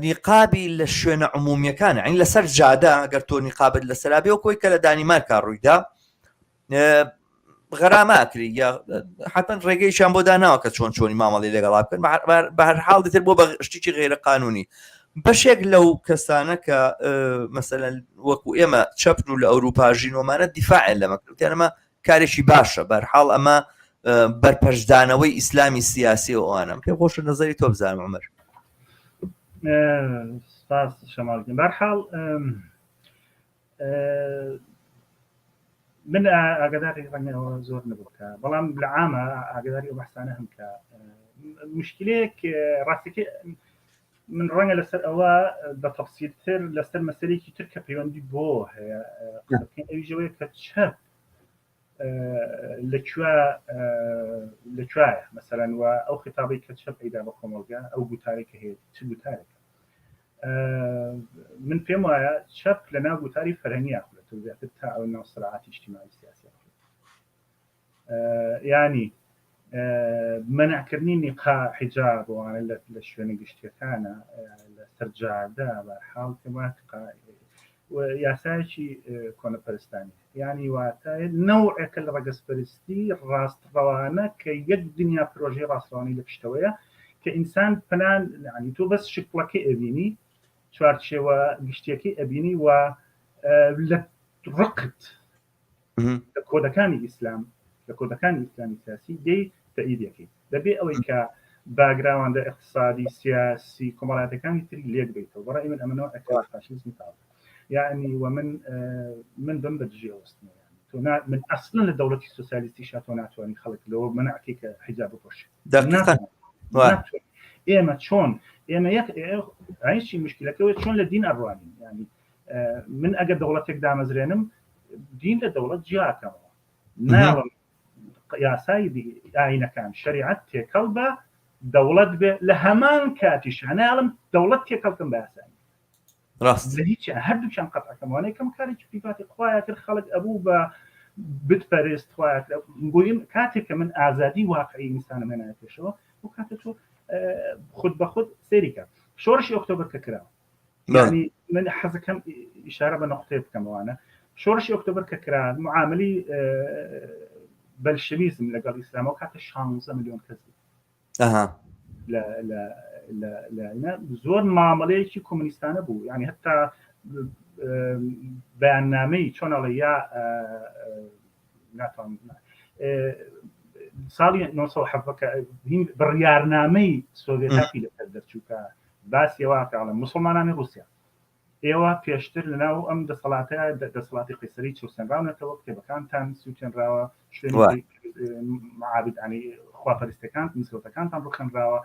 نیقابی لە شوێنە عمومیەکان عین لەسەر جادە ئەگەر تۆ نیقابت لەسەرا بێ کۆی کە لە دانیمارکا ڕوویدا غەرامە ئەکری یا حتمما ڕێگەیشیان بۆ داناوە کە چۆن چۆنی مامەڵی لەگەڵا بکەن بە هەر حاڵ دیتر بۆ بە شتێکی غیرە قانونی بەشێک لەو کەسانە کە مەسەلەن وەکو ئێمە چەپن و لە ئەوروپا ژینۆمانە دیفاعیان لەمە کردیان ئەمە کارێکی باشە بەرحاڵ ئەمە بەرپەرچدانەوەی ئیسلامی سیاسی و ئەوانم پێ خۆشە نظری تۆ بزانم عمر سپاس شەماڵ بەرحاڵ من ئاگاداری ڕەنگەوە زۆر نەبوو کە بەڵام لە عامە ئاگاداری ئەو بەحسانە هەم کە مشکلەیەک ڕاستەکە من ڕەنگە لەسەر ئەوە بە تەفسیلتر لەسەر مەسەلێکی تر کە پەیوەندی بۆ هەیە قسە بکەین ئەویش ئەوەیە کە چەپ لە کوێ لە کوێیە مەسەلەن و ئەو خیتابەی کە چەپ ئەیدا بە کۆمەڵگە ئەو گوتارێک کە هەیە چ گوتارێکە من پێم وایە چەپ لە ناو گوتاری فەرهەنگی ئاخولێتەوە زیاتر تا ئەو ناو سراعاتی ئیجتیماعی سیاسی ئاخولێت ینی. مەنعکردنی نیقا حیجاب وانە لە شوێنە گشتیەکانە لە سەرجادە بە حاڵ پێم یاسایەکی کۆنەپەرستانی ینی واتە نەوعێکە لە ڕەگەزپەرستی ڕاستڕەوانە کە یەک دنیا پرۆژەی ڕاستڕەوانی لە پشتەوەیە کە ئینسان پەنان ینی تۆ بەس شکڵەکەی ئەبینی چوارچێوە گشتیەکەی ئەبینی و لە ڕقت لە کۆدەکانی ئیسلام لە کۆدەکانی ئیسلامی سیاسی دێی تەئیدەکەی دەبێ ئەوەی کە باگراوەندە اقتصادی سیاسی کۆمەڵاتەکانی تری لێک بیتەوە بەڕای من ئەمە نەوعێکە لە فاشیزمی تازە یعنی و من من بم بە دژی ئەوەستمەوە تۆ من ئەسڵەن لە دەوڵەتی سوسیالیستی شا تۆ ناتوانانی خەڵک لەوە منعکەی کە حیجاب بپۆشێ ئێمە چۆن ئێمە یەک ئایشی مشکلەکەەوە چۆن لە دین ئەڕوانین ینی من ئەگەر دەوڵەتێک دامەزرێنم دین لە دەوڵەت جیاکەمەوە ناڵم یاسای ئاینەکان شریعەت تێکەڵ بە دەوڵەت بێ لە هەمان کاتیش ناڵم دەوڵەت تێکەڵکەم بە یاسایی ڕاست لە هیچ هەردووکیان قەتعەکەم وانەیە کەم کارێکی پریڤاتی خوایە کرد خەڵک ئەبوو بە بتپەرست خوایە کرد بۆیم کاتێک کە من ئازادی واقعی ئینسانم هێنایە پێشەوە بۆ کاتە تۆ خود بە خود سەیریکە شۆڕشی ئۆکتۆبەر کە کرا یعنی من حەزەکەم ئیشارە بە نقطەیە بکەمەوانە شۆڕشی ئۆکتۆبەر کە کرا معاملی بەلشەویزم لەگەڵ ئیسلامەوە کاتە 16 میلیۆن کەس بوو زۆر مامەڵەیەکی کۆمنیستانە بوو یعنی هەتا بەیاننامەی چۆنەڵە یا ناتوانم ساڵی 1970 بڕیارنامەی سۆڤێتاتی لەسەر دەرچوو کە باسی ئەوە کاڵە مسلمانانی رووسیا ئێوە پێشتر لەناو ئەم دەسەڵاتە دەسەڵاتی قەیسەری چەوسێنراونەتەوە، کتێبەکانتان سووتێنراوە، شوێنی معابدانی خواپەرستەکان مزگەوتەکانتان ڕوخێنراوە،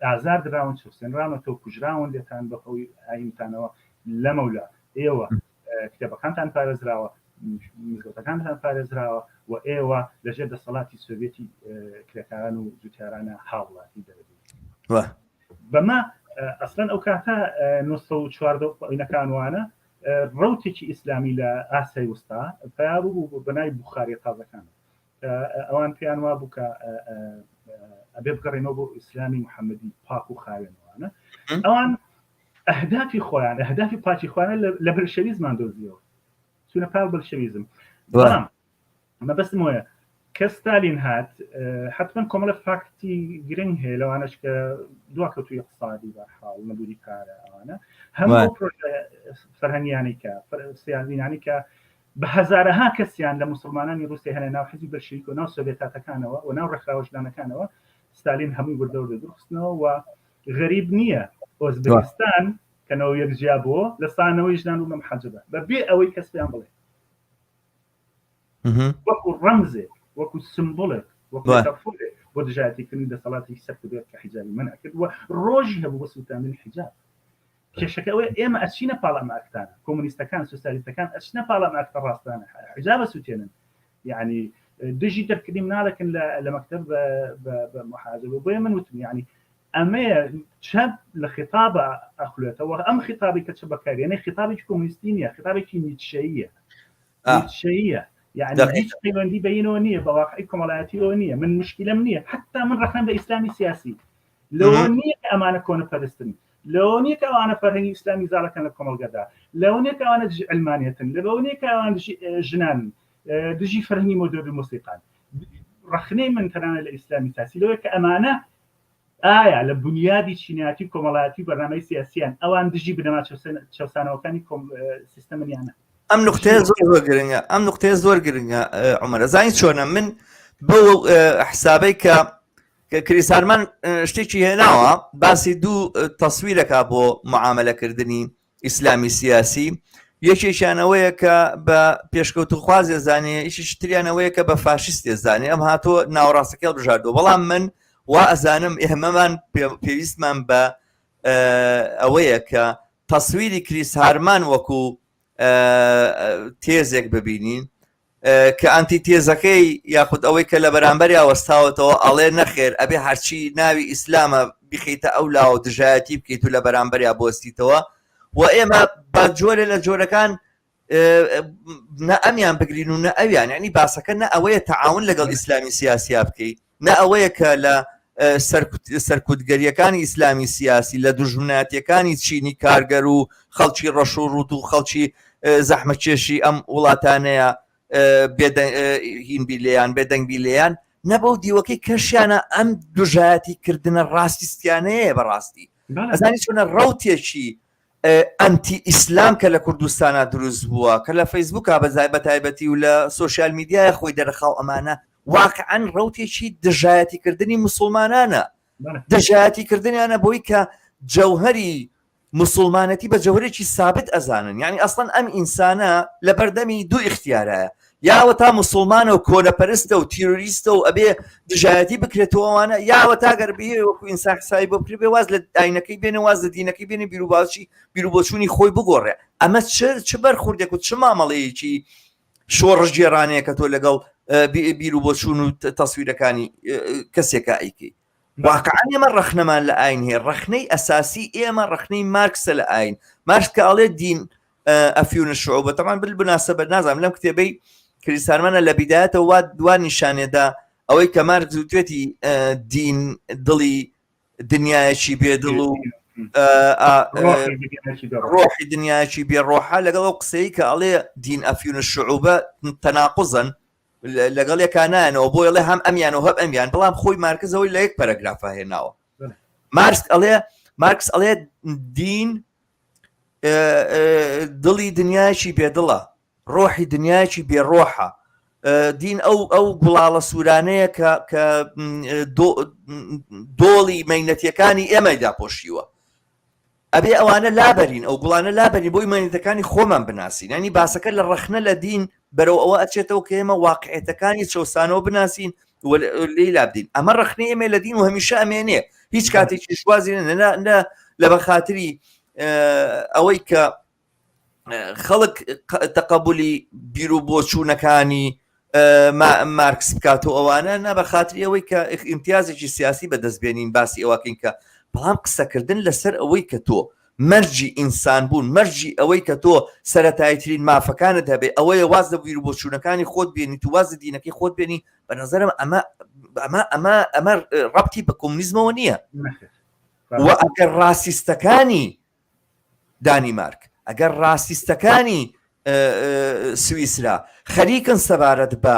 ئازار دراون، چەوسێنراونەتەوە، کوژراون لێتان بە هۆی ئایینتانەوە، لەمەولا ئێوە کتێبەکانتان پارێزراوە، مزگەوتەکانتان پارێزراوە و ئێوە لەژێر دەسەڵاتی سۆڤێتی کرێکاران و جوتیارانە هاوڵاتی دەرەجەی بەمە ئەسلەن ئەو کاتە 914 ئینەکان وانە ڕوتێکی ئیسلامی لە ئاسای وستا پیا بوو بە ناوی بخاری تازەکان ئەوان پێیان وا بوو کە ئەبێ بگەڕێنەوە بۆ ئیسلامی محەممەدی پاک و خاوێنەوانە ئەوان ئەهدافی خۆیان ئەهدافی پاکی خۆیان لە بەلشەویزمان دۆزیەوە چونە پاڵ بەلشەویزم بەڵام مەبەستم وایە کە ستالین هات حتمما کۆمەڵە فاکتی گرنگ هەیە لەوانەش کە دواکەوتوی اقتصادی بە حاڵ نەبوونی پارە ئەوانە هەموو پرۆژە فەرهەنگیانەی کە سیاسینانی کە بە هەزارەها کەسیان لە مسلمانانی رووسیا هەنە ناو حزبی بەلشەویک و ناو سۆڤێتاتەکانەوە و ناو ڕێکخراوە ژنانەکانەوە ستالین هەمووی وردە وردە دوورخستنەوە و غەریب نییە ئۆزبەکستان کەنەوە یەک جیا بۆ لە سانەوەی ژنان و مەحەجبە بە بێ ئەوەی کەس پێیان بڵێ وەکو ڕەمزێک وەکو سمبولێک وەکو مێتافۆرێک بۆ دژایەتیکردنی دەسەڵاتێکی سەخت بێت کە حیجابی مەنع کرد و ڕۆژی هەبوو بۆ سووتاندنی حیجاب کێشەکە ئەوەیە ئێمە ئەچینە پاڵ ئەم ئاکتانە کۆمۆنیستەکان سوسیالیستەکان ئەچنە پاڵ ئەم ئاکتە ڕاستانە حیجابە سووتێنن یعنی دژی دەرکردنی مناڵێکن لە مەکتەب بە محاجبە بۆیە من وتم یعنی ئەمەیە چەپ لە خیتابە ئەخولێتەوە ئەم خیتابی کە چ بەکارێنێ خیتابێکی کۆمۆنیستی نییە خیتابێکی نیتشەییە نیتشەییە یعنی هیچ پەیوەندی بەینەوە نییە بە واقعی کۆمەڵایەتیەوە نییە من مشکلم نییە حتا من ڕەخنەم لە ئیسلامی سیاسی لەوە نییە کە ئەمانە کۆنەپەرستن لەوە نییە کە ئەوانە فەرهەنگی ئیسلامی زاڵەکەن لە کۆمەڵگەدا لەوە نییە کە ئەوانە دژی عەلمانیەتن لەوە نییە کە ئەوان دژی ژنان دژی فەرهەنگی مۆدێرن مۆسیقان ڕەخنەی من تەنانەت لە ئیسلامی سیاسی لەوەیە کە ئەمانە ئایا لە بونیادی چینایەتی و کۆمەڵایەتی و بەرنامەی سیاسیان ئەوان دژی بنەما چەوسانەوەکانی سیستەمن یان نا؟ ئەم نقطەیە زۆر زۆر گرنگە ئەم نقطەیە زۆر گرنگە عمرە زانی چۆنە من بەو حسابەی کە کە کریسارمان شتێکی هێناوە باسی دوو تەسویرەکە بۆ معاملەکردنی ئیسلامی سیاسی یەکێکیان ئەوەیە کە بە پێشکەوتوخواز ێزانێ یەکێکی تریان ئەوەیە کە بە فاشیست ێزانێ ئەم هاتۆ ناوەڕاستەکەی هەڵبژاردووە بەڵام من وا ئەزانم ئێمەمان پێویستمان بە ئەوەیە کە تەسویری کریس هارمان وەکو تێزێک ببینین کە ئانتی تێزەکەی یاخود ئەوەی کە لە بەرامبەریا وەستاوەتەوە ئەڵێ نەخێر ئەبێ هەرچی ناوی ئیسلامە بیخەیتە ئەو لاوە دژایەتی بکەیت و لە بەرامبەریا بوەستیتەوە و ئێمە بە جۆرێ لە جۆرەکان نە ئەمیان بگرین و نە ئەویان یعنی باسەکە نە ئەوەیە تەعاون لەگەڵ ئیسلامی سیاسیا بکەیت. نە ئەوەیە کە لە سەرکوتگەریەکانی ئیسلامی سیاسی لە دوژمنایەتیەکانی چینی کارگەر و خەڵکی ڕەش و ڕوت و خەڵکی زەحمەتکێشی ئەم وڵاتانەیە هین بی لێیان بێدەنگ بی لێیان نە بەو دیوەکەی کەشیانە ئەم دژایەتی کردنە ڕاستیستیانەیە بەڕاستی ئەزانی چۆنە ڕوتێکی ئەنتی ئیسلام کە لە کوردستانا دروست بووە کە لە فەیسبووکا بە بەتایبەتی و لە سۆشیال میدیایە خۆی دەرەخاو ئەمانە واقعەن ڕوتێکی دژایەتی کردنی مسلمانانە دژایەتی کردنیانە بۆی کە جەوهری مسلمانەتی بە جەوهرێکی سابت ئەزانن یعنی ئەسڵەن ئەم ئینسانە لە بەردەمی دوو ئیختیارایە یاوە تا مسلمانە و کۆنەپەرستە و تیرۆریستە و ئەبێ دژایەتی بکرێتەوە ئەوانە یاوە تا گەر بێ وەکو ئینسان حسابی بۆ بکرێ بێ واز لە ئاینەکەی بێنێ واز لە دینەکەی بێنێ بیروباوەڕی بیروبۆچوونی خۆی بگۆڕێ ئەمە چ چ بەرخوردێک و چ مامەڵەیەکی شۆڕشگێڕانەیە کە تۆ لەگەڵ بیروبۆچوون و تەسویرەکانی کەسێکە ئەیکەی واقعا ئێمە ڕەخنەمان لە ئاین هەیە ڕەخنەی ئەساسی ئێمە ڕەخنەی مارکسە لە ئاین مارکس کە ئەڵێ دین ئەفیون الشعوب طبعا بالمناسبە نازانم لەم کتێبەی کریستانمانە لە بیدایەتەوە وا دوا نیشانێدا ئەوەی کە مارکس وتوێتی دین دڵی دنیایەکی بێدڵ و ڕۆحی دنیایەکی بێ ڕۆحە لەگەڵ ئەو قسەی کە ئەڵێ دین ئەفیون الشعوبە تەناقزن لەگەڵ یەکانایانەوە بۆ ئەڵێ هەم ئەمیان و هەم ئەمیان بەڵام خۆی مارکزەوەی لە یەک پەرەگرافە هێناوە مارکس ئەڵێ مارکس ئەڵێ دین دڵی دنیایەکی بێدڵە ڕۆحی دنیایەکی بێڕۆحە دین ئەو ئەو گوڵاڵە سوورانەیە کە کە دۆڵی مەینەتیەکانی ئێمەی داپۆشیوە ئەبێ ئەوانە لابەرین ئەو گوڵانە لابەرین بۆی مەینەتەکانی خۆمان بناسین ینی باسەکە لە ڕەخنە لە دین بەرەو ئەوە ئەچێتەوە کە ئێمە واقعێتەکانی چەسانەوە بناسین لێی لابدین ئەمە ڕخنەی ئێمە لە دین و هەمیشە ئەمێنێ هیچ کاتێکی شوازی نە لە بەخاتری ئەوەی کە خەڵک تەقەبولی بیر و بۆچوونەکانی مارکس بکات و ئەوانە نە بە خاتری ئەوەی کە ئیمتیازێکی سیاسی بەدەست بێنین باسی ئەوەکەین کە بەڵام قسەکردن لەسەر ئەوەی کە تۆ مەرجی ئینسان بوون مەرجی ئەوەی کە تۆ سەتایترین مافەکانت هەبێ ئەوەیە واز لە بیر و بۆچوونەکانی خۆت بێنی تو واز دینەکەی خۆت بێنی بە نظرم ئەمە ئەمە ئەمە ئەمە ڕەبتی بە کۆمونیزمەوە نییە و ئەگەر ڕاستیستەکانی دانیمارک ئەگەر ڕاستیستەکانی سویسرا خەریکن سەبارەت بە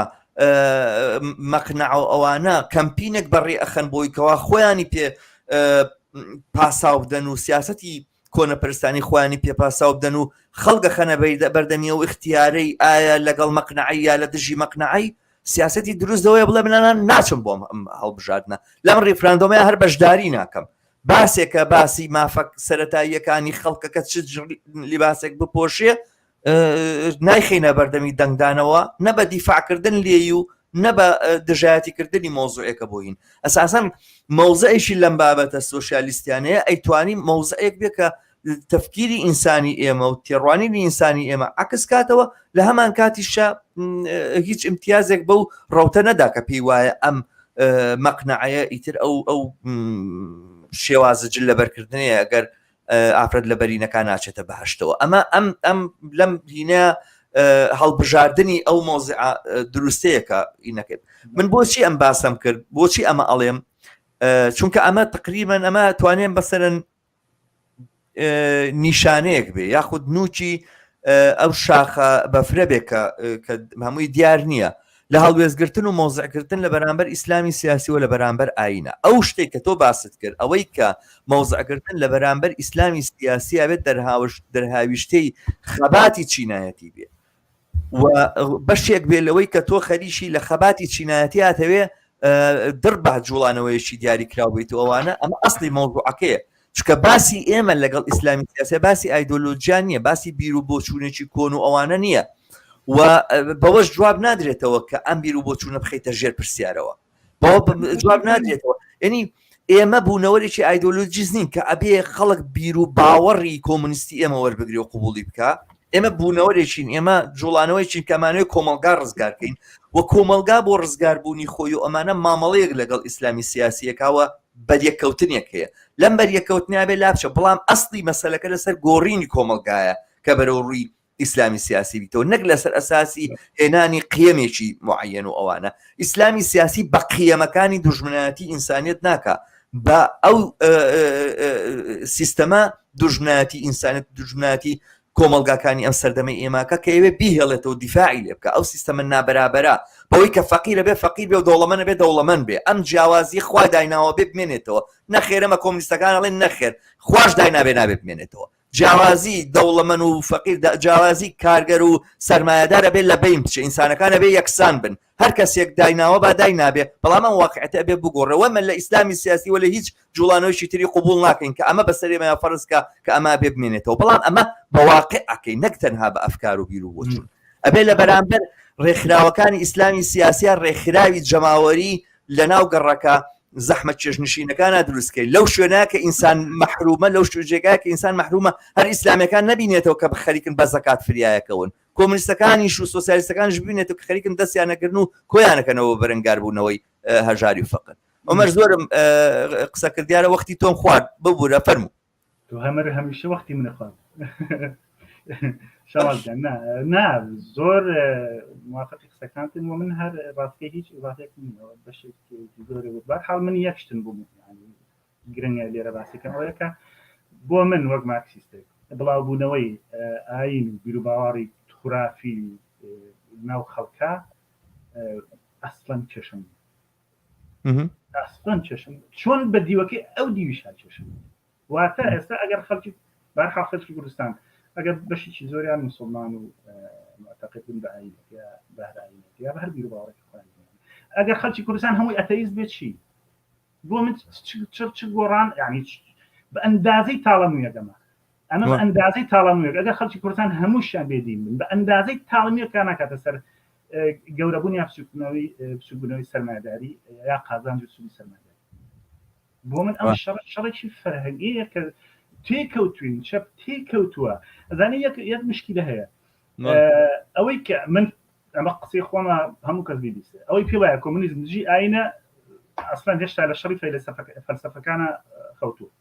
مەقنع و ئەوانە کەمپینێک بەڕێ ئەخەن بۆی کەوا خۆیانی پێ پاساو بدەن و سیاستی کۆنەپەرستانی خۆیانی پێ پاساو بدەن و خەڵگە خەنە بەردەمی و اختیارەی ئایا لەگەڵ مەقنعی یا لە دژی مەقنعی سیاستی دروست دەوەیە بڵێ منانان ناچم بۆم هەڵبژاردنە لەم ڕیفراندۆمەیە هەر بەشداری ناکەم باسێکە باسی مافە سەتاییەکانی خەڵکەکە چ لیباسێک بپۆشێ نایخینە بەردەمی دەنگدانەوە نە بە دیفاعکردن لێی و نە بە دژایەتیکردنی مۆزوعێکە بۆین ئەساسەن مەوزعێکی لەم بابەتە سۆسیالیستیانەیە ئەیتوانی مەوزعێک بێ کە تەفکیری ئینسانی ئێمە و تێڕوانینی ئینسانی ئێمە عکس کاتەوە لە هەمان کاتیشە هیچ امتیازێک بەو ڕەوتە نەدا کە پێی وایە ئەم مەقنەعەیە ئیتر ئەو ئەو شێوازە جل لەبەرکردنەیە ئەگەر ئافرەت لە بەرینەکان ناچێتە بەهشتەوە ئەمە ئەم ئەم لەم هینە هەڵبژاردنی ئەو مۆزع دروستەیەکە ئینەکرد من بۆچی ئەم باسەم کرد بۆچی ئەمە ئەڵێم چونکە ئەمە تقریبان ئەمە توانێن بەسەرن نیشانەیەک بێ یاخود نوکی ئەو شاخە بەفرە بێ کە هەمووی دیار نییە لە هەڵوێستگرتن و مۆزعکردن لە بەرامبەر ئیسلامی سیاسی و لە بەرامبەر ئاینە ئەو شتێک کە تۆ باست کرد ئەوەی کە مۆزعکردن لە بەرامبەر ئیسلامی سیاسی ئەبێت دەرهاوش دەرهاویشتەی خەباتی چینایەتی بێ و بەشێک بێ لەوەی کە تۆ خەریکی لە خەباتی چینایەتی ئاتەوێ دڕ بە جوڵانەوەیەکی دیاریکراو بیت و ئەوانە ئەمە ئەسلی مەوزوعەکەیە چونکە باسی ئێمە لەگەڵ ئیسلامی سیاسی باسی ئایدۆلۆژیا نییە باسی بیر و بۆچوونێکی کۆن و ئەوانە نییە و بەوەش جواب نادرێتەوە کە ئەم بیر و بۆچوونە بخەیتە ژێر پرسیارەوە بەوە جواب نادرێتەوە یعنی ئێمە بوونەوەرێکی ئایدۆلۆجیز نین کە ئەبێ خەڵک بیر و باوەڕی کۆمونیستی ئێمە وەربگرێ و قوبولی بکە ئێمە بوونەوەرێکین ئێمە جوڵانەوەیکین کەمانەوەی کۆمەلگا ڕزگارکەین و کۆمەلگا بۆ ڕزگاربوونی خۆی و ئەمانە مامەڵەیەک لەگەڵ ئیسلامی سیاسیەکەوە بەریەککەوتنێک هەیە لەم بەریەککەوتنیا بێ لابچە بەڵام ئەسلی مەسەلەکە لەسەر گۆڕینی کۆمەلگایە کە بەرەو ڕووی ئیسلامی سیاسی بیتەوە نەک لەسەر ئەساسی هێنانی قیەمێکی معەن و ئەوانە ئیسلامی سیاسی بە قیەمەکانی دوژمنایەتی ئینسانیت ناکا بە ئەو سیستەمە دوژمنایەتی ئینسانیت دوژمنایەتی کۆمەڵگاکانی ئەم سەردەمەی ئێماکە کە ئەوێ بیهێڵێتەوە دیفاعی لێ بکە ئەو سیستەمە نابەرابەرە بەوەی کە فەقیرە بێ فەقیر بێ و دەوڵەمەنە بێ دەوڵەمەند بێ ئەم جیاوازی خوا دایناوە بێ بمێنێتەوە نەخێرەمە کۆمنیستەکان ئەڵێن نەخێر خواش داینابێ نابێ بمێنێتەوە جیاوازی دەوڵەمەن و فەقیر جیاوازی کارگەر و سەرمایەدار ئەبێ لە بەین بچێ ئینسانەکان ئەبێ یەکسان بن هەر کەسێک دایناوە با داینابێ بەڵام ئەم واقعەتە ئەبێ بگۆڕێ وە لە ئیسلامی سیاسی وە لە هیچ جوڵانەوەیکی تری قبوڵ ناکەین کە ئەمە بەسەر ئێمەیا فەرز کە کە ئەمە ئەبێ بمێنێتەوە بەڵام ئەمە بە واقع ئەکەین نەک تەنها بە ئەفکار و بیر و بۆچوون ئەبێ لە بەرامبەر ڕێکخراوەکانی ئیسلامی سیاسیا ڕێکخراوی جەماوەری لە ناو گەڕەکە زەحمەت چێژنشینەکانە دروستکەی لەو شوێنە کە ئینسان مەحرومە لەو جێگای کە ئینسان مەحرومە هەر ئیسلامیەکان نەبینێتەوە کە خەریکن بە زەکات فریایەکەون کۆمونیستەکانیش و سۆسیالیستەکانیش ببینێتەوە کە خەریکن دەستیانەگرن و کۆیانەکەنەوە بەرەنگاربوونەوەی هەژاری و فەقر. عومەر زۆرم قسە کرد دیارە وەختی تۆم خوارد ببورە فەرموو. تۆ هەمەر هەمیشە وەختی منە خوارد شەواز گیان نا نا زۆر موافقی قسەکانتن و من هەر ڕاستەکەی هیچ ئیضافێک نییە بەشێک زۆرێ وت بەهەر حاڵ من یەک شتم بوو یعنی گرنگە لێرە باسیکەم ئەوەیە کە بۆ من وەک مارکسیستێک بڵاوبوونەوەی ئاین و بیروباوەڕی خورافی ناو خەڵکە ئەسڵەن کێشم ئەسڵەن کێشم چۆن بە دیوەکەی ئەو دیویشا کێشم واتە ئێستا ئەگەر خەڵکی بارحاڵ خەڵکی کوردستان ئەگەر بەشێکی زۆریان مسلمان و معتقد بن بە ئایینێک یا بە هەر ئایینێک یا بە هەر بیروباوەڕێکی خۆیان ئەگەر خەڵکی کوردستان هەمووی ئەتەیست بێت چی بۆ من چ گۆڕان یعنی بە ئەندازەی تاڵە مویەکەمە ئەمە بە ئەندازەی تاڵە مویەک ئەگەر خەڵکی کوردستان هەمووشیان بێدین بن بە ئەندازەی تاڵە مویەک ناکاتە سەر گەورەبوون یا بچووکبوونەوەی بچووکبوونەوەی سەرمایەداری یا قازانج و سوودی سەرمایەداری بۆ من ئەم شەڕ شەڕێکی فەرهەنگیە کە تێکەوتوین چەپ تێکەوتووە ئەزانی یەک یەک مشکلە هەیە ئەوەی کە من ئەمە قسەی خۆمە هەموو کەس بیبیسێ ئەوەی پێ وایە کۆمونیزم دژی ئاینە ئەسڵەن هێشتا لە شەڕی فەلسەفەکانە خەوتووە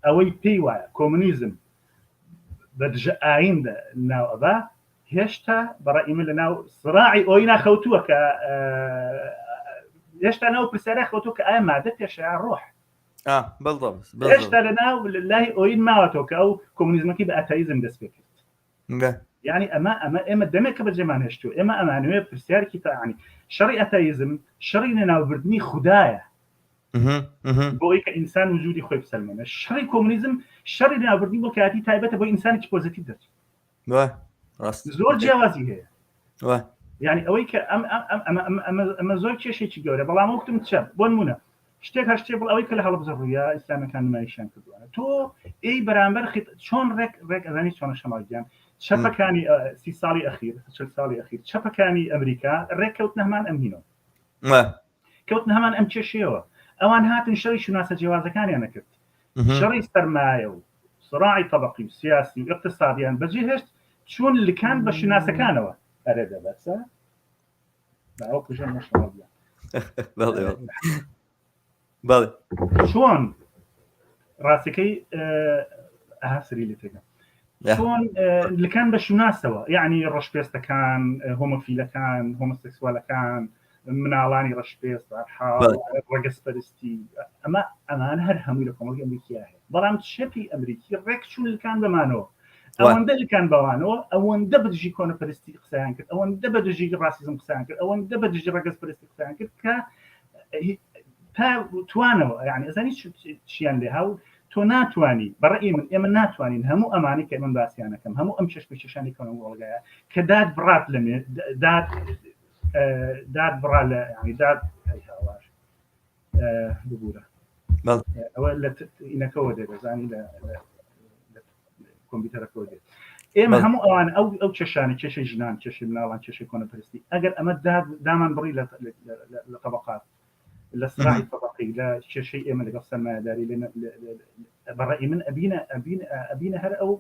ئەوەی پێی وایە کۆمونیزم بە دژە ئاین ناو ئەبا هێشتا بەڕای من لە ناو سراعی ئۆینا خەوتووە کە هێشتا ناو پرسیارە خەوتووە کە ئایا مادە پێشە یا ڕۆح هێشتا لە ناو لای ئۆین ماوەتەوە کە ئەو کۆمونیزمەکەی بە ئەتایزم دەست پێ کرد یعنی ئەمە ئەمە ئێمە دەمێکە بەجێمان هێشتووە ئێمە ئەمانوێ پرسیارێکی تاعنی شەڕی ئەتایزم شەڕی لەناوبردنی خودایە بۆ ئەوەی کە ئینسان وجودی خۆی بسەلمێنێ شەڕی کۆمونیزم شەڕی لەناوبردنی موڵکایەتی تایبەتە بۆ ئینسانێکی پۆزیتیڤ دەرچێت زۆر جیاوازی هەیە یعنی ئەوەی کە ئەم ئەم ئەمە ئەمە زۆر کێشێکی گەورە بەڵام وەکتم چەپ بۆ نمونە شتێک هەر شتێک بڵ ئەوەی کە لە هەڵەبجە ڕوویا ئیسلامەکان نمایشیان کردووە تۆ ئەی بەرامبەر خیت چۆن ڕێک ڕێک ئەزانی چۆنە شەماڵ گیان چەپەکانی سی ساڵی ئەخیر چل ساڵی ئەخیر چەپەکانی ئەمریکا ڕێک کەوتنە هەمان ئەم هینەوە کەوتنە هەمان ئەم کێشەیەوە ئەوان هاتن شەڕی شوناسە جیاوازەکانیان نەکرد شەڕی سەرمایە و سڕاعی طبقی و سیاسی و اقتصادیان بەجێهێشت چون لکان بە شوناسەکانەوە ئەرێ دەبەسە باوە کوژێن بەڵێ چۆن ڕاستەکەی سری لێ تێگەم چۆن لکان بە شوناسەوە یعنی ڕەشپێستەکان هۆمۆفیلەکان هۆمۆسێکسوالەکان مناڵانی ڕەشپێست ڕەگەزپەرستی ئەمە ئەمان هەر هەمووی لە کۆمەڵگەی ئەمریکیا هەیە بەڵام چەپی ئەمریکی ڕێک چوون لکان بەمانەوە ئەوەندە لکان بەوانەوە ئەوەندە بە دژی کۆنەپەرستی قسەیان کرد ئەوەندە بە دژی ڕاسیزم قسەیان کرد ئەوەندە بە دژی ڕەگەزپەرستی قسەیان کرد کە تا توانەوە یعنی ئەزانی چیان لێ هاو تۆ ناتوانی بەڕئی من ئێمە ناتوانین هەموو ئەمانی کە من باسییانەکەم هەموو ئەم چشم کێشانی کۆمەڵگایە کە داد بڕات لە داد داد بڕا لە یعنی داد هاوار ببوورە ئەوە لە ئینەکەەوە دێت دەزانی لە کۆمپیوتەرەکەەوە دێت ئێمە هەموو ئەوان ئەو ئەو کێشانە کێشەی ژنان کێشەی مناڵان کێشەی کۆنەپەرستی ئەگەر ئەمە دامان بڕی لە طبقات لە سراعی طبقی لە کێشەی ئێمە لەگەڵ سەرمایەداری بەڕئی من ئەبینە ئەبین ئەبینە هەر ئەو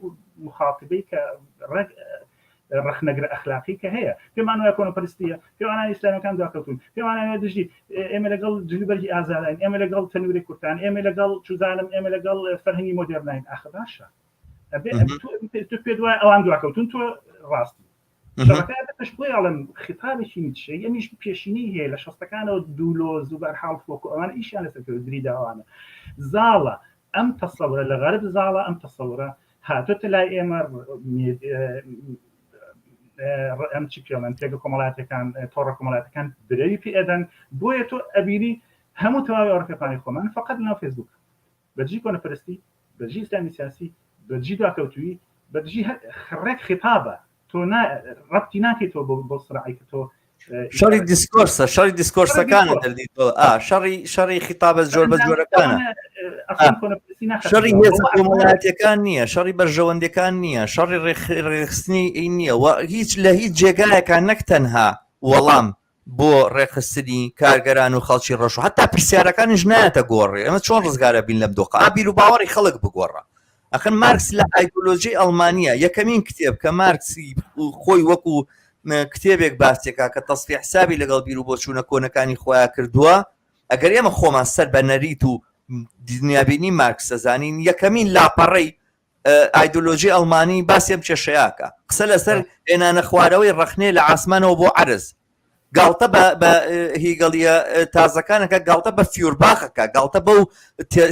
مخاتبەی کە ڕێک ڕەخنەگرە ئەخلاقی کە هەیە پێمان وایە کۆنەپەرستیە پێمان وایە ئیسلامەکان دواکەوتون پێمان وایە دژی ئێمە لەگەڵ جلوبەرگی ئازادین ئێمە لەگەڵ تەنوری کورتان ئێمە لەگەڵ چوزانم ئێمە لەگەڵ فەرهەنگی مۆدێرنین ئاخە باشە. ئەبێ تۆ پێت وایە ئەوان دواکەوتون تۆ ڕاستی شەڕەکە پشت بۆی ئەڵێم خیتابێکی نیتشەیی ئەمیش پێشینەی هەیە لە شەستەکانەوە دولۆز و بەرحاڵ فۆکۆ ئەوانە ئیشیان لەسەر کرد دریداوانە زاڵە ئەم تەسەورە لە غەرب زاڵە ئەم تەسەورە هاتۆتە لای ئێمە ئەم چی پێڵێن پێگە کۆمەڵاتەکان تۆڕە کۆمەڵاتەکان برەوی پێ ئەدەن بۆیە تۆ ئەبینی هەموو تەواوی ئەوڕکەپانی خۆمان فقط لەناو فێسبوک بەدژی کۆنەپەرستی، بەدژی ئیسلامی سیاسی، بەدژی دواکەوتوویی، بەدژی هەر ڕێک خیتابە تۆ نا ڕەبتی ناکەیتەوە بۆ بۆ سڕعی کە تۆ شەڕی discourse ە شەڕی discourse ەکانە دەردیتەوە ئا شەڕی شەڕی خیتابە جۆر بە جۆرەکانە شەڕی هێزە کۆمەڵایەتیەکان نییە شەڕی بەرژەوەندەکان نییە شەڕی ڕێکخستنی نییە و هیچ لە هیچ جێگایەکان نەک تەنها وەڵام بۆ ڕێکخستنی کارگەران و خەڵکی ڕەش و حتا پرسیارەکانیش نایەتە گۆڕێ ئەمە چۆن ڕزگارە بین لەم دۆخە ئا بیر و باوەڕی خەڵک بگۆڕە ئەخن مارکس لە ئایدۆلۆژی ئەڵمانیا یەکەمین کتێب کە مارکسی خۆی وەکو کتێبێک باسێکا کە تەسفی حسابی لەگەڵ بیر و بۆچوونە کۆنەکانی خۆیان کردووە ئەگەر ئێمە خۆمان سەر بە نەریت و دنیابینی مارکس دەزانین یەکەمین لاپەڕەی ئایدۆلۆژی ئەڵمانی باسی ئەم کێشەیەکە قسە لەسەر هێنانە خوارەوەی ڕەخنەیە لە ئاسمانەوە بۆ عەرز گاڵتە بە هیگەڵیە تازەکانەکە گاڵتە بە فیورباخەکە گاڵتە بەو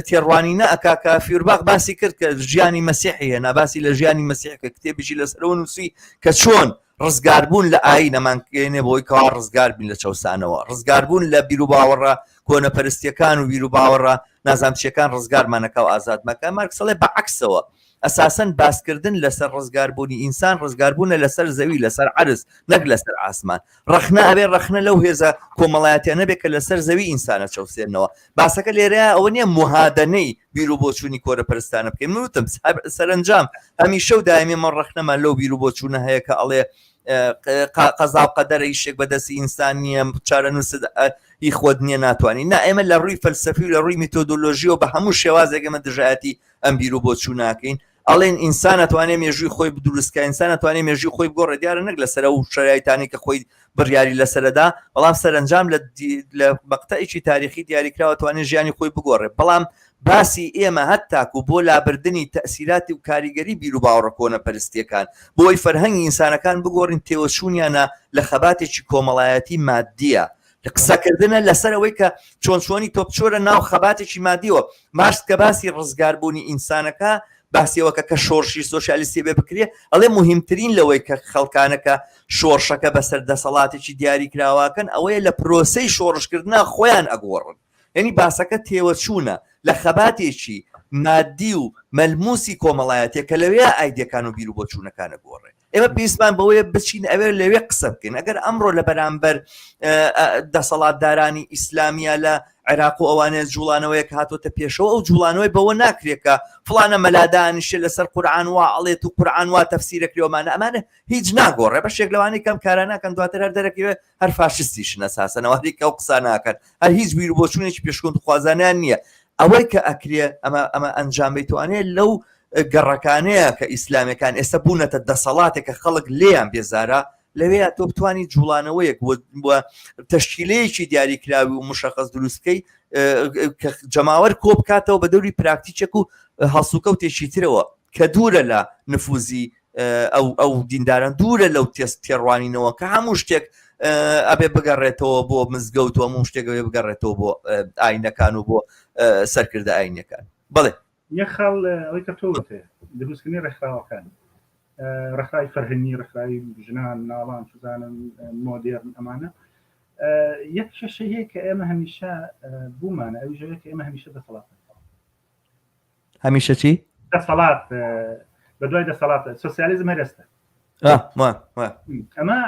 تێڕوانینە ئەکا کە فیورباخ باسی کرد کە ژیانی مەسیحی هێنا باسی لە ژیانی مەسیح کە کتێبیشی لەسەرەوە نووسی کە چۆن ڕزگاربوون لە ئایین ئەمانگەیەنێ بەوەی کەوا ڕزگار بین لە چەوسانەوە، ڕزگاربوون لە بیروباوەڕە کۆنەپەرستییەکان و بیروباوەڕە نازانم چییەکان ڕزگارمان ئەکا و ئازادمان ئەکا. مارکس ئەڵێ بە عەکسەوە، ئەساسەن باسکردن لەسەر ڕزگاربوونی ئینسان ڕزگاربوونە لەسەر زەوی، لەسەر عەرز، نەک لەسەر ئاسمان. ڕەخنە ئەبێ ڕەخنە لەو هێزە کۆمەڵایەتیانە بێ کە لەسەر زەوی ئینسان ئەچەوسێننەوە. باسەکە لێرەیا ئەوە نییە موهادەنەی بیروبۆچوونی کۆنەپەرستانە بکەین. من وتم سەرەنجام هەمیشە و دایمی ئێمە ڕەخنەمان لەو بیروبۆچوونە هەیە کە ئەڵێ قەزا و قەدەرە هیچ شتێک بەدەستی ئینسان نییە، چارەنووست هی خۆت نییە ناتوانی. نا ئێمە لە ڕووی فەلسەفی و لە ڕووی میتۆدۆلۆژیەوە بە هەموو شێوازێک ئێمە دژایەتی ئەم بیروبۆچوونە ئەکەین. ئەڵێن ئینسان ئەتوانێ مێژووی خۆی دروست کا، ئینسان ئەتوانێ مێژووی خۆی بگۆڕێ، دیارە نەک لەسەر ئەو شەرایتانەی کە خۆی بڕیاری لەسەرەدا، بەڵام سەرەنجام لە لە مەقتەعێکی تاریخی دیاریکراوە ئەتوانێ ژیانی خۆی بگۆڕێ، بەڵام باسی ئێمە هەتاکوو بۆ لابردنی تەئسیراتی و کاریگەری بیروباوەڕە کۆنەپەرستییەکان، بۆ ئەوەی فەرهەنگی ئینسانەکان بگۆڕین تێوەچوونیانە لە خەباتێکی کۆمەڵایەتی مادییە، قسەکردنە لەسەر ئەوەی کە چۆن چۆنی تۆ بچۆرە ناو خەباتێکی مادیەوە. مارکس کە باسی ڕزگاربوونی ئینسانەکە باسی ئەوە کە کە شۆڕشی سۆسیالیستی بێ بکرێ ئەڵێ مهمترین لەوەی کە خەڵکانەکە شۆڕشەکە بەسەر دەسەڵاتێکی دیاریکراواکەن ئەوەیە لە پرۆسەی شۆڕشکردنا خۆیان ئەگۆڕن. یعنی باسەکە تێوەچوونە لە خەباتێکی مادی و مەلموسی کۆمەڵایەتیە کە لەوێ ئایدیەکان و بیروبۆچوونەکان ئەگۆڕێ. ئێمە پێویستمان بەوەیە بچین ئەوێ لەوێ قسە بکەین ئەگەر ئەمڕۆ لە بەرامبەر دەسەڵاتدارانی ئیسلامیە لە عێراق و ئەوانەیە جوڵانەوەیەک هاتۆتە پێشەوە ئەو جوڵانەوەی بەوە ناکرێت کە فڵانە مەلادانیشە لەسەر قورآن وا ئەڵێت و قورآن وا تەفسیرەکرێوەمانە ئەمانە هیچ ناگۆڕێ بەشێک لەوانەی کەم کارە ناکەن دواتر هەر دەرەکەوێت هەر فاشستیشن ئەساسەن ئەوانەی کە ئەو قسە ناکەن هەر هیچ بیر و بۆچوونێکی پێشکەوتوخوازانیان نییە ئەوەی کە ئەکرێ ئەمە ئەمە ئەنجام بیتوانێت لەو گەڕەکانەیە کە ئیسلامەکان ئێستا بوونەتە دەسەڵاتێک کە خەڵک لێیان بێزارە لەوەیە تۆ بتانی جوڵانەوەیەک و تەشکیلەیەکی دیاریکراوی و مشخص دروست بکەی کە جەماوەر کۆ بکاتەوە بە دەوری پراکتیچێک و هەڵسوکەوتێکی ترەوە کە دوورە لە نفوزی ئەو ئەو دینداران دوورە لەو تێست تێڕوانینەوە کە هەموو شتێک ئەبێ بگەڕێتەوە بۆ مزگەوت و هەموو شتێک ئەبێ بگەڕێتەوە بۆ ئاینەکان و بۆ سەرکردە ئاینەکان بڵێ یەک خاڵ ئەوەی کە تۆ وتێ دروستکردنی ڕێکخراوەکان ڕێکخراوی فەرهەنگی ڕێکخراوی ژنان مناڵان چزانم مۆدێرن ئەمانە یەک کێشە هەیە کە ئێمە هەمیشە بوومانە ئەویش ئەوەیە کە ئێمە هەمیشە دەسەڵات هەمیشە چی؟ دەسەڵات بە دوای دەسەڵات سۆسیالیزم هەرێستە ئەمە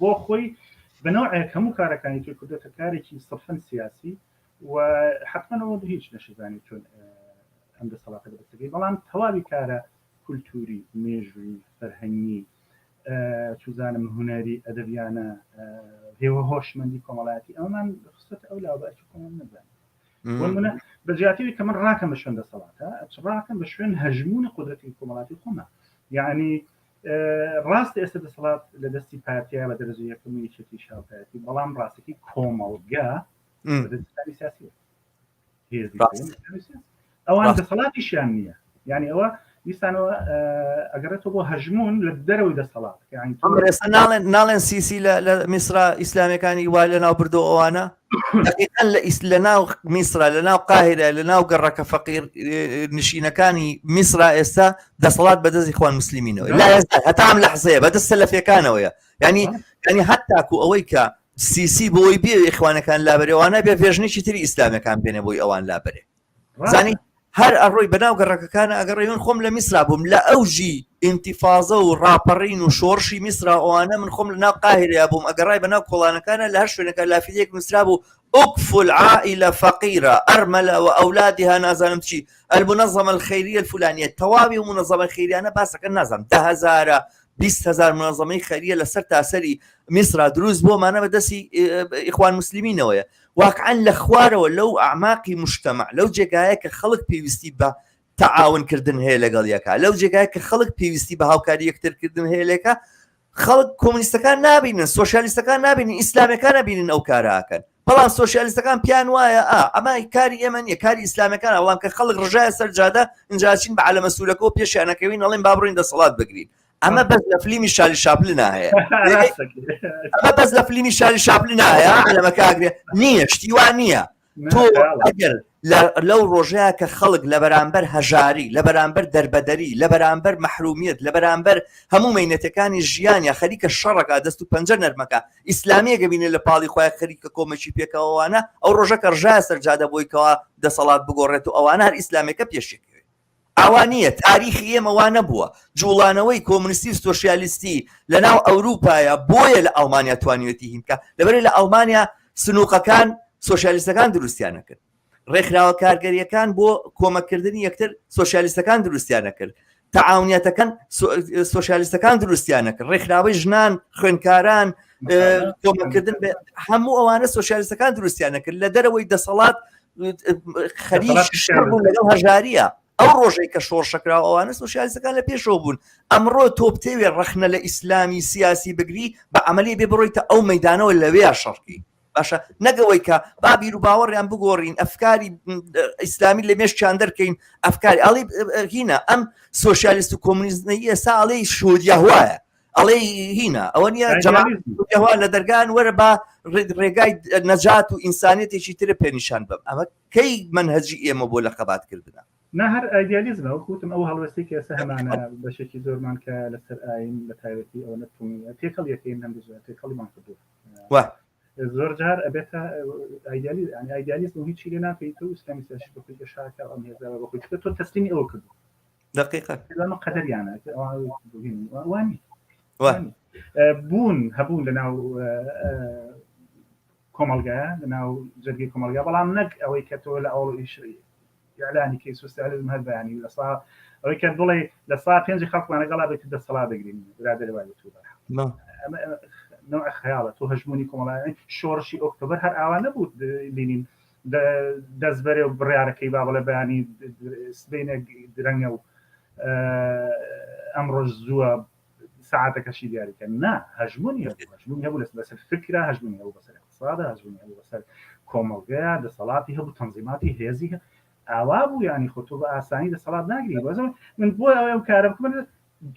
بۆ خۆی بەنەوەیەک هەموو کارەکانی توی کردێتە کارێکی سەفەن سیاسی و حتمما ئەوە هیچ نەشزانانی چۆن ئەم دەسەڵاتە بەدەستەکەی بەڵام تەواوی کارە کولتوری مێژووی فەرهەنگی چوزانم هونەری ئەدەبیانە هێوە هۆشمەندی کۆمەڵایەتی ئەومان خستە ئەو لاوە بە کۆمەڵ نەزانین بۆ نمونە بە جیاتی کە من ڕاکەم بە شوێن دەسەڵاتە ئەچ ڕاکەم بە شوێن هەژمونی قودرەتی کۆمەڵاتی خۆمە یعنی ڕاست ئێستا دەسەڵات لە دەستی پارتیا بە دەرەجە یەکەم و یەکێتی شاوپایەتی بەڵام ڕاستەکەی کۆمەڵگە بەدەستی سیاسیە ئەوان دەسەڵاتیشیان نییە یعنی ئەوە دیسانەوە ئەگەڕێتەوە بۆ هەژموون لە دەرەوەی دەسەڵات یعنی تۆ ئێستا ناڵێن ناڵێن سیسی لە لە میسرا ئیسلامیەکانی وا لە ناو بردو ئەوانە دقیقا لە ئیس لە ناو میسرا لە ناو قاهرە لە ناو گەڕەکە فەقیر نشینەکانی میسرا ئێستا دەسەڵات بەدەستی ئیخوان موسلمینەوە لا یەزال هەتا ئەم لەحزەیە بەدەست سەلەفیەکانەوەیە یعنی یعنی هەتاکو ئەوەی کە سیسی بۆی بێ ئیخوانەکان لابەرێوانە بێ version ێکی تری ئیسلامیەکان بێنێ بۆی ئەوان لابەرێ زانی هەر ئەڕۆی بەناو گەڕەکەکانە ئەگەڕێ من خۆم لە میسرا بووم لە ئەوجی ئینتیفازە و ڕاپەڕین و شۆڕشی میسرا ئەوانە من خۆم لە ناو قاهرەیا بووم ئەگەڕای بەناو کۆڵانەکانە لە هەر شوێنەکە لافیتەیەک نووسرا بوو اكفوا العائلة فقيرة أرملة وأولادها نازانم چی المنظمة الخيرية الفلانية تەواوی و منظمە خەیریانە باسەکە نازانم ده هەزارە 20 هزار منظمەی خەریە لەسەر تاسەری میسرا دروست بۆ مانە بەدەستی ئیخوان مسلمینەوەیە واقعەن لە خوارەوە لەو ئەعماقی مجتەمع لەو جێگایە کە خەڵک پێویستی بە تەعاون کردن هەیە لەگەڵ یەکا لەو جێگای کە خەڵک پێویستی بە هاوکاری یەکترکردن هەیە لێکە خەڵک کۆمونیستەکان نابینن سۆسیالیستەکان نابینن ئیسلامەکان نبینن ئەو کاراکەن بەڵام سۆسیالیستەکان پیان وایە ئا ئەمە کاری ئێمە نییە کاری ئیسلامەکان بەڵام کە خەڵک ڕژایە سەر جادە ئینجاچین بە عەلەمە سوورەکەەوە پێشیانەکەوین ئەڵێن با بڕین دەسەڵات بگرین ئەمە بەس لە فلیمی شاری شاپلنا هەیە ئەمە بەس لە فلیمی شاری شاپلنا هەیە عەلەمەکە ئەگرێ نییە شتی وا نییە تۆ ئەگەر لەو ڕۆژەیە کە خەڵک لە بەرامبەر هەژاری لە بەرامبەر دەربەدەری لە بەرامبەر مەحرومیت لە بەرامبەر هەموو مینەتەکانی ژیان یا خەریکە شەڕەکە دەست و پەنجە نەرمەکە ئیسلامیەکە بینێ لە پاڵی خۆی خەریکە کۆمەکی پێکەوەوانە ئەو ڕۆژە کە ڕژایە سەرجادە بۆی کەوا دەسەڵات بگۆڕێت و ئەوانە هەر ئیسلامەکە پێشێکەوێت ئاوا نییە، تاریخی ئێمە وا نەبووە. جووڵانەوەی کۆمۆنیستی و سۆسیالیستی لە ناو ئەوروپایە، بۆیە لە ئەڵمانیا توانیوێتی هین بکا، لەبەرئەوەی لە ئەڵمانیا سنووقەکان سۆسیالیستەکان دروستیان نەکرد، ڕێکخراوە کارگەرییەکان بۆ کۆمەککردنی یەکتر سۆسیالیستەکان دروستیان نەکرد، تەعاونیەتەکان سۆسیالیستەکان دروستیان نەکرد، ڕێکخراوەی ژنان، خوێندکاران، کۆمەککردن هەموو ئەوانە سۆسیالیستەکان دروستیان نەکرد. لە دەرەوەی دەسەڵات خەریک بوون لەگەڵ هەژاریە ئەو ڕۆژێک کە شۆڕشەکرا ئەوانە سوسیالیستەکان لە پێشەوە بوون ئەمڕۆ تۆ بتەوێ ڕەخنە لە ئیسلامی سیاسی بگری بە عملی بێ بڕۆیتە ئەو مەدانەوە لەوێ شەڕکی باشە نەگەوەی کە با بیر و باوەڕیان بگۆڕین ئەفکاری ئیسلامی لە مێشکیان دەرکەین ئەفکاری ئەڵی هینە ئەم سۆسیالیست و کۆمونیزمەی ئێستا ئەڵێ شودیا وایە ئەڵێ هینە ئەوە نییە جەماعەت لە دەرگان وەرە با ڕێگای نەجات و ئینسانێتێکی ترە پێنیشان بم ئەمە کەی منهجی ئێمە بۆ لە خەباتکردە نا هەر ئایدیالیزمە وەکو وتم ئەو هەڵوێستی کە ئێستا هەمانە بەشێکی زۆرمان کە لەسەر ئاین بە تایبەتی ئەوە نەتونی تێکەڵ یەکەین هەندێک جار تێکەڵیمان کردووە وا زۆر جار ئەبێتە ئایدیالی یعنی ئایدیالیزم و هیچی لێ ناکەیت و ئیسلامی سیاسی بە خۆی گەشاکە ئەم هێزە بە خۆی چونکە تۆ تەسلیمی ئەوە کردووە دقیقا ئەمە قەدەریانە وانی بوون هەبوون لە ناو کۆمەلگا لە ناو جەرگی کۆمەلگا بەڵام نەک ئەوەی کە تۆ لە ئەوڵ ئیعلانی کەی سوسیالیزم هەر بەیانی لە سا ئەوەی کە بڵێ لە سا پێنجی خەڵکمان لەگەڵا بێت دەسەڵات دەگرین برادەری وای تو نوع خەیاڵە تۆ هەژمونی کۆمەڵایەتی شۆڕشی ئۆکتۆبەر هەر ئاوا نەبوو لینین دەست بەرێ و بڕیارەکەی با بڵێ بەیانی سبینە درەنگە و ئەمڕۆژ زووە ساعتەکەشی دیاریکە نا هەژمونی هەبوو هەژمونی هەبوو لەسەر بەسەر فکرە هەژمونی هەبوو بەسەر اقتصادە هەژمونی هەبوو بەسەر کۆمەڵگەیە دەسەڵاتی هەبوو تەنزیماتی هێزی ئاوا بوو ینی خۆ تۆ بە ئاسانی دەسەڵات ناگری بەزم من بۆ ئەوەی ئەم کارە بکەم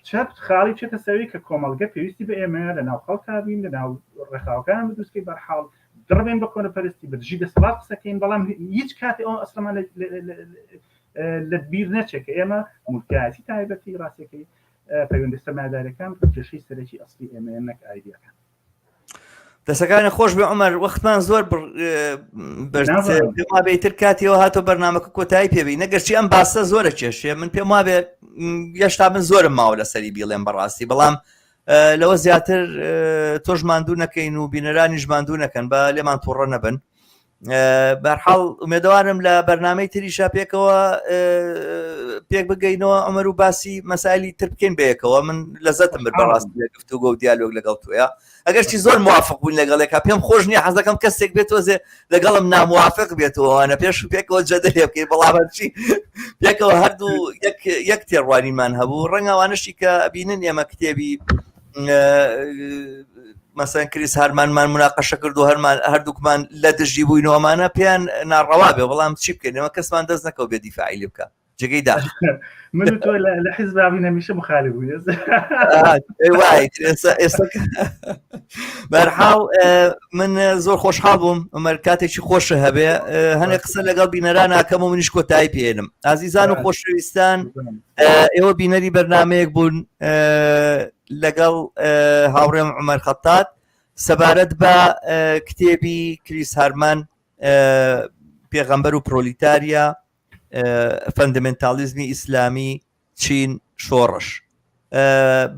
چەپ خاڵی بچێتە سەوی کە کۆمەڵگە پێویستی بە ئێمەیە لە ناو خەڵکا بین لە ناو ڕێکخراوەکان بدروستکەین بەرحاڵ دڕبێن بە کۆنەپەرستی بە دژی دەسەڵات قسەکەین بەڵام هیچ کاتێ ئەو ئەسڵمان لە بیر نەچێت کە ئێمە مولکایەتی تایبەتی ڕاستەکەی پەیوەندی سەرمایەدارەکان کێشەی سەرەکی ئەسلی ئێمەیە نەک ئایدیاکان. دەسەکانی خۆش بێ عمر وەختمان زۆر بێتر کاتیەوە هاتۆ بەرنمەکە کۆتایی پێبی نەگەرچی ئەم باسە زۆرە کێشێ من پێم وابێ یەشتا من زۆرم ماوە لەسەری بیڵێم بەڕاستی بەڵام لەوە زیاتر تۆش ماندوو نەکەین و بینەرانیش ماندوو نەکەن بە لێمان تووڕە نەبن بەرحاڵ ئومێدەوارم لە بەرنمەی تریشا پێکەوە پێک بگەینەوە ئەمەر و باسی مەسایلی تر بکەین بەیەکەوە من لەزەتم بر بەڕاستی لە گفتوگۆ و دیالۆگ لەگەڵ توە ئەگەرچی زۆر موافق بوون لەگەڵێکا پێم خۆش نییە حەزەکەم کەسێک بێت تۆزێ لەگەڵم ناموافق بێتەوەوانە پێش و پێکەوە جەدە لێ بکەین بەڵام هەرچی پێکەوە هەردوو یەک یەک تێڕوانینمان هەبوو ڕەنگەوانشی کە ئەبینن ئێمە کتێبی مەسەن کریس هەرمانمان مناقەشە کرد و هەرمان هەردووکمان لە دژی بووینەوەمانە پێیان ناڕەوا بێ بەڵام چی بکەین ئێمە کەسمان دەست نەکەوت بێ دیفاعی لێ بکە. جێگەی داخ من تۆ لە حیزبابین هەمیشە مخالف بووین ئێستا بەرحاڵ من زۆر خۆشحاڵ بووم عمر کاتێکی خۆشە هەبێ هەنێک قسە لەگەڵ بینەران ناکەم و منیش کۆتایی پێێنم ئازیزان و خۆشەویستان ئێوە بینەری بەرنمەیەک بوون لەگەڵ هاوڕێم عمر خەتات سەبارەت بە کتێبی کریس هارمان پێغەمبەر و پرۆلیتاریا فەندەمێنتاڵیزمی ئیسلامی چین شۆڕش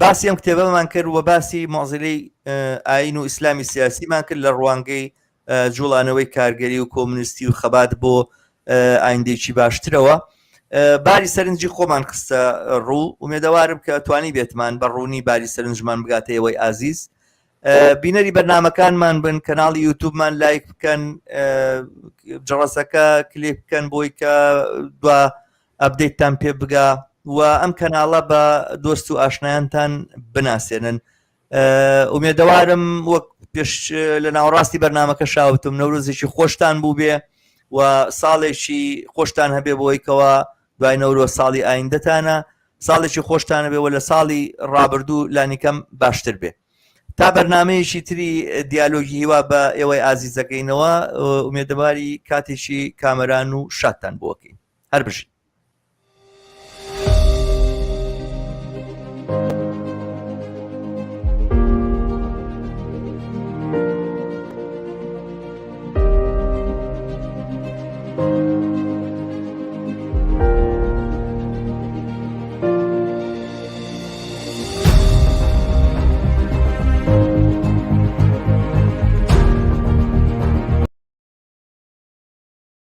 باسی ئەم کتێبەمان کرد و باسی مۆزیلی ئاین و ئیسلامی سیاسیمان کرد لە ڕوانگەی جوڵانەوەی کارگەری و کۆمونیستی و خەبات بۆ ئایندێکی باشترەوە باری سەرنجی خۆمان خستە ڕوو ئومێدەوارم کە توانی بێتمان بە ڕوونی باری سەرنجمان بگاتە ئێوەی ئازیز بینەری بەرنمەکانمان بن کەناڵی یوتوبمان لایک بکەن جەڕەسەکە کلیک بکەن بۆی کە دوا update تان پێ بگا و ئەم کەناڵە بە دۆست و ئاشنایانتان بناسێنن ئومێدەوارم وەک پێش لە ناوەڕاستی بەرنمەکە شاوتم نەورۆزێکی خۆشتان بوو بێ و ساڵێکی خۆشتان هەبێ بۆی کەوا دوای نەورۆز ساڵی ئایندەتانە ساڵێکی خۆشتانە بێ و لە ساڵی ڕابردوو لانیکەم باشتر بێ تا بەرنمەیەکی تری دیالۆگی هیوا بە ئێوەی ئازیزەکەینەوە ئومێدەواری کاتێکی کامەران و شادتان بۆکەین هەر بژین.